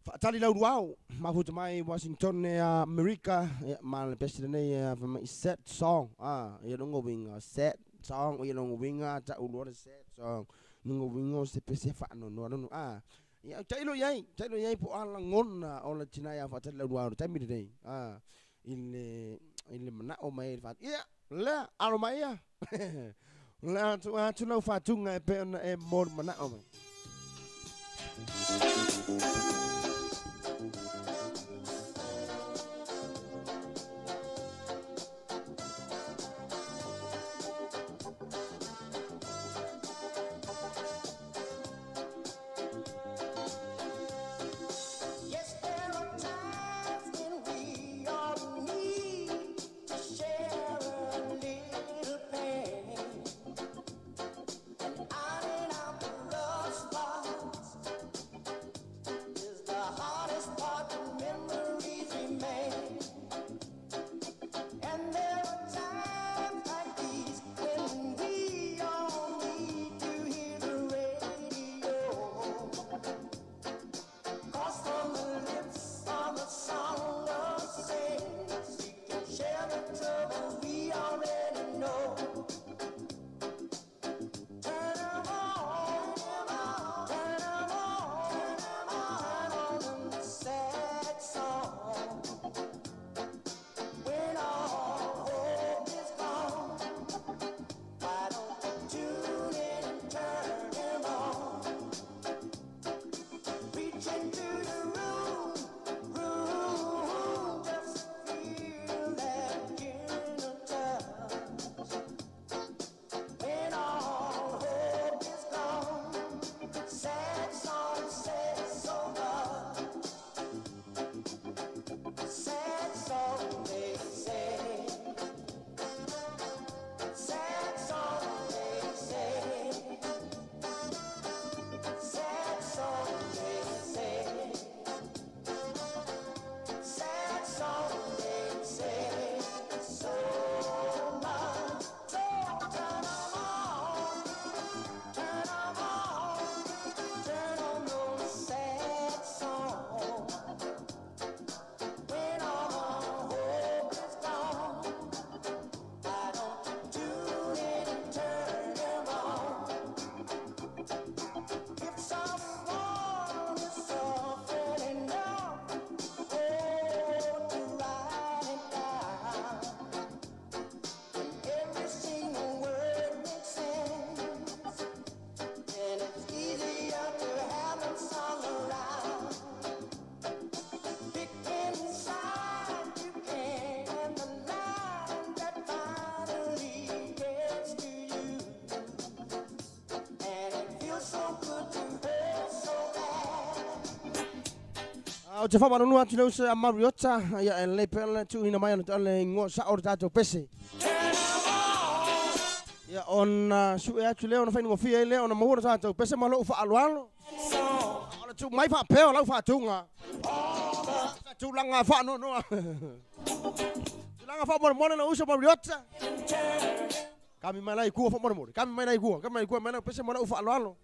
fa tali lau ruau mafuta mai Washington e America ma le pesi nei fa mai set song ah ia longo winga set song ia longo winga ta ulo le set song longo winga se pesi fa no no no ah ia ta ilo iai po ala ngona o le tina ia fa tali lau ruau taimi nei ah ile mana o mai fa ia le alo mai ia le atu atu lau fatunga e pe ona e mor mana o mai. Into the room, room, just feel that gentle touch. O te whamanunu atu leu se a Mariota, ia e le pele tuuina mai ana le ingoa sa o le tātou pese. Ia ona sue atu leo ona whainunga fia leo ona maua tātou pese ma lou whaalualo. O le tu mai whaapeo lau whaatunga. Tūlanga whaanonoa. Tūlanga whaamoremore na uso Mariota. Kami mai lai kua whaamoremore. Kami mai lai kua. Kami mai kua mai lau pese ma lau whaalualo.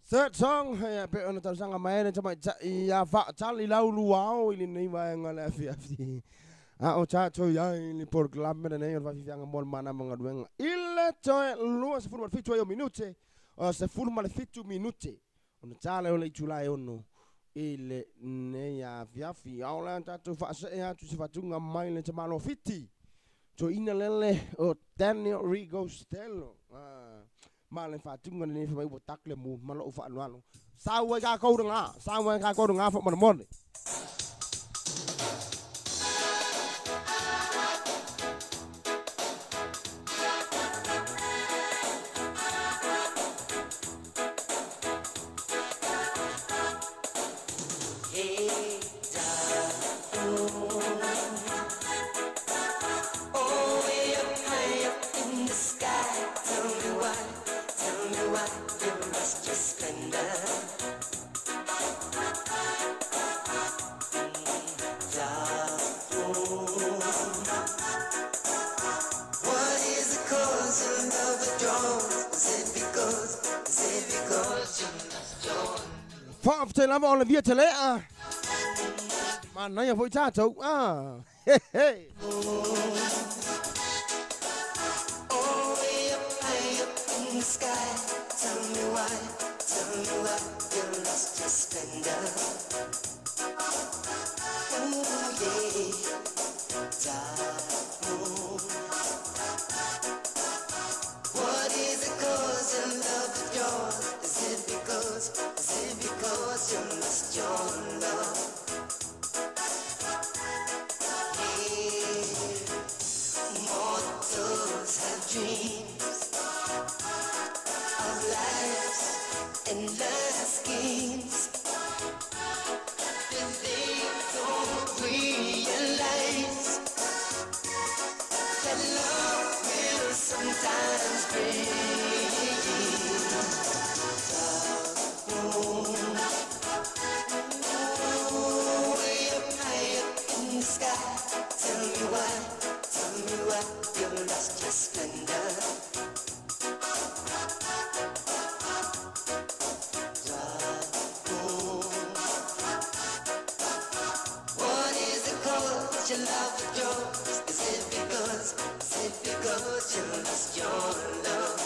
Third song, ia pe ona tausanga mai le tamai ia whaatali lau luau i le nei vaenga le afiafi. A o tātou iai le porokalame lenei o le faafiafiaga mo le mana ma galuega. I le toe 27 ai o minute, o 17 minute. Ona tā leo le itulā e 6 i le nei afiafi. A o le tātou faasee atu se faatuga mai le tamalo fiti. Toeina lele o Daniel Rigostello. Ma le whātunga nei whai ua takle mu ma lou whaanoano. Sau ai kā kouranga, sau ai kā kouranga wha mana. Te lava o le via te lea. Manaia foi tātou. Ah, he he. Oh, way up high up in the sky. Tell me why you lost your splendor. Ooh, yeah, dark moon. What is the cause of love of yours? Is it because you lost your love? Hey, mortals have dreams of life's endless schemes, but they don't realize that love will sometimes bring. Tell me why you lost your splendor. What is the cause your love adores? Is it because you lost your love?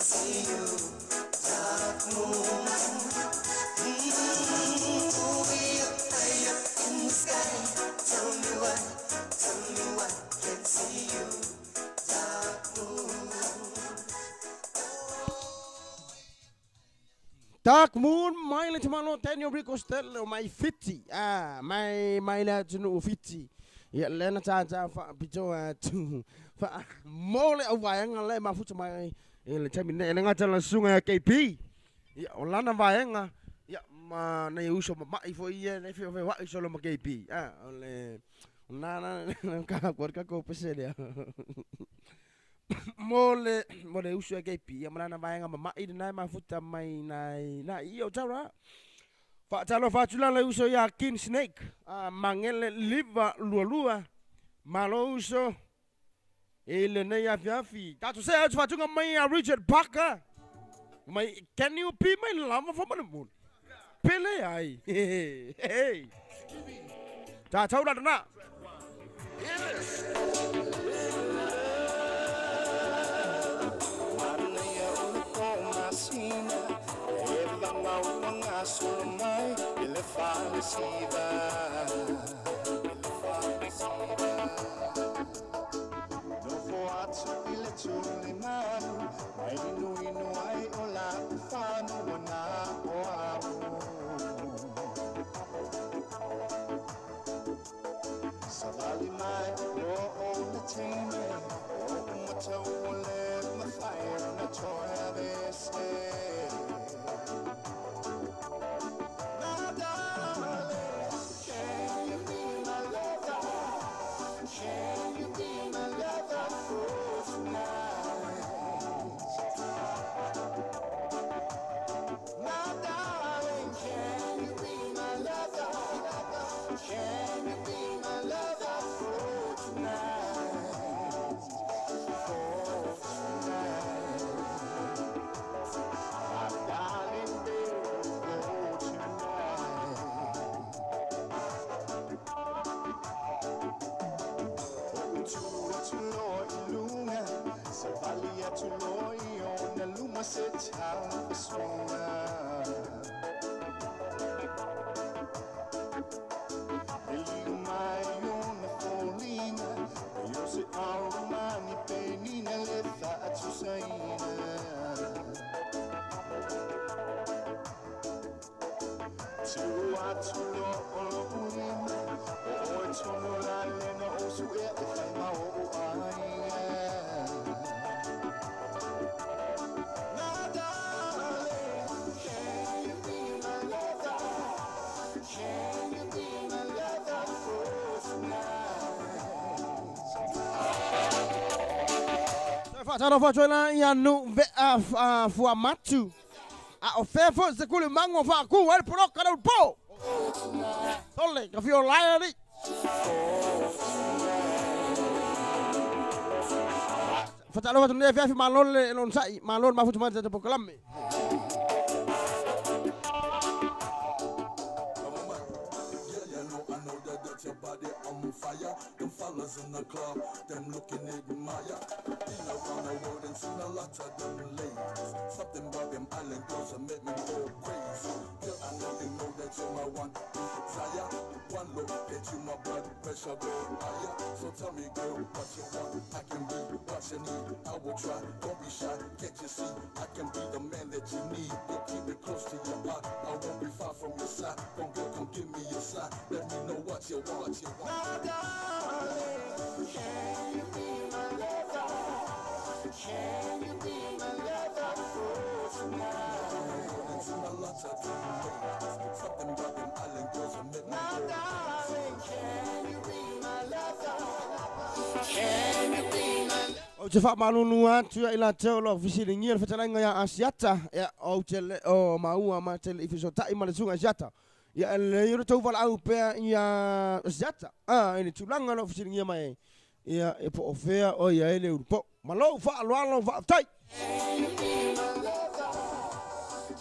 see you, dark moon. Oh, we up high up in the sky. Tell me why, can't see you, dark moon. Dark Moon mai le tamalo Daniel Rico Costello mai fiti mai mai le tunu fiti ia lena ta ta fa pito tu fa mole au vaenga le mafuta mai le taimi nei le ngata la sunga KP ia o lana vaenga ia ma nei uso ma mai fo ia nei fe wa iso lo ma KP o le na na ka ko ka ko pese le mole mole uso KP ia malana vaenga ma mai nai mafuta mai nai na ia o taura fa talo fa tula le uso ia King Snake mangele liva lua lua malo uso ele nei afi afi tatu se atu fatunga mai a Richard Parker mai can you be my lover for the moon pele ai hey ta tau la na Talo fa tsoela ia nu ve a fua matu a o fefo se kule mango fa ku el pro ka po tole ka fio lai ni fa talo fa tole fa malol lon sai malol ma futu ma te pokalame. Your body on fire, them fellas in the club, them looking admire. Been around the world and seen a lot of them ladies. Something about them island girls that make me go crazy. Girl, I know you know that you're my one desire. One look at you, my blood pressure go higher. So tell me, girl, what you want, I can be what you need. I will try, don't be shy, can't you see? I can be the man that you need. Go keep it close to your heart, I won't be far from your side. Come, girl, come give me your side. Let me know what you want. What you want. My darling, can you be my lover? Can you be my lover for tonight? My darling, can you be my lover? Can you be my lover? O te whaamalunu atu ia ila teo lo fisilingia le whatalainga ia Asiata ia o te le o maua ma te le ifisotai ma le sunga Asiata ia le yoro tau wala au pea ia Asiata ele tūlanga lo fisilingia mai ia e po o fea o ia ele urupo malo whaaloalo whaaftai. Can you be my lover?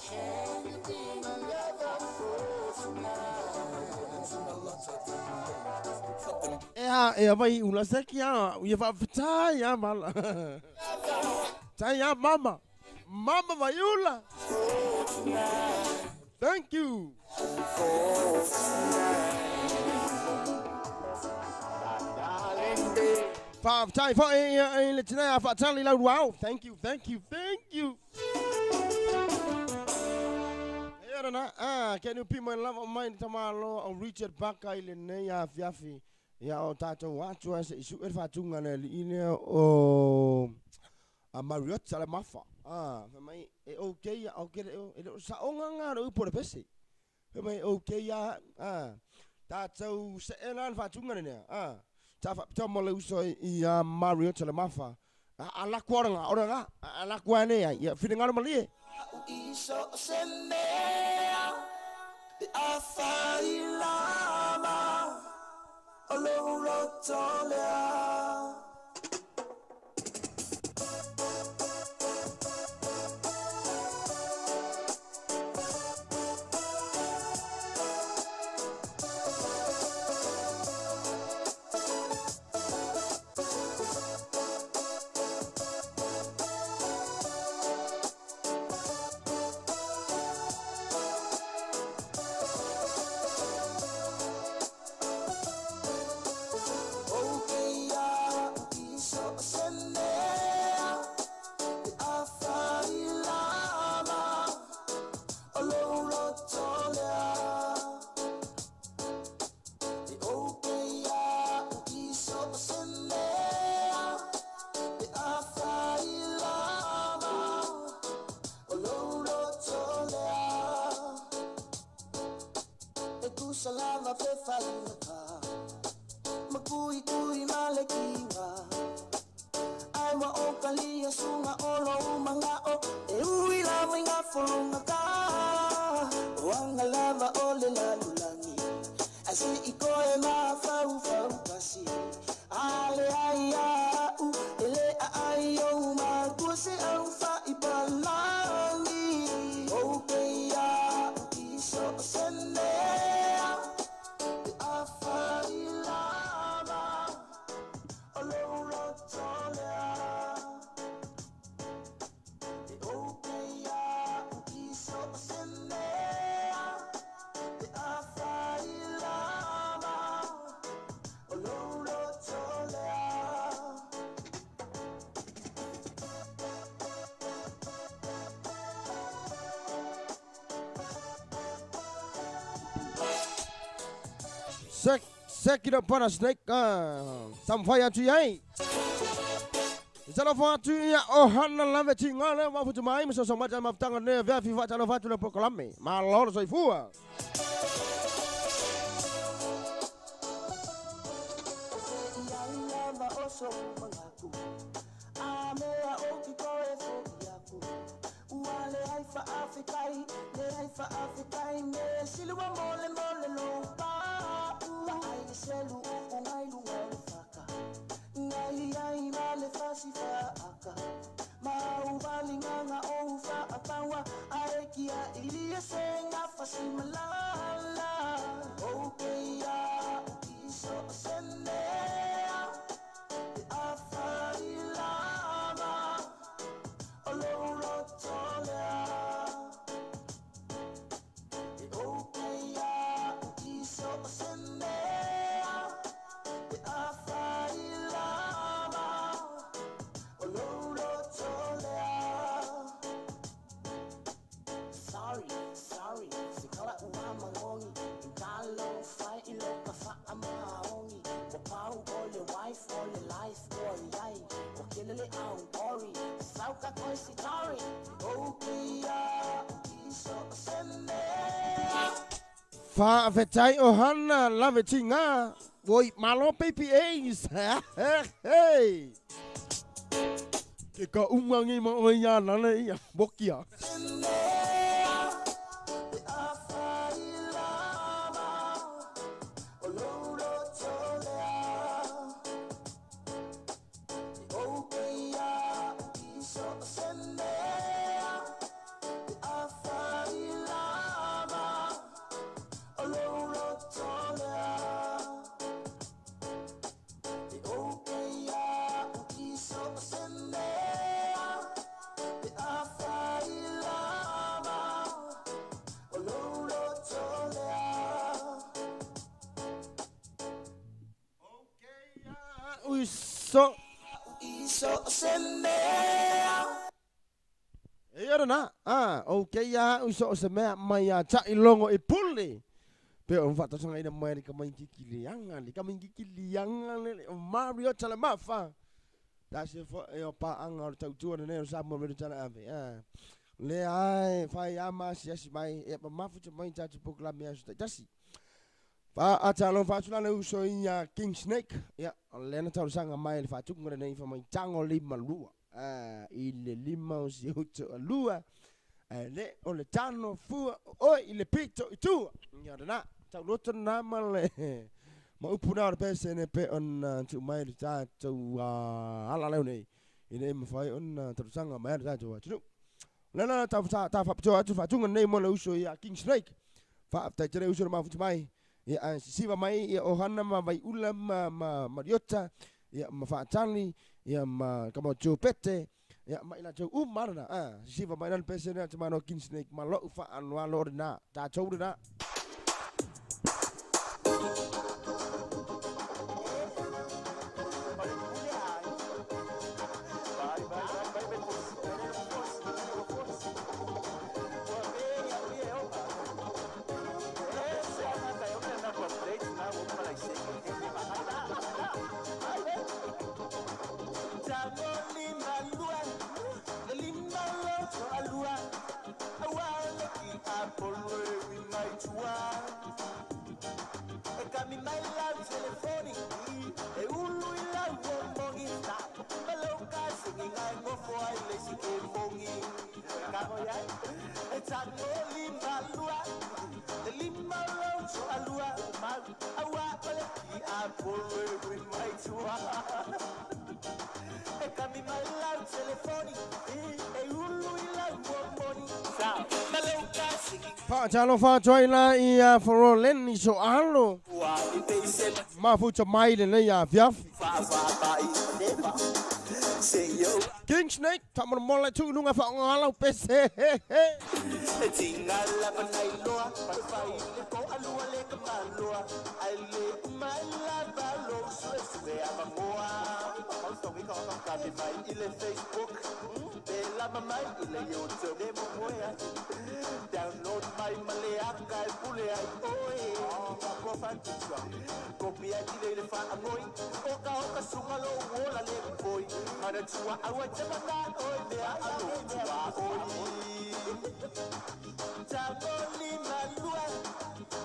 Can you be my lover for tonight? Ea e vai ula seki a ia whaaftai a mala. Tai a mama. Mama Vaiula. Thank you. Five time for wow. Thank you, thank you, thank you. Ah, can you be my love of mine tamalo o Richard Baka i lenei afiafi ia o tatou atu ai se i su'e le faatuga le alii lea o a Marriott sa le mafa. Ah, fai mai e okay ia okay le e le o sa'oga gā le upu o le pese. Fai mai okay ia ah tatou se'e la le faatuga lenea. Ah, ta faapitoa mo le uso i a Marriott sa le mafa. A laku ora ngā ora ngā a laku ane ai ia finagalo malie. Iso se mea Te awhai lama O lou roto lea. Sek it up on a snake. Samfai atu iai. Talofa atu ia o hana lave tinga le mafutu mai ma so mata mafutanga ne vea fi fa talofa atu le pokolame. Malo soifua. Whawhetai o hana lave tinga. Oi, malo baby ace. Hey. Ke ka umangi mo o ia nana ia bokia. Te aso. Ia na, okay ia uso o se mea mai a tai longo i pule. Pe o whatasanga ina mai ka mai kiki lianga, li ka mai kiki lianga le o Mario Talamafa. Ta se fo e o pa anga o tautua nei o Samoa me tala ave. Le ai whai ama si asi mai e pa mafu te mai tatu pokla mea su tasi. Fa atalo fa uso ia King Snake. Ia lena tausanga mai le whatukunga nei fa mai tango lima lua. I le lima o si uto a lua. Le o le tano fua oi i le pito i tua. Ia rena tauloto nā ma le ma upu nā o le pese ne pe ona tu mai le tātou ala leo nei. I ne mawhai ona tausanga mai le tātou atunu. Lena tā whapitoa atu whatunga nei mo le uso ia King Snake. Wha tere uso na mafutu mai. Ia sisiva mai ia ohana ma vaiula ma Mariota. Ia ma whaatali. Ia ma kamo Joe Pete. Ia ma ila tau umarana. Sisiva mai nana pese nea te mano King Snake. Ma lou wha anua lore nā. Tā tau nā. Talo fa joina ia Forolen i so alo. Mafuta mai le nei a viaf. King Snake, ta mo mola tu lunga fa ngala pese. Download my Maleaka pule ai oi. Kopia tile le fa angoi. Oka oka sunga lo wola le boy. Mana tua awa chapaka oi le alo tua oi. Tango lima lua,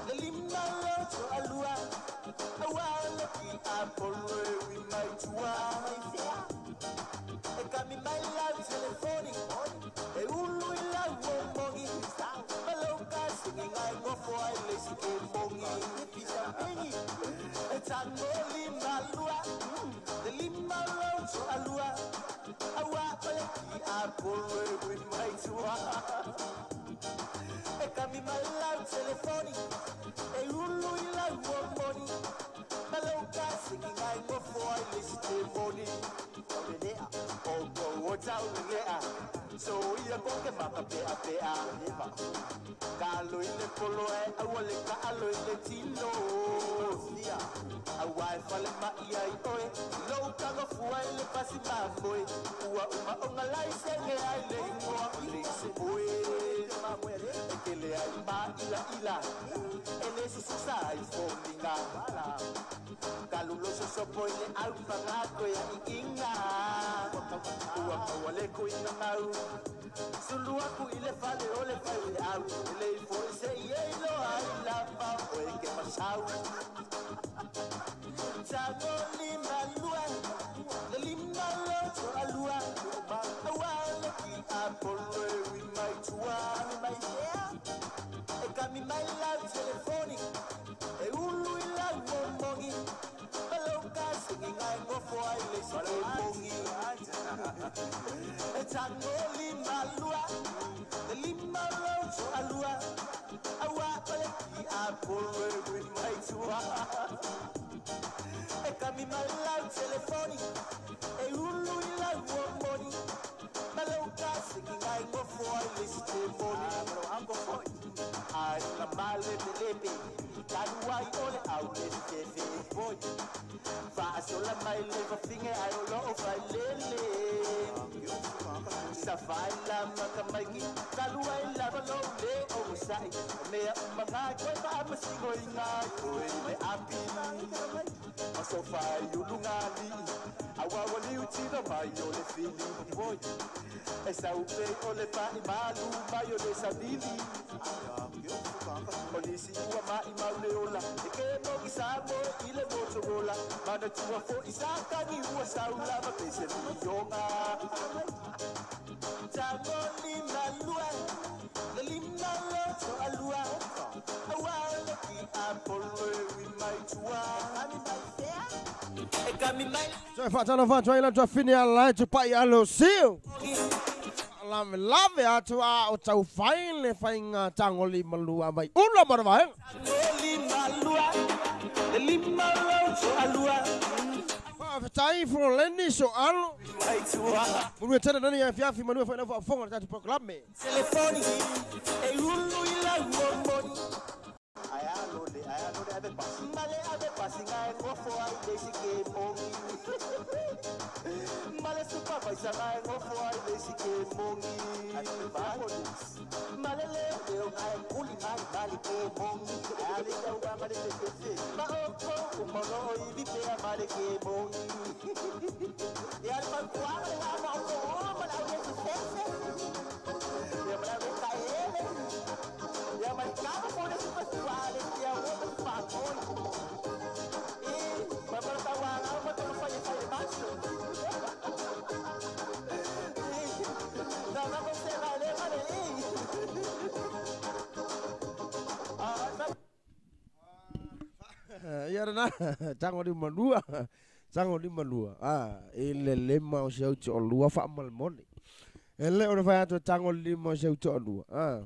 le lima lo to alua. Awa le ki apollo we mai tua. E kami mai la telefoni. E ulu ila womongi. Maloka singing I go for I listen to mongi. E tango lima lua, le lima lo to alua. Awa le ki apollo we mai tua. E kami mai la telefoni. E ulu ila womongi. Maloka singing I go for I listen to mongi. Oh go down there. So ia koke maka pea pea. Ka lo ile polo e awa le ka alo ile tino. Awa e fale ma ia i oe. Lo ka go fua ile pasi ma moe. Ua uma onga lai se le ai le ingoa le se oe. E ke le ai ma ila ila. E le sususa ai folinga. Kalulo sosopo ile au pangako ya iinga. Ua maua le kuinga mau. Sulu aku ile fale ole fale au. Le ifo se ie ilo ai la pa oe ke masau. Tango lima lua, le lima lo to alua. Awa le ki apollo we mai tua. E kami mai la telefoni. E ulu ila womongi. Maloka singing I go for I listen to mongi. E tango lima lua, le lima lo to alua. Awa le ki apollo we mai tua. E kami mai la telefoni. E ulu ila womongi. Maloka singing I go for I listen to mongi. Ai la male de lepe. Kaluai ole au le tefe boy. Fa sola ala mai le fafinge ai o loo fai lele. Sa fai la maka mai ki talu ai la va lo le o sai. Mea umanga koe pa masingo inga koe le api. Maso fai ulunga li. Awa wali utino mai o le fili boy. E sa upe o le pa i malu mai o le sabili. O nisi ua mai mau le ola. E ke mo ki sa mo i le Motorola. Mana tua fo i sa tangi ua saula ma pese mi yonga. Tango lima lua. Le lima loto alua. Awa le ki apolo e wi mai tua. Ami mai fea. E kami mai. So whaatana whaatua ila tua whini ala e tu pai alo siu. Lave lave atu a o tau whai le whainga tango lima lua mai ula mara vaenga. Tango lima lua. Le lima loto alua. Whaafatai Floreni so alo. Mai tua. Manua tana nani a fiafi manua whainau whaafonga le tatu proklame. Telefoni e ulu ila uomoni. Ai alo le ave pasi. Male ave pasi ngai ngofo ai le si ke mongi. Male supervisor ngai ngofo ai le si ke mongi. Male le leo ngai kuli mai mali ke mongi. Ale tau ba male te te. Ma oko umono i vi pe male ke mongi. Ya al pa kwa le la ma oko ma la le se se. Ya ma le ka ele. Ya ma ka mo le super suale ya o pa ko. E ma pa ta wa la ma to fa fa macho. Na na ko se la le ma le. Ah sa Ia rena tango lima lua. Tango lima lua. Ah e le lema o se au o lua fa malmone. Ele o fa atu tango lima o se au o lua. Ah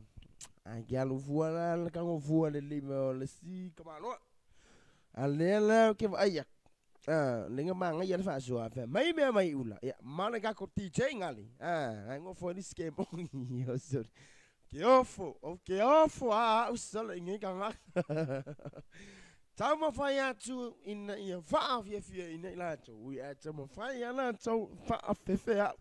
ai ke alu fua la le kango fua le lima o le si kamaloa. A le le ke vai ya. Ah lenga manga ia le fa soa fa mai mea mai ula. Ia mana ka ko DJ ngali. Ah ai ngo fo ni ske mongi o so. Ke ofo, o ke ofo a u so le ngi ka nga. Tau mawhai atu ina ia whaafiafia ina i lātou. Ui a tau mawhai ana tau whaafefe au.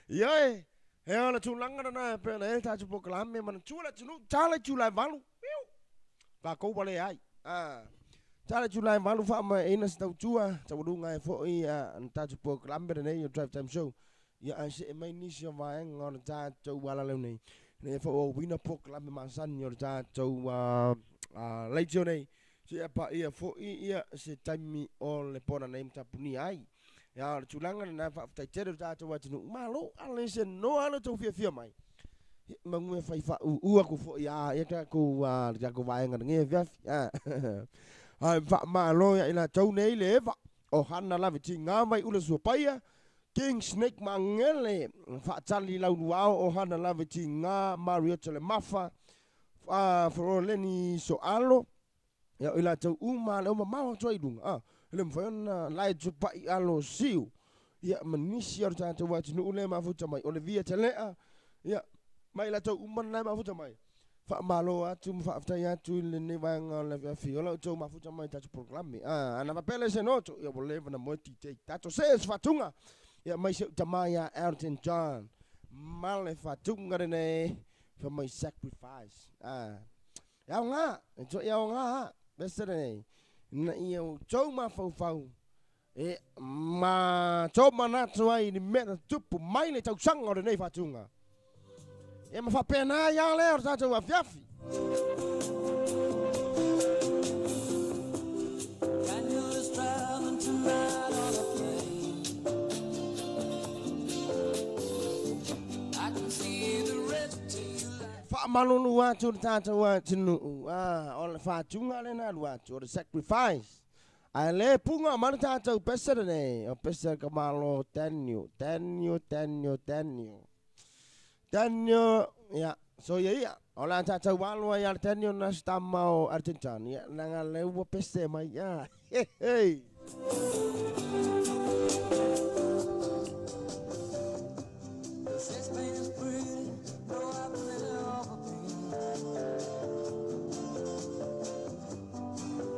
Ia e, he ona tūlanga na e pēna e tātu pokalame mana tūla tunu, tāla tūlai valu. Wā wale ai. Tāla tūlai valu wha ma ina se tau tua, tau runga e fo i a tātu pokalame nei o Drive Time Show. Ia ai se e mai nisi o vaenga o na tātou wala leu nei. Nei e fo o wina pokalame masani o na tātou leitio nei. Se pa ia fo i ia se taimi o le pona nei mtapuni ai. Ia o le tūlanga na whaaftai tere o tātou atunu. Malo ale se no alo tau fia fia mai. Mangu e whai wha ua ku fo ia ia tākou tākou vaenga nge fiafi. Ai wha malo ia ila tau nei le ewa. O hana lawe ti ngā mai ula suapaia. King Snake Mangele whaatali lau luau o hana lawe ti ngā Mario Tele Mafa. Floreni so alo. Ia ila tau uma le uma mawa tua ilunga. Le mwhai ona lai tu pai alo siu. Ia manisi o tātou atunu ule mafuta mai. O le via te lea. Ia mai la tau uma nai mafuta mai. Wha malo atu mwhaaftai atu i le nei waenga o le fiafi. Ola o tau mafuta mai tātou programe. Ana wapele se noto. Ia wale wana moe titei. Tātou se es whatunga. Ia mai se utamaya Elton John. Male whatunga rene. For my sacrifice. Ia o ngā. Ia o ngā. Bese rene. Na ia o tau mawhauwhau. E ma tau manatu ai ni mea tupu mai le tausanga o renei whatunga. E ma whapena ia leo tātou afiafi. Daniel is traveling tonight on a plane. I can see the red tail light. Whaamalulu atu tātou atunu. O le whatunga le nā atu, o le sacrifice. Ai le punga mana tātou pesa nei. O pesa ka malo Daniel, Daniel, Daniel, Daniel. Daniel, ia, so ia ia. O la tātou waloa ia Daniel na stama o Argentina. Ia, nanga leua pese mai ia. Hey, hey. This pain is pretty, no I've never been.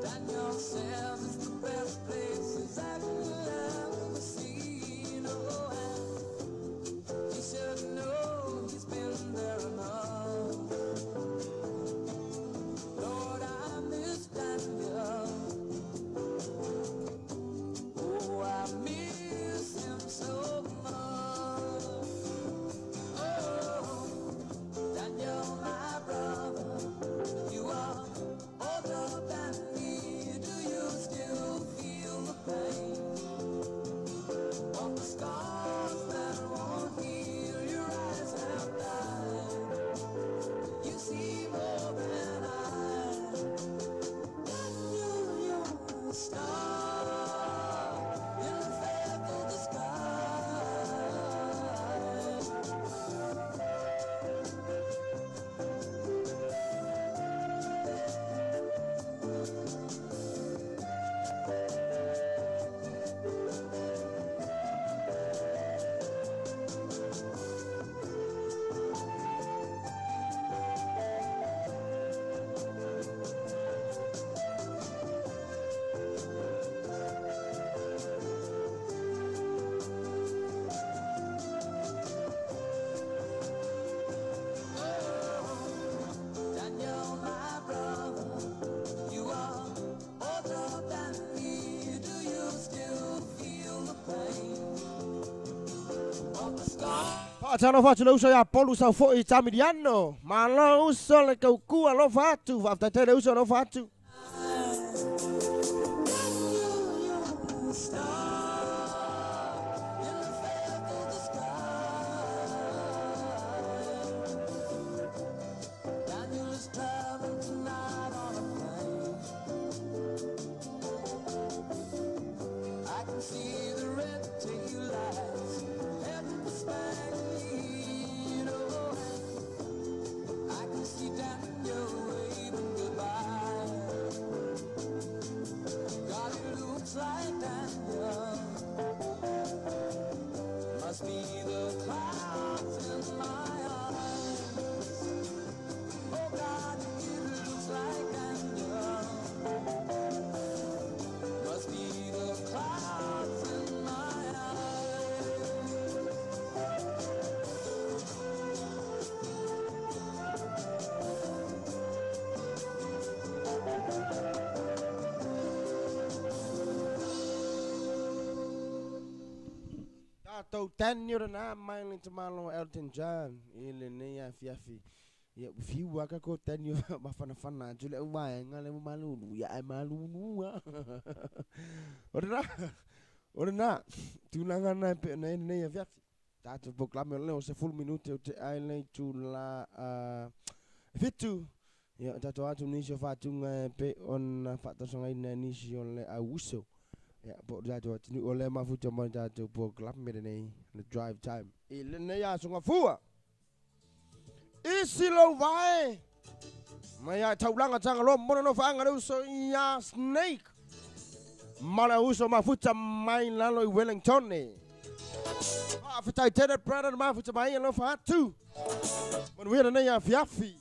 Daniel says it's the best place Faatalofa atu le uso ia Polu Saufo'i Tamiliano. Malo uso le kaukua alofa atu. Faafetai tele uso alofa atu. Daniel is traveling tonight on a plane. I can see the red tail lights heading for Spagnino. I can see Daniel waving goodbye. God, it looks like Daniel. Must be the clouds in my eyes. Oh God, it looks like Daniel. Must be the clouds in my eyes. Tatou Daniel na mai le tamalo Elton John i lenei afiafi. Ia fiu aka ko Daniel mafanafana atu le uaenga le malulu ia ai malulu a. O lena, tulaga na e pe na lenei afiafi. Tatou polokalame o lea o 10 minute o te ai le tula 7. Ia tatou atu nisi o faatuga e pe ona faatausaga nisi o le auuso. Ia po o tatou atunuu o lea mafuta mai tatou polokalame lenei le drive time. I lenei aso gafua. Isi lou vae. Mai ai taulaga Tagaloa mona no faanga le uso ia Snake. Ma le uso mafuta mai lalo i Wellington. Faafetai tele brother mafuta mai alofa atu. Manuia lenei afiafi.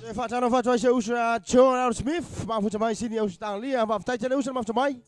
E faatalofa atu ai se uso ia John L. Smith mafuta mai sini Ausitalia. Faafetai tele uso mafuta mai.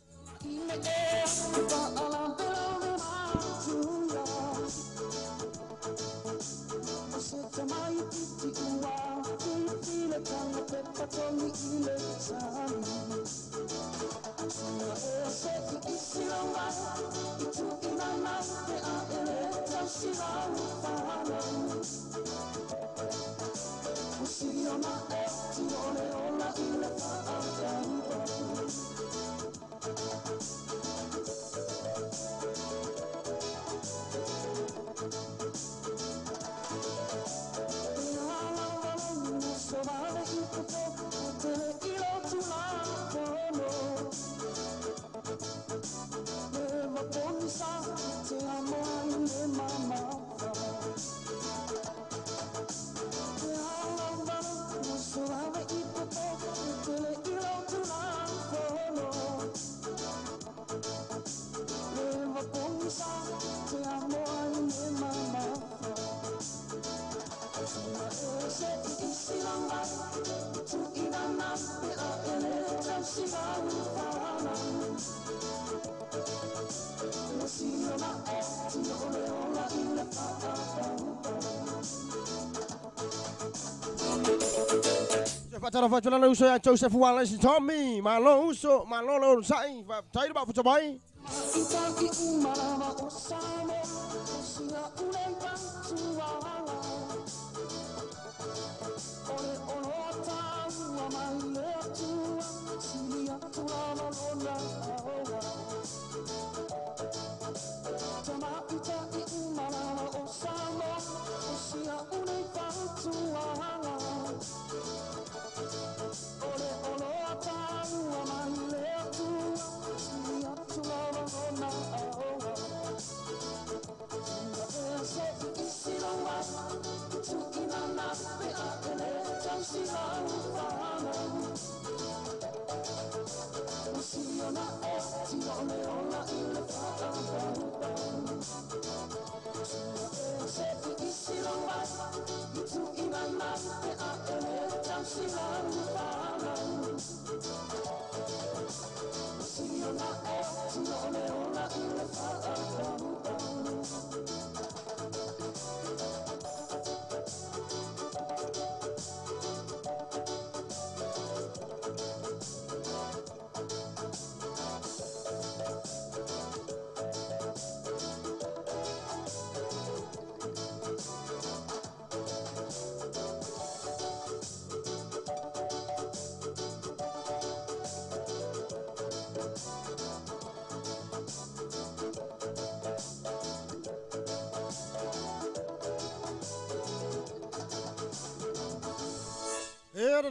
Faatalofa atu le uso ia Joseph Wallace Tommy. Malo uso, malo le onosai. Faafetai le mafuta mai.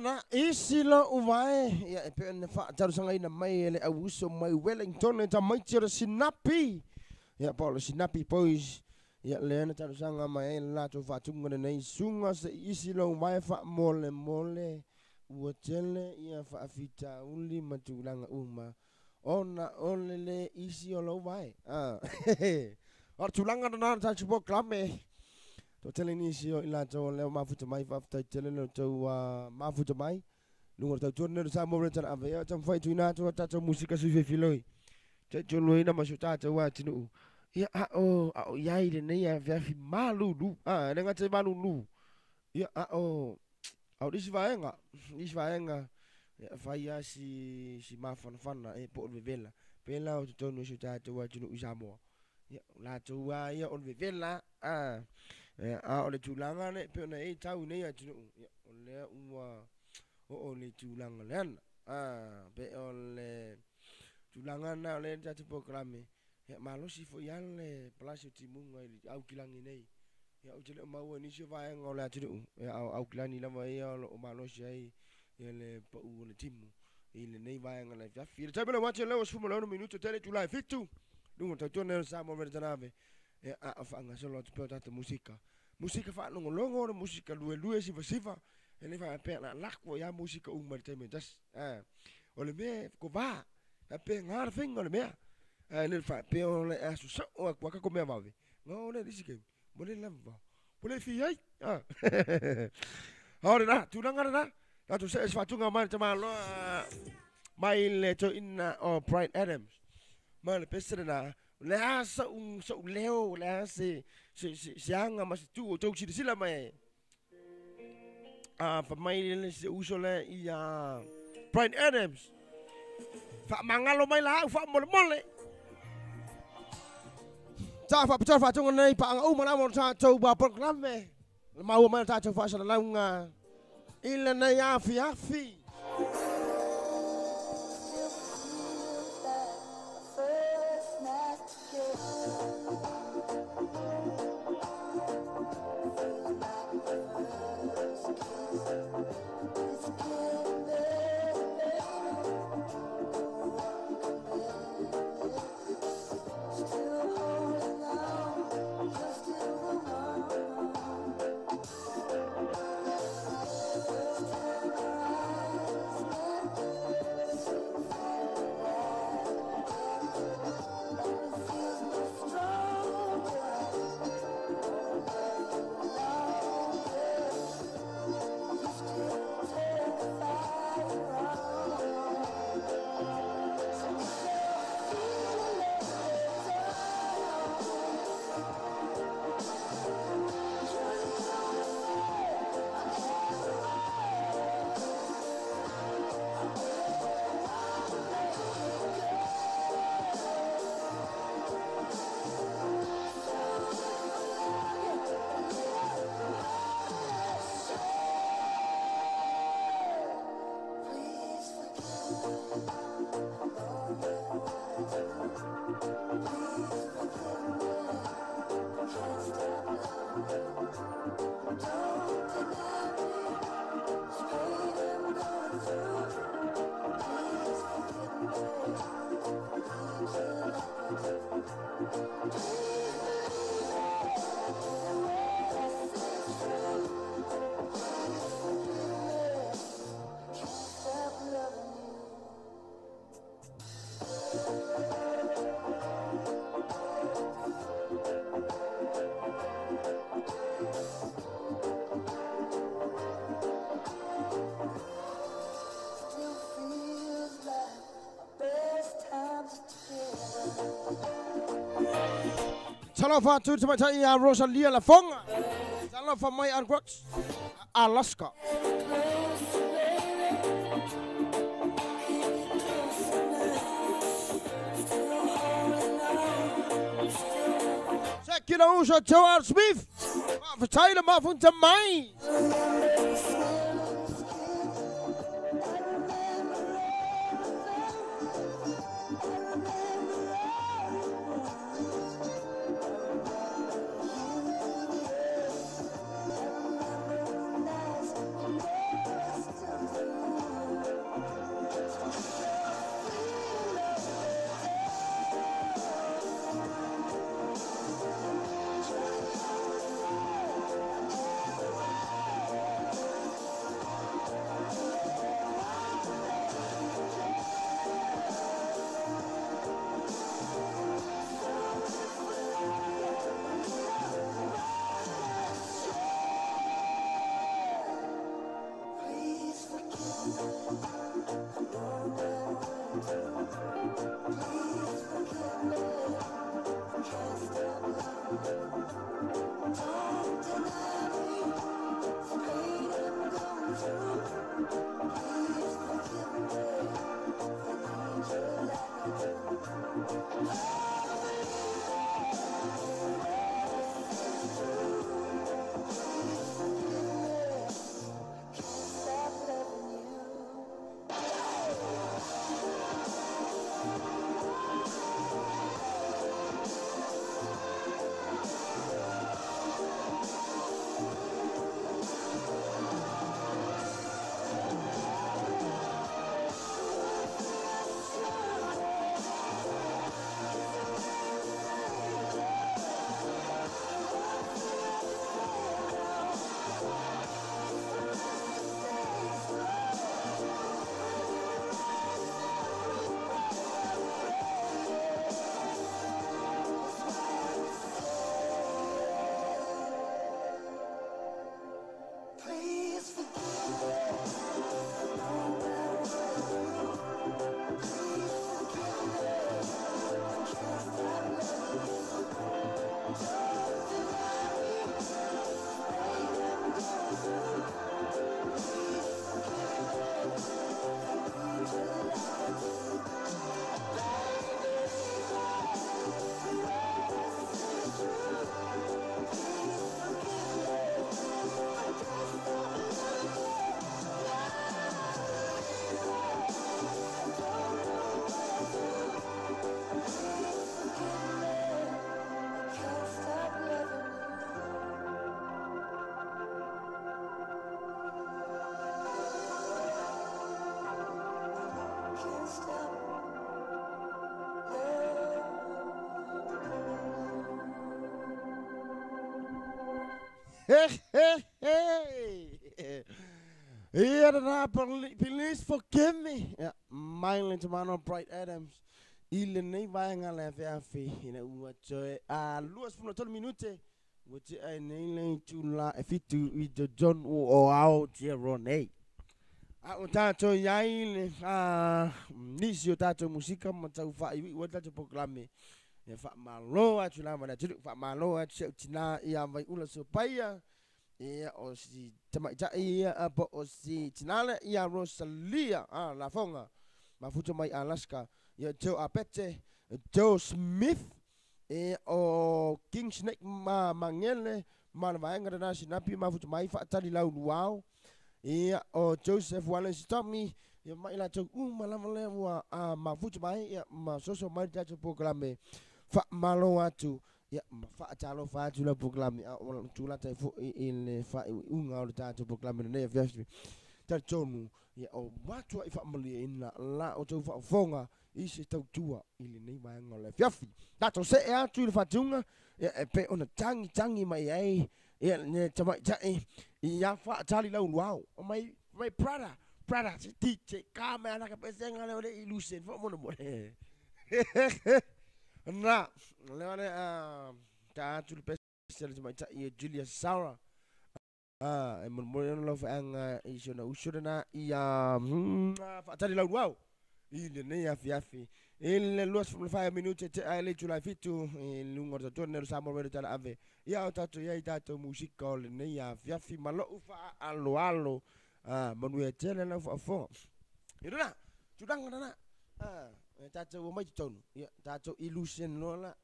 Na isi lo uvae ia e pe na fa talusanga ina mai ele au uso mai Wellington e tamaiti o le Sinapi ia pa o le Sinapi Boys ia le na talusanga mai e la latou faatuga lenei suga se isi lo uvae faamolemole ua tele ia faafitauli ma tulaga uma ona o le lē isi o lou vae o le tulaga lena le tatou polokalame to tele nisi o i latou o lea mafuta mai faafetai tele le outou mafuta mai luga o le tautua lenei o le Samoa Radio Tala Ave ia taumafai tuuina atu a tatou musika sui filifiloi taitoluaina ma si o tatou atunuu ia a o iai lenei afiafi malulu e le gata i malulu ia a o nisi vaega ia fai lava si mafanafana e po o le vevela pela o totonu o si o tatou atunuu i Samoa ia o latou lava ia o le vevela a o le tulaga le pe ona e tau nei atunuu ia o lea ua oo le tulaga leana pe o le tulaga na o le tatou polokalame ia malosi foi lava le palasi o timuga i le aukilagi nei ia ou te le o maua i nisi o vaega o le atunuu ia a o aukilagi lava ia o loo malosi ai ia le pau o le timu i lenei vaega le afiafi. I le taimi o le uati o lea ua 16 minuto tele itula e 7 luga o le tautua lenei o le Samoa Radio Talave ia a o faagasolo atu pea o tatou musika. Musika faalogologo o le musika luelue sivasiva e le faapea la lako ia musika uma i le taimi e tasi. O le mea kovā faapea gā le faiga o le mea. E le faapea o le aso soo atu a tatou mea vave. Gā o le nisi taimi mo le lava mo le fia ai. O lena tulaga lena tatou see se faatuga mai le tamaloa mai le toeaina o Brian Adams ma le pese lena le a sa'u leo le a se aga ma se tu o tou silasila mai ai fa mai le se uso lea ia Brian Adams faamagalo mai la au faamolemole ta faapitoa faatuga lenei paaga uma lava o le tatou polokalame le maua mai le tatou faasalalauga i lenei afiafi. Talofa atu i le tamaitai ia Rosalia Lafoga. Talofa mai Anchorage, Alaska. Se kila uso Joel Smith. Faafetai le mafuta mai. Ia lena, please forgive me. Ia, mai le tamano Bright Adams i lenei vaega le afeafe ina ua toe a 23 minute ua tea ai nei le itula e 7 i totonu o Aotearoa nei. A ua tatou i ai le nisi o tatou musika ma tau faaiuiu ai le tatou polokalame. Ia faamalo atu lava i le atunuu, faamalo atu si au tina ia Vaiula Sopaia, ia o si tamaitai ia po o si tina lea ia Rosalia Lafoga, mafuta mai Alaska, ia Joe Apete, Joe Smith, ia o King Snake ma Mangele, ma le vaega lena Sinapi mafuta mai Faatali Lauluao, ia o Joseph Wallace Tommy, ia ma i latou uma lava lea ua mafuta mai, ia ma soso mai le tatou polokalame. Faamalo atu, ia ma faatalofa atu le polokalame, a o tulata ai foi i le faaiuiuga o le tatou polokalame lenei afiafi. Talitonu, ia o matuai faamalieina la outou faafofoga i se tautua i lenei vaega o le afiafi. Tatou see atu i le faatuga, ia e pei ona tagitagi mai ai ia le tamaitai ia Faatali Lauluao. O mai my brother, brother, se DJ ka me ana ka pesenga le ole ilusen fo mono mo. Na, le ole a ta atu le pese le tamaitai ia Julia Sarah. E molimoli ona lau faeaga i si ona uso lena ia Faatali Lauluao i lenei afiafi. I le 25 minute te ai le July 7 i luga o le tautua nei o le Samoa Radio Tala Ave. Ia o tatou i ai tatou musika o lenei afiafi ma lou faaaloalo. Manuia tele lau faafofoga. Ia lena, tulaga lena. E tatou omai totonu. Ia, tatou illusion loa la.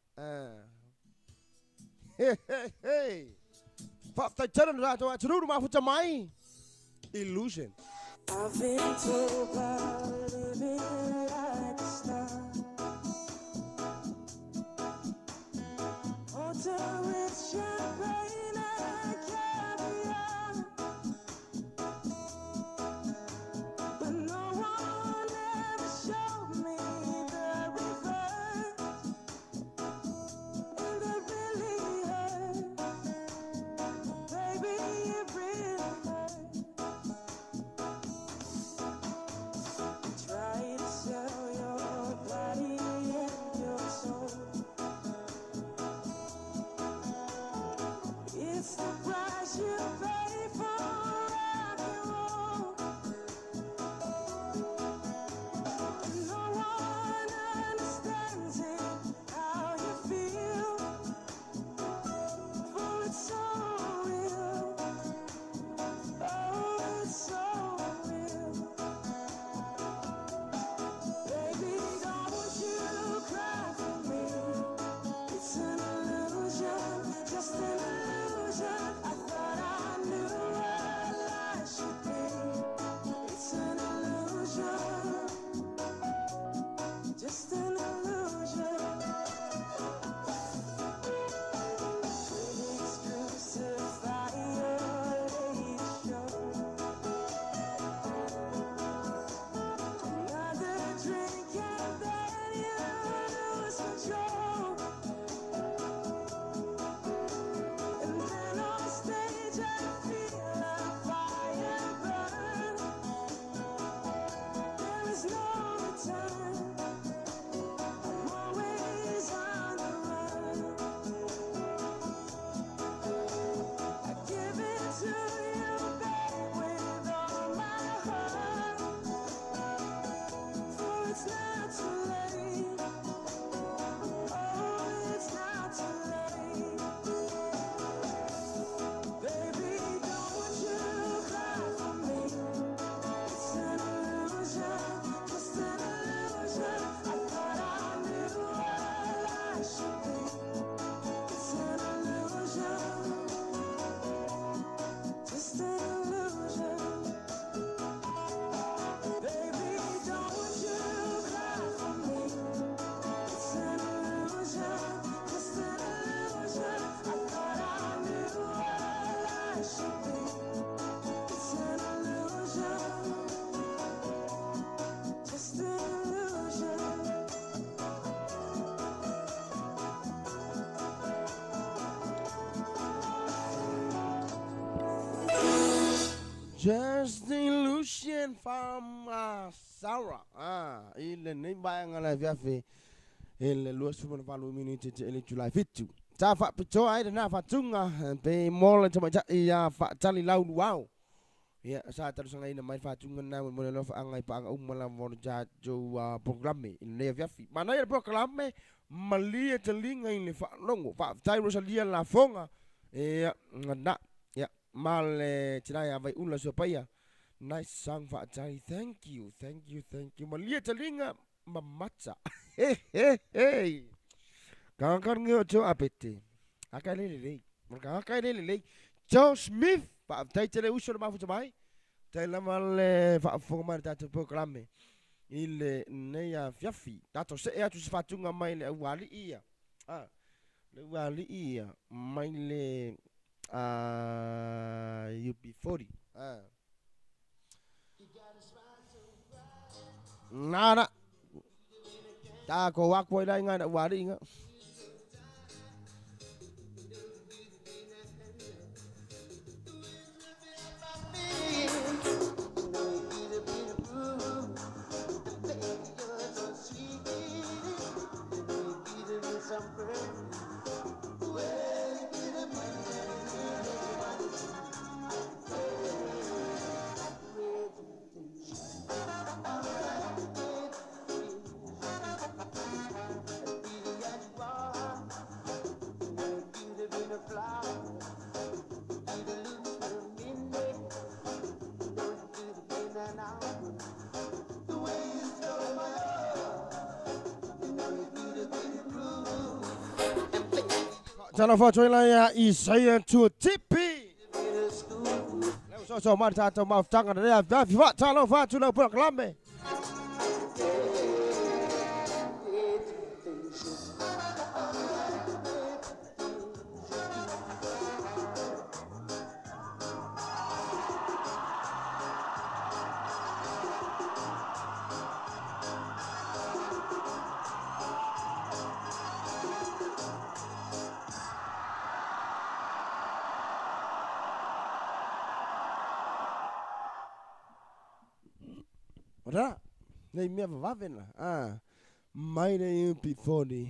He he he. Faafetai tele le tatou atunuu na mafuta mai. Illusion. I've been told about living like a star. Hotel with champagne and caviar. But no one ever showed me the reverse. And that really hurt. Baby, it really hurt. Try to sell your body and your soul. It's the price you pay for rock and roll. And no one understands it, how you feel. For it's so real. Oh, it's so real. Baby, don't you cry for me. It's an illusion, just an illusion. I thought I knew what life should be. It's an illusion, just an illusion. Critics crucify your latest show. Another drink and then you lose control. And then on stage I feel a fire burn. There is no return. I'm always on the run. I give it to you, babe, with all my heart. For it's not too late. Oh, it's not too late. Baby, don't you cry for me. It's an illusion, just an illusion. I thought I knew what life should be. It's an illusion, just an illusion. Baby, don't you cry for me. It's an illusion, just an illusion. I thought I knew what life should be. It's an illusion, just an illusion. Just the illusion from Sarah. I lenei vaega le afiafi i le 28 minute te le July 7. Sa faapitoa ai lena faatuga pe mo le tamaitai ia faatali lauluao. Ia sa talosagaina mai le faatuga lena mo le alofaaga i paaga uma lava o le tatou polokalame i lenei afiafi. Manaia le polokalame malie taliga i le faalogo. Faafetai Rosalia Lafoga. Ia na. Ia ma le tina ia Vaiula Suapaia. Nice song faatali. Thank you, thank you, thank you. Malie taliga mamata. He he he. Kagakani o tio apete. Aka le lelei. Kagaka le lelei. Joe Smith. Faafetai tele uso le mafuta mai. Tai lava le faafofoga mai le tatou polokalame i lenei afiafi. Tatou see atu se faatuga mai le aualii ia. Le aualii ia mai le UB40. Nana. Ta ko wako i lai ngai na aualii nga. Faatalofa atu ai la ia Isaia Tuatipi. Lea ua soasoa mai le tatou mafutaga lenei afiafi. Faatalofa atu lau polokalame. Ora, nei mea vavave na, a, mai le UB40,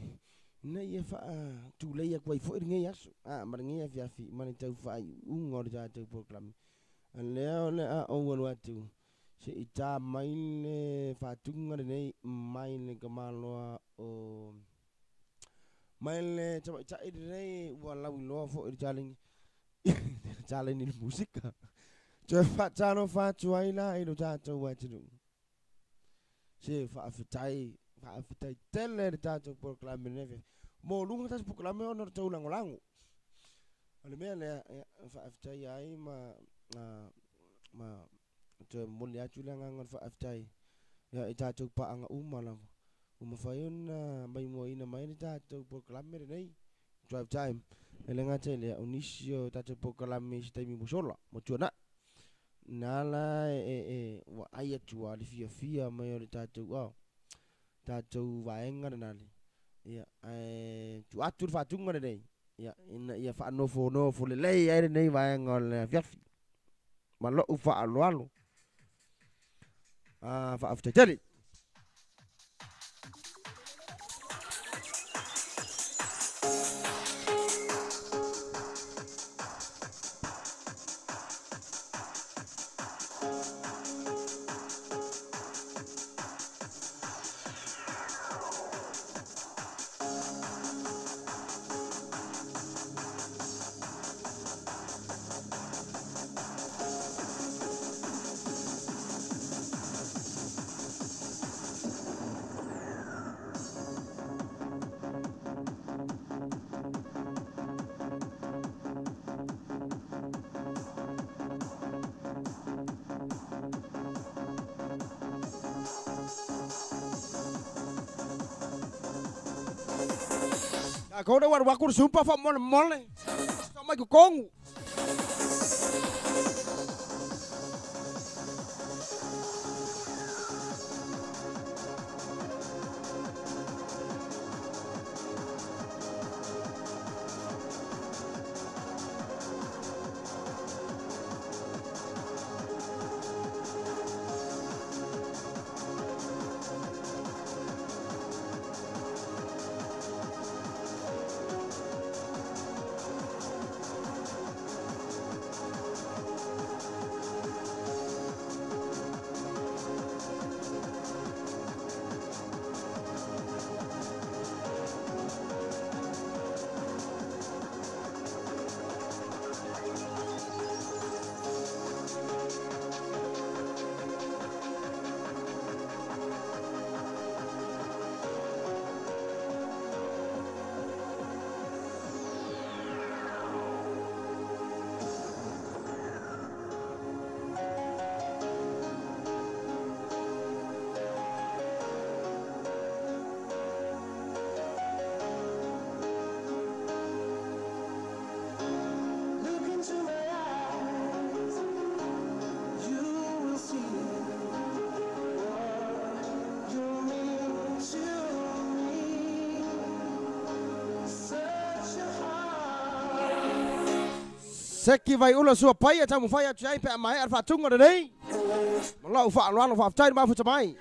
ina ia faatulei atu ai foi lenei aso, a, ma lenei afiafi, ma le tau faaiuga o le tatou polokalame. A lea o le a ou alu atu, se i tā mai le faatuga lenei mai le tamaloa o mai le tamaitai lenei ua lauiloa foi i le taleni taleni i le musika. Toe faatalofa atu ai la i lo tatou atunuu. Se faafetai, faafetai tele le tatou polokalame lenei afiafi. Mo luga tatou polokalame ona o le tau lagolago. O le mea lea, ia, faafetai ai ma ma toe momoli atu le agaga o le faafetai ia i tatou paaga uma lava ua mafai ona maimoaina mai le tatou polokalame lenei Drive Time. E le gata i lea, o nisi o tatou polokalame i se taimi ua sola, ua tuanai. Na la e, e, ua ai atu lava le fiafia mai o le tatou, oh, tatou vaega lena le. Ia, ae tuu atu le faatuga lenei, ia, ina ia faanofonofo lelei ai lenei vaega o le afiafi. Ma lou faaaloalo. Ah, faafetai tele. Tatou le ua alu atu le supa faamolemole. Sao mai totonu. Look into my eyes, you will see what you mean to me. Such a heart. Seki vai ula sua pai e taumafai atu ai pe a maea le faatuga lenei. Ma lau faaaloalo faafetai le mafuta mai.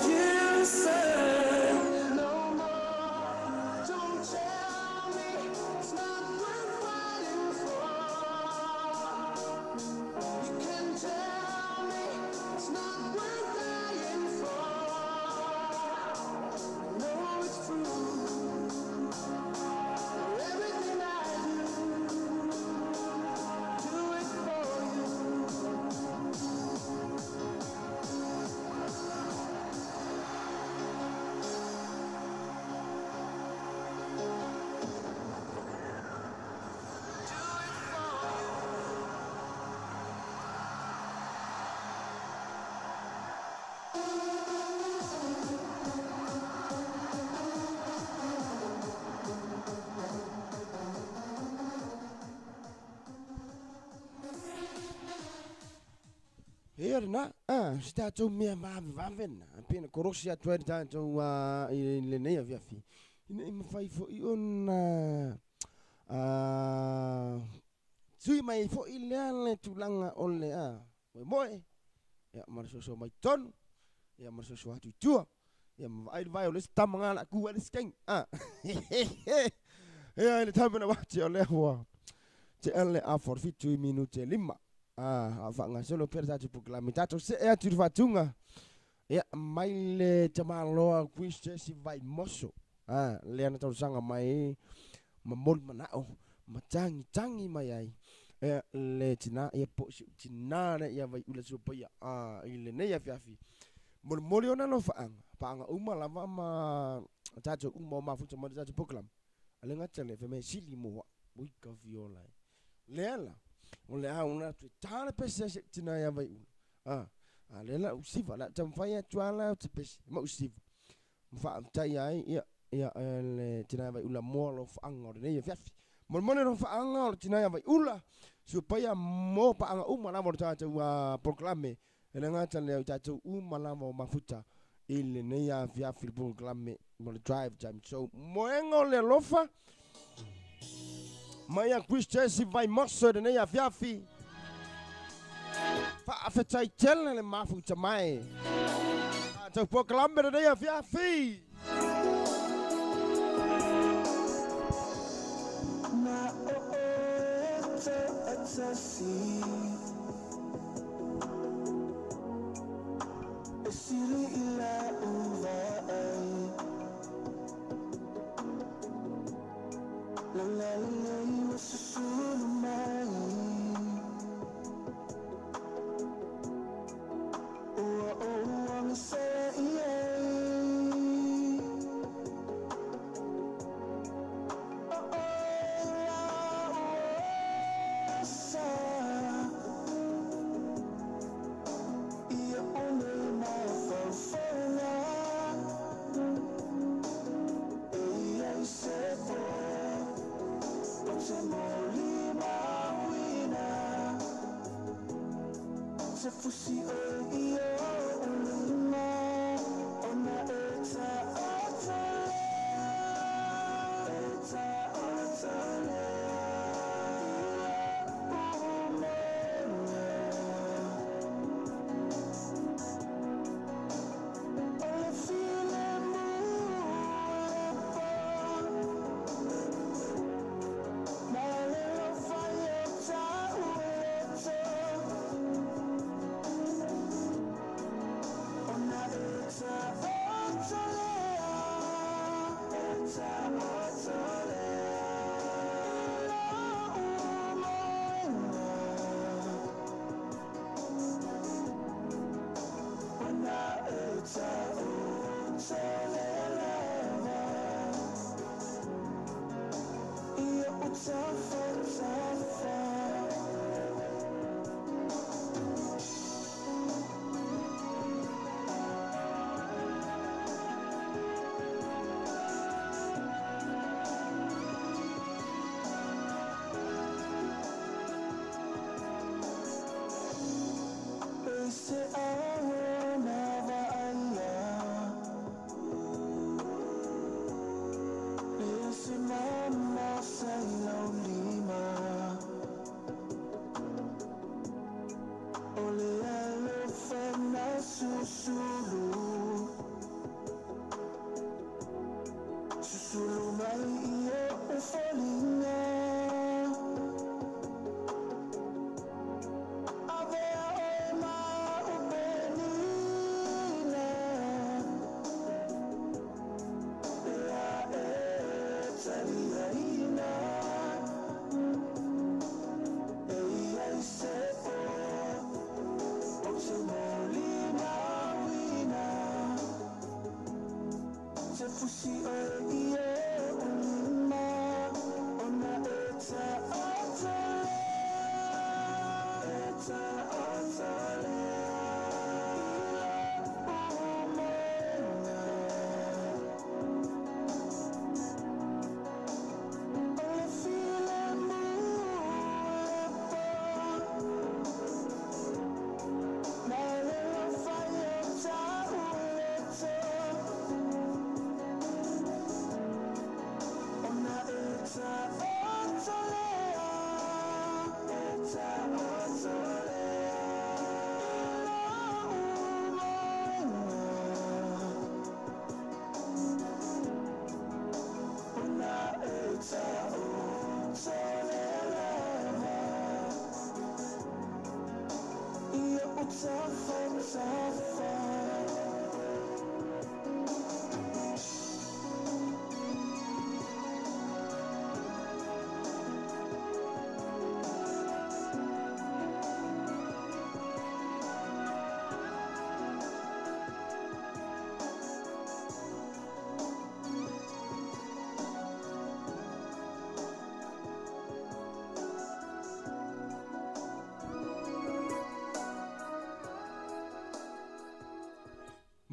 You said no more. Don't tell me it's not worth fighting for. You can tell me it's not worth dying for. I know it's true. Everything I do, do it for you. Se tatou mea vavevave lena e pei ona kolosi atu ai le tatou i lenei afiafi, ina ia mafai foi ona sui mai ai foi lea le tulaga o le moemoe, ia ma le soso mai totonu, ia ma le soso atu i tua, ia ma vaai le vae o le isi tama na o le a tu ai le isi taimi. Ia i le taimi na wati o lea ua tea le afa o le 7 i minute e 5. A o faagasolo pea le tatou polokalame. Tatou see atu i le faatuga. Ia, mai le tamaloa Chris Jesse Vaimoso. Lea na talosaga mai ma moli manao ma tagitagi mai ai ia le tina, ia po o si ou tina lea ia Vaiula Suapaia i lenei afiafi. Molimoli ona alofaaga, paaga uma lava ma tatou uma o mafuta mai le tatou polokalame. A le gata lea, fai mai e sili mo au, ui ka fiola e. Lea la, o le a una atu e ta le pese a si ou tina ia Vaiula. A lea la ua siva, o le a taumafai atu lava la se pese ma ou siva. Ma faafetaia ai ia, ia le tina ia Vaiula mo alofaaga o lenei afiafi. Molimoli alofaaga o le tina ia Vaiula, Suapaia mo paaga uma lava o le tatou polokalame. E le gata lea o tatou uma lava o mafuta i lenei afiafi le polokalame mo le Drive Time Show. Moega o le alofa mai a Chris Jesse Vaimoso i lenei afiafi. Faafetai tele le mafuta mai. Tatou polokalame lenei afiafi. Na o oe te atasi. E sili i la uva ai. La la la la i wa susulu mai. Ua o ua mi se i ai. O o la ua sa. Ia o nei mafaufauga. E ia i se po. O te moli mauina. Te fusi o i o lima. O na e ta o ta lea. E ta o ta lea. O mea. O le file mu le po. Ma le lo fai o ta ue te. O na e ta o ta lea. E ta o ta lea. La u moena. O na e ta o ta lea lava. Ia o ta fa ta fa. E se aho na vaaya. Le se mama sa lau lima. O le alofa na susulu. Susulu mai i o ufolinga. Avea oe ma upenina. Ea e taliaina. E ia i se po. O te moli mauina. Te fusi oe i o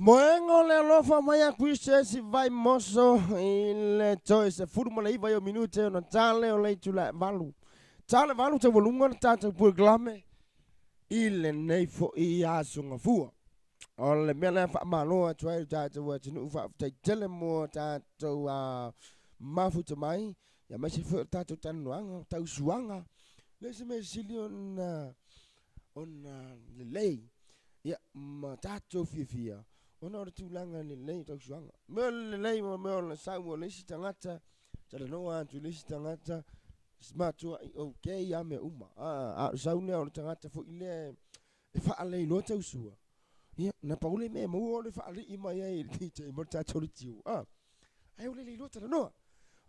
Moengo le alofa mai a Kristo si vai moso i le toe 19 o minute ona tale o le itula e 8. Tale 8 te walunga na tātou polokalame i lenei fo'i aso gafua. O le mea lea faamālō atu ai i le tatou atunuu faafetai tele mo tatou mafuta mai, aemaise foi o le tatou talanoaga, o tausuaga. Le isi mea sili ona lelei ia ma tatou fiafia ona o le tulaga lelei o tausuaga. Mea o le lelei ma mea o le sau o le isi tagata, talanoa atu i le isi tagata, matuai okay lava mea uma. A o le sau lea o le tagata foi lea e faaleiloa tausua, ia, na pau le mea e maua o le faalii mai ai i le DJ mo le tatou leitio. Ae ua le leiloa talanoa.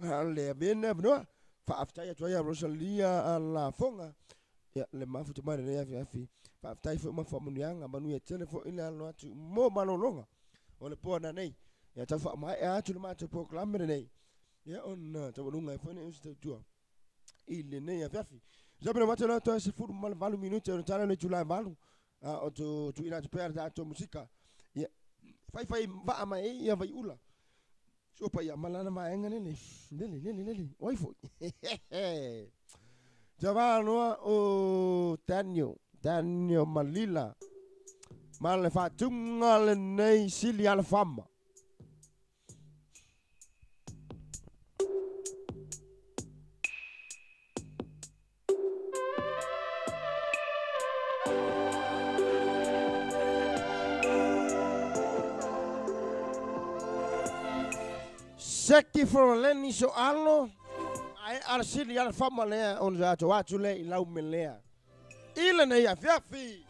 A o le avea lena avanoa, faafetai atu ai ia Rosalia Lafoga, ia, le mafuta mai lenei afiafi. Faafetai foi ma faamanuiaga, manuia tele foi le alo atu mo malologa o le po ananei. Ia tau faamaea atu le matou polokalame lenei, ia ona taualuga ai foi lea o se tautua i lenei afiafi. Sape na matou toe 18 minute o le tala o le itula e 8, a o tuuina atu pea le tatou musika. Ia, faifai vaa mai ai ia Vaiula. Sua paia ma lana vaega lele, lele, lele, lele, o ai foi. Tava loa o Daniel, Daniel Malila, ma le faatuga lenei sili alafama. Seki Floraleni so alo, ae ala sili alafama lea ona tatou atu le i lau melea. I lenei afiafi.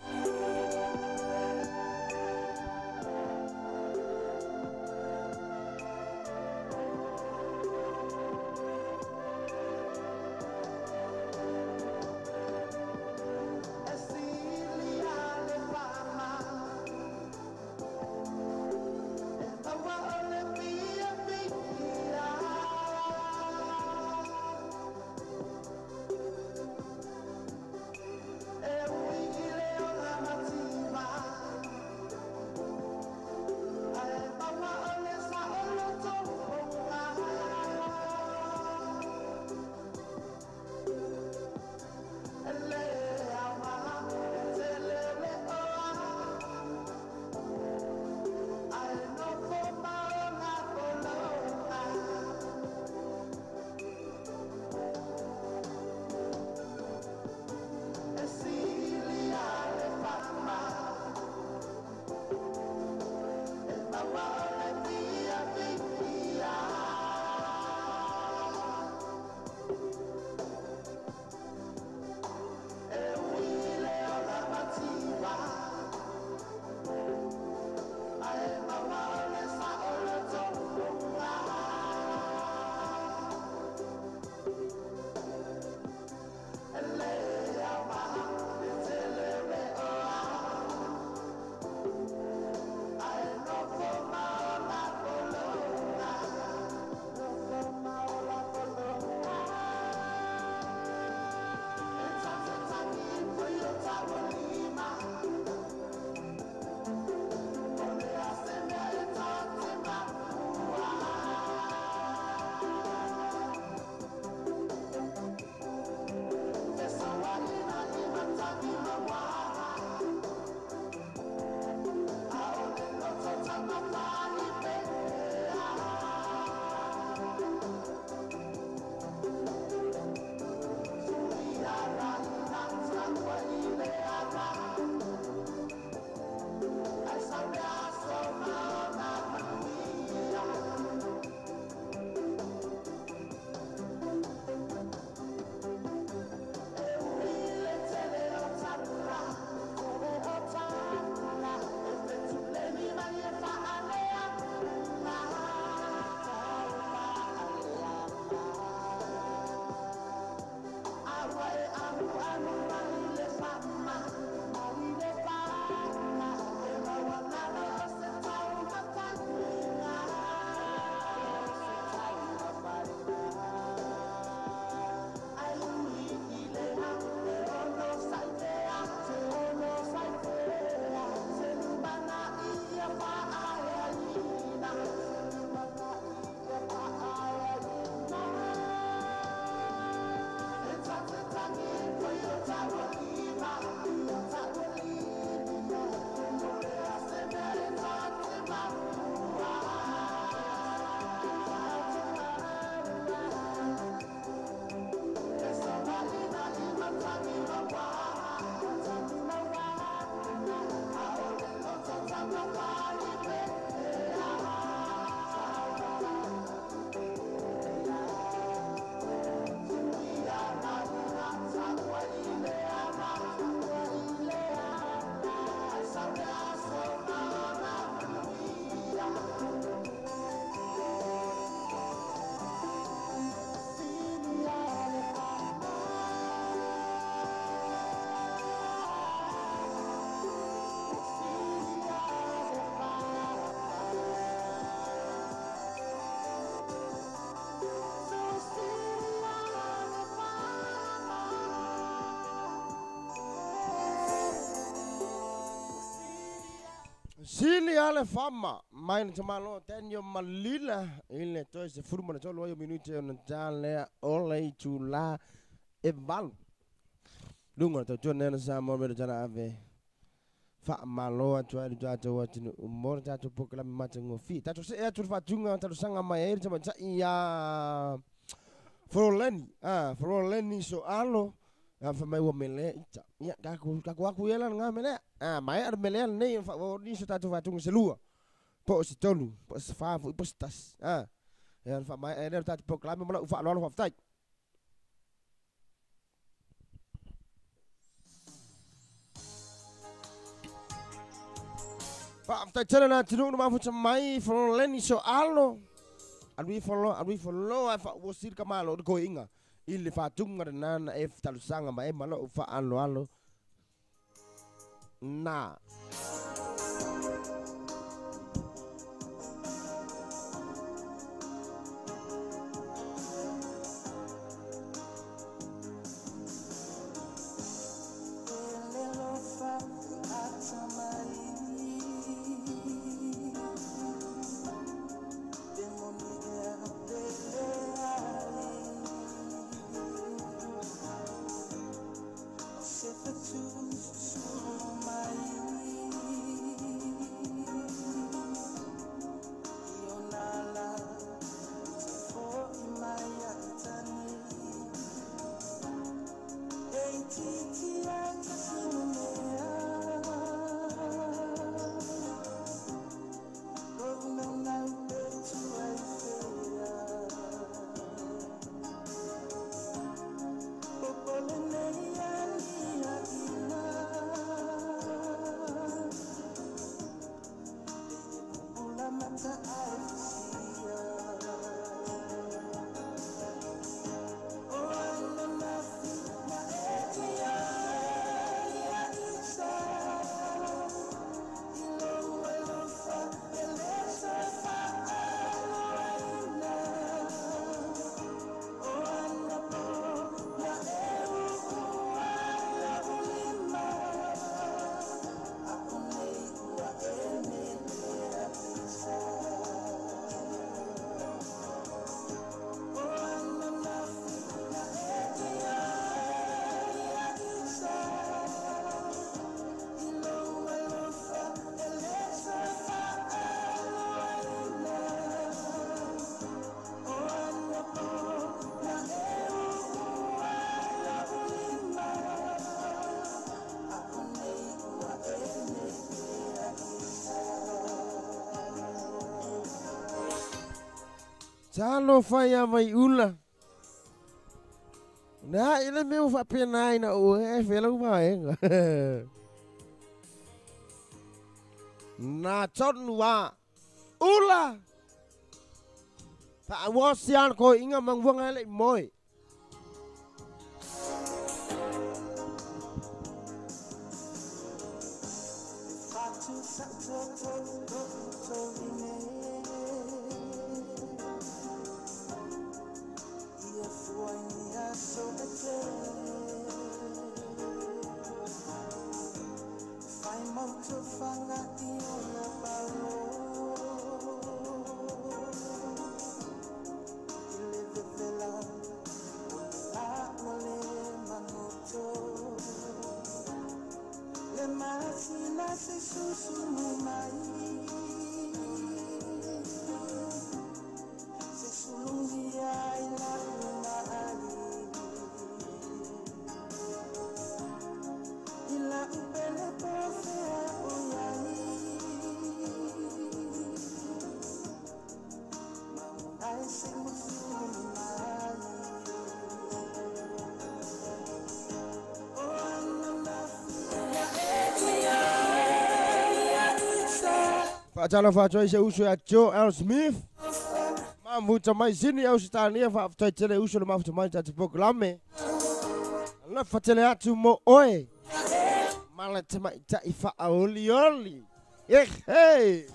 E ui i le ola. Sili ale fama mai na tamalo Daniel Malila ile toe se furu mana tolu ayo minute ona talea ola i tula e valu. Lunga tau tuan nena sa mo me tana ave. Fa malo atu ai tatou atunu mo tatou pokalame matagofie. Tatou see atu le faatuga talosaga mai ai le tamaitai ia Fololeni, Fololeni Soalo, fa mai ua melea ita. Ia takou takou aku ia la lena melea. Maea le melea lenei ona faaauau nisi o tatou faatuga se lua, po o se tolu, po o se fa foi po o se tasi. Ia ona faamaea ai lea o le tatou polokalame ma lau faaaloalo faafetai. Faafetai tele le atunuu na mafuta mai Fololeni Soalo. Alu ifo loa, alu ifo loa e faauosi le tamaloa o le toeaina i le faatuga lena na e talosaga mai ai ma lou faaaloalo na. Talofa ia Vaiula. Na ile mea ua faapena ai na ou e fea lau vaega. Na tonu a ula. Faaosi a le toeaiga manuaga e le i moe. Faatalofa atu ai se uso ia Joe L. Smith. Mafuta mai Sini Ausetalia faafetai tele uso le mafuta mai tatou polokalame. Alofa tele atu mo oe. Ma le tamaitai faaolioli. Ehe!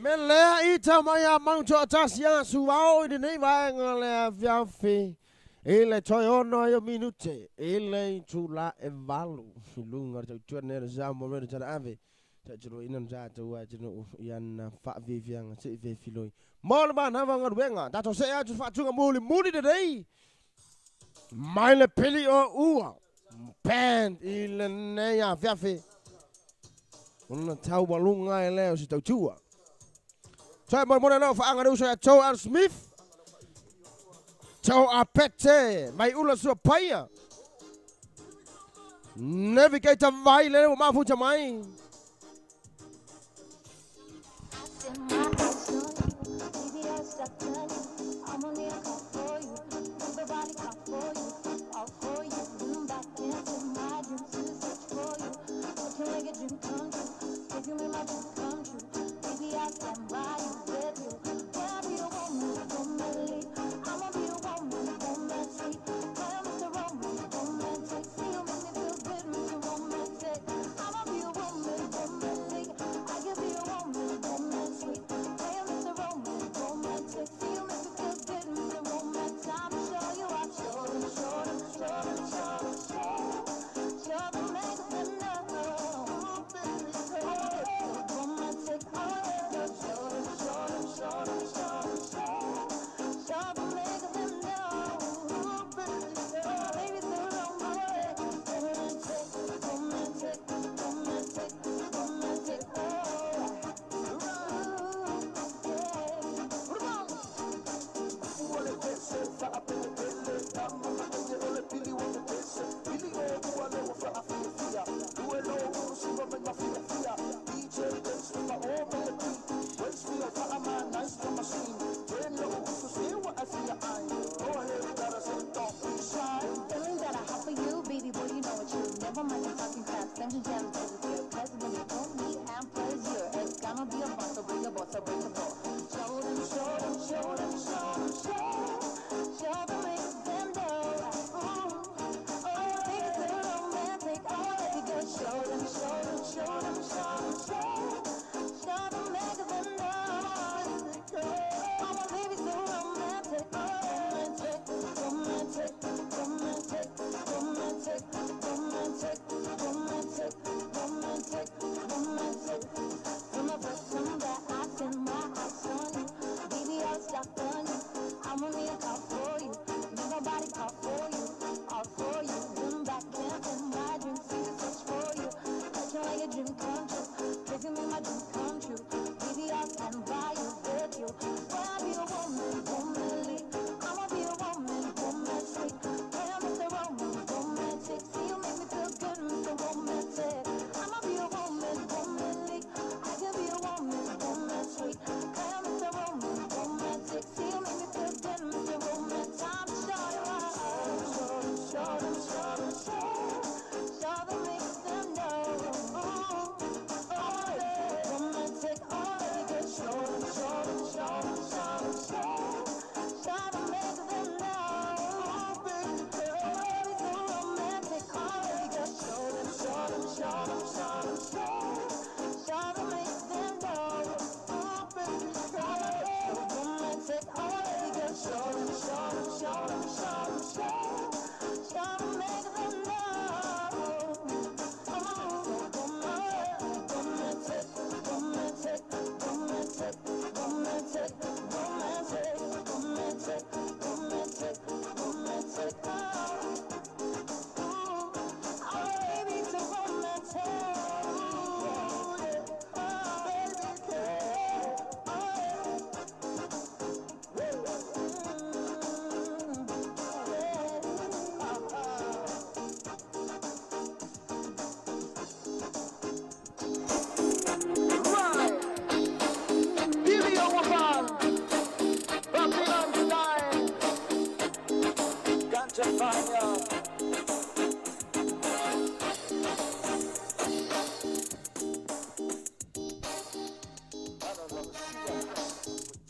Me lea i ta mai a mau toatasi asu ao i lenei vaega o le afiafi i le toe 6 ai o minute i le itula e 8 i luga o le tautua nei o le Samoa Radio Tala Ave taituloina na tatou atunuu i ana faafiafiaga se'i fefiloi mo le manava o galuega. Tatou se'e atu faatuga mulimuli lenei mai le pili o ua band i lenei afiafi ona taualuga ai lea o se tautua. Toe molemole lea o faaga le uso ia Joe L. Smith, Joe Apete, mai ula sua paia. Navigator vai le ua mafuta mai.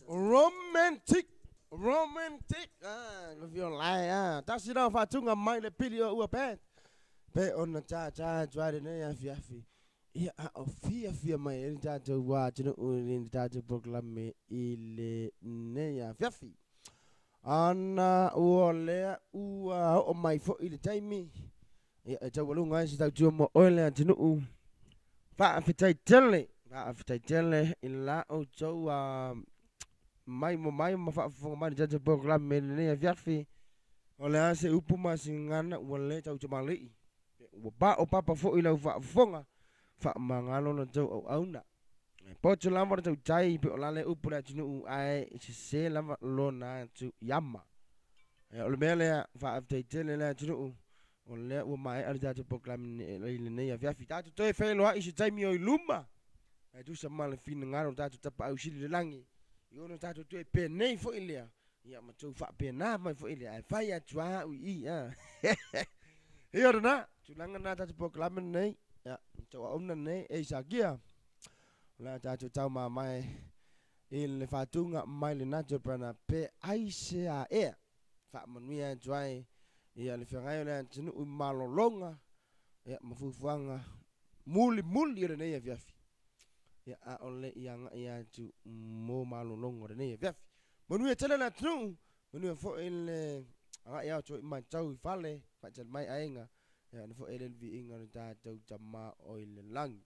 Romantic, romantic. Ah, fio lai ah. Tasi na fatunga mai le pili o ua band. Pe ona cha cha chua de ne afi afi. Ia, a o fiafia mai ai le tatou atunuu i le tatou polokalame i lenei afiafi. Ona ua lea ua oo mai foi le taimi, ia, e taualuga ai se tautua mo oe le atunuu. Faafetai tele, faafetai tele i la outou maimoa mai ma faafofoga mai i le tatou polokalame i lenei afiafi. O le a se upu ma se gagana ua le tautamalii, ua paopapa foi lau faafofoga, faamagalo la outou auauna. E poto lava le tautai pe o la le upu le atunuu ae sese lava lona atu iama. O le mea lea, faafetai tele le atunuu, o lea ua maea le tatou polokalame i lenei afiafi. Tatou toe feiloai i se taimi o i luma, e tusa ma le finagalo o le tatou Tapaau Sili i le lagi, i ona tatou toe penei foi lea, ia ma tou faapena mai foi lea, ae fai atu lava au i i. A. Ia o lena, tulaga lena tatou polokalame lenei, ia, tauauna lenei, e Isakia, o le a tatou taumamae i le faatuga mai le Nato Brana pe aisea ea faamanuia atu ai ia le feagai o le atunuu i malologa ia ma fuafuaga mulimuli o lenei afiafi. Ia a o le i agai atu mo malologa o lenei afiafi. Manuia tele le atunuu, manuia foi le agai atu i matau i fale, faatali mai aiga, ia ona foi lea i le viiga o le tatou Tama o i le lagi.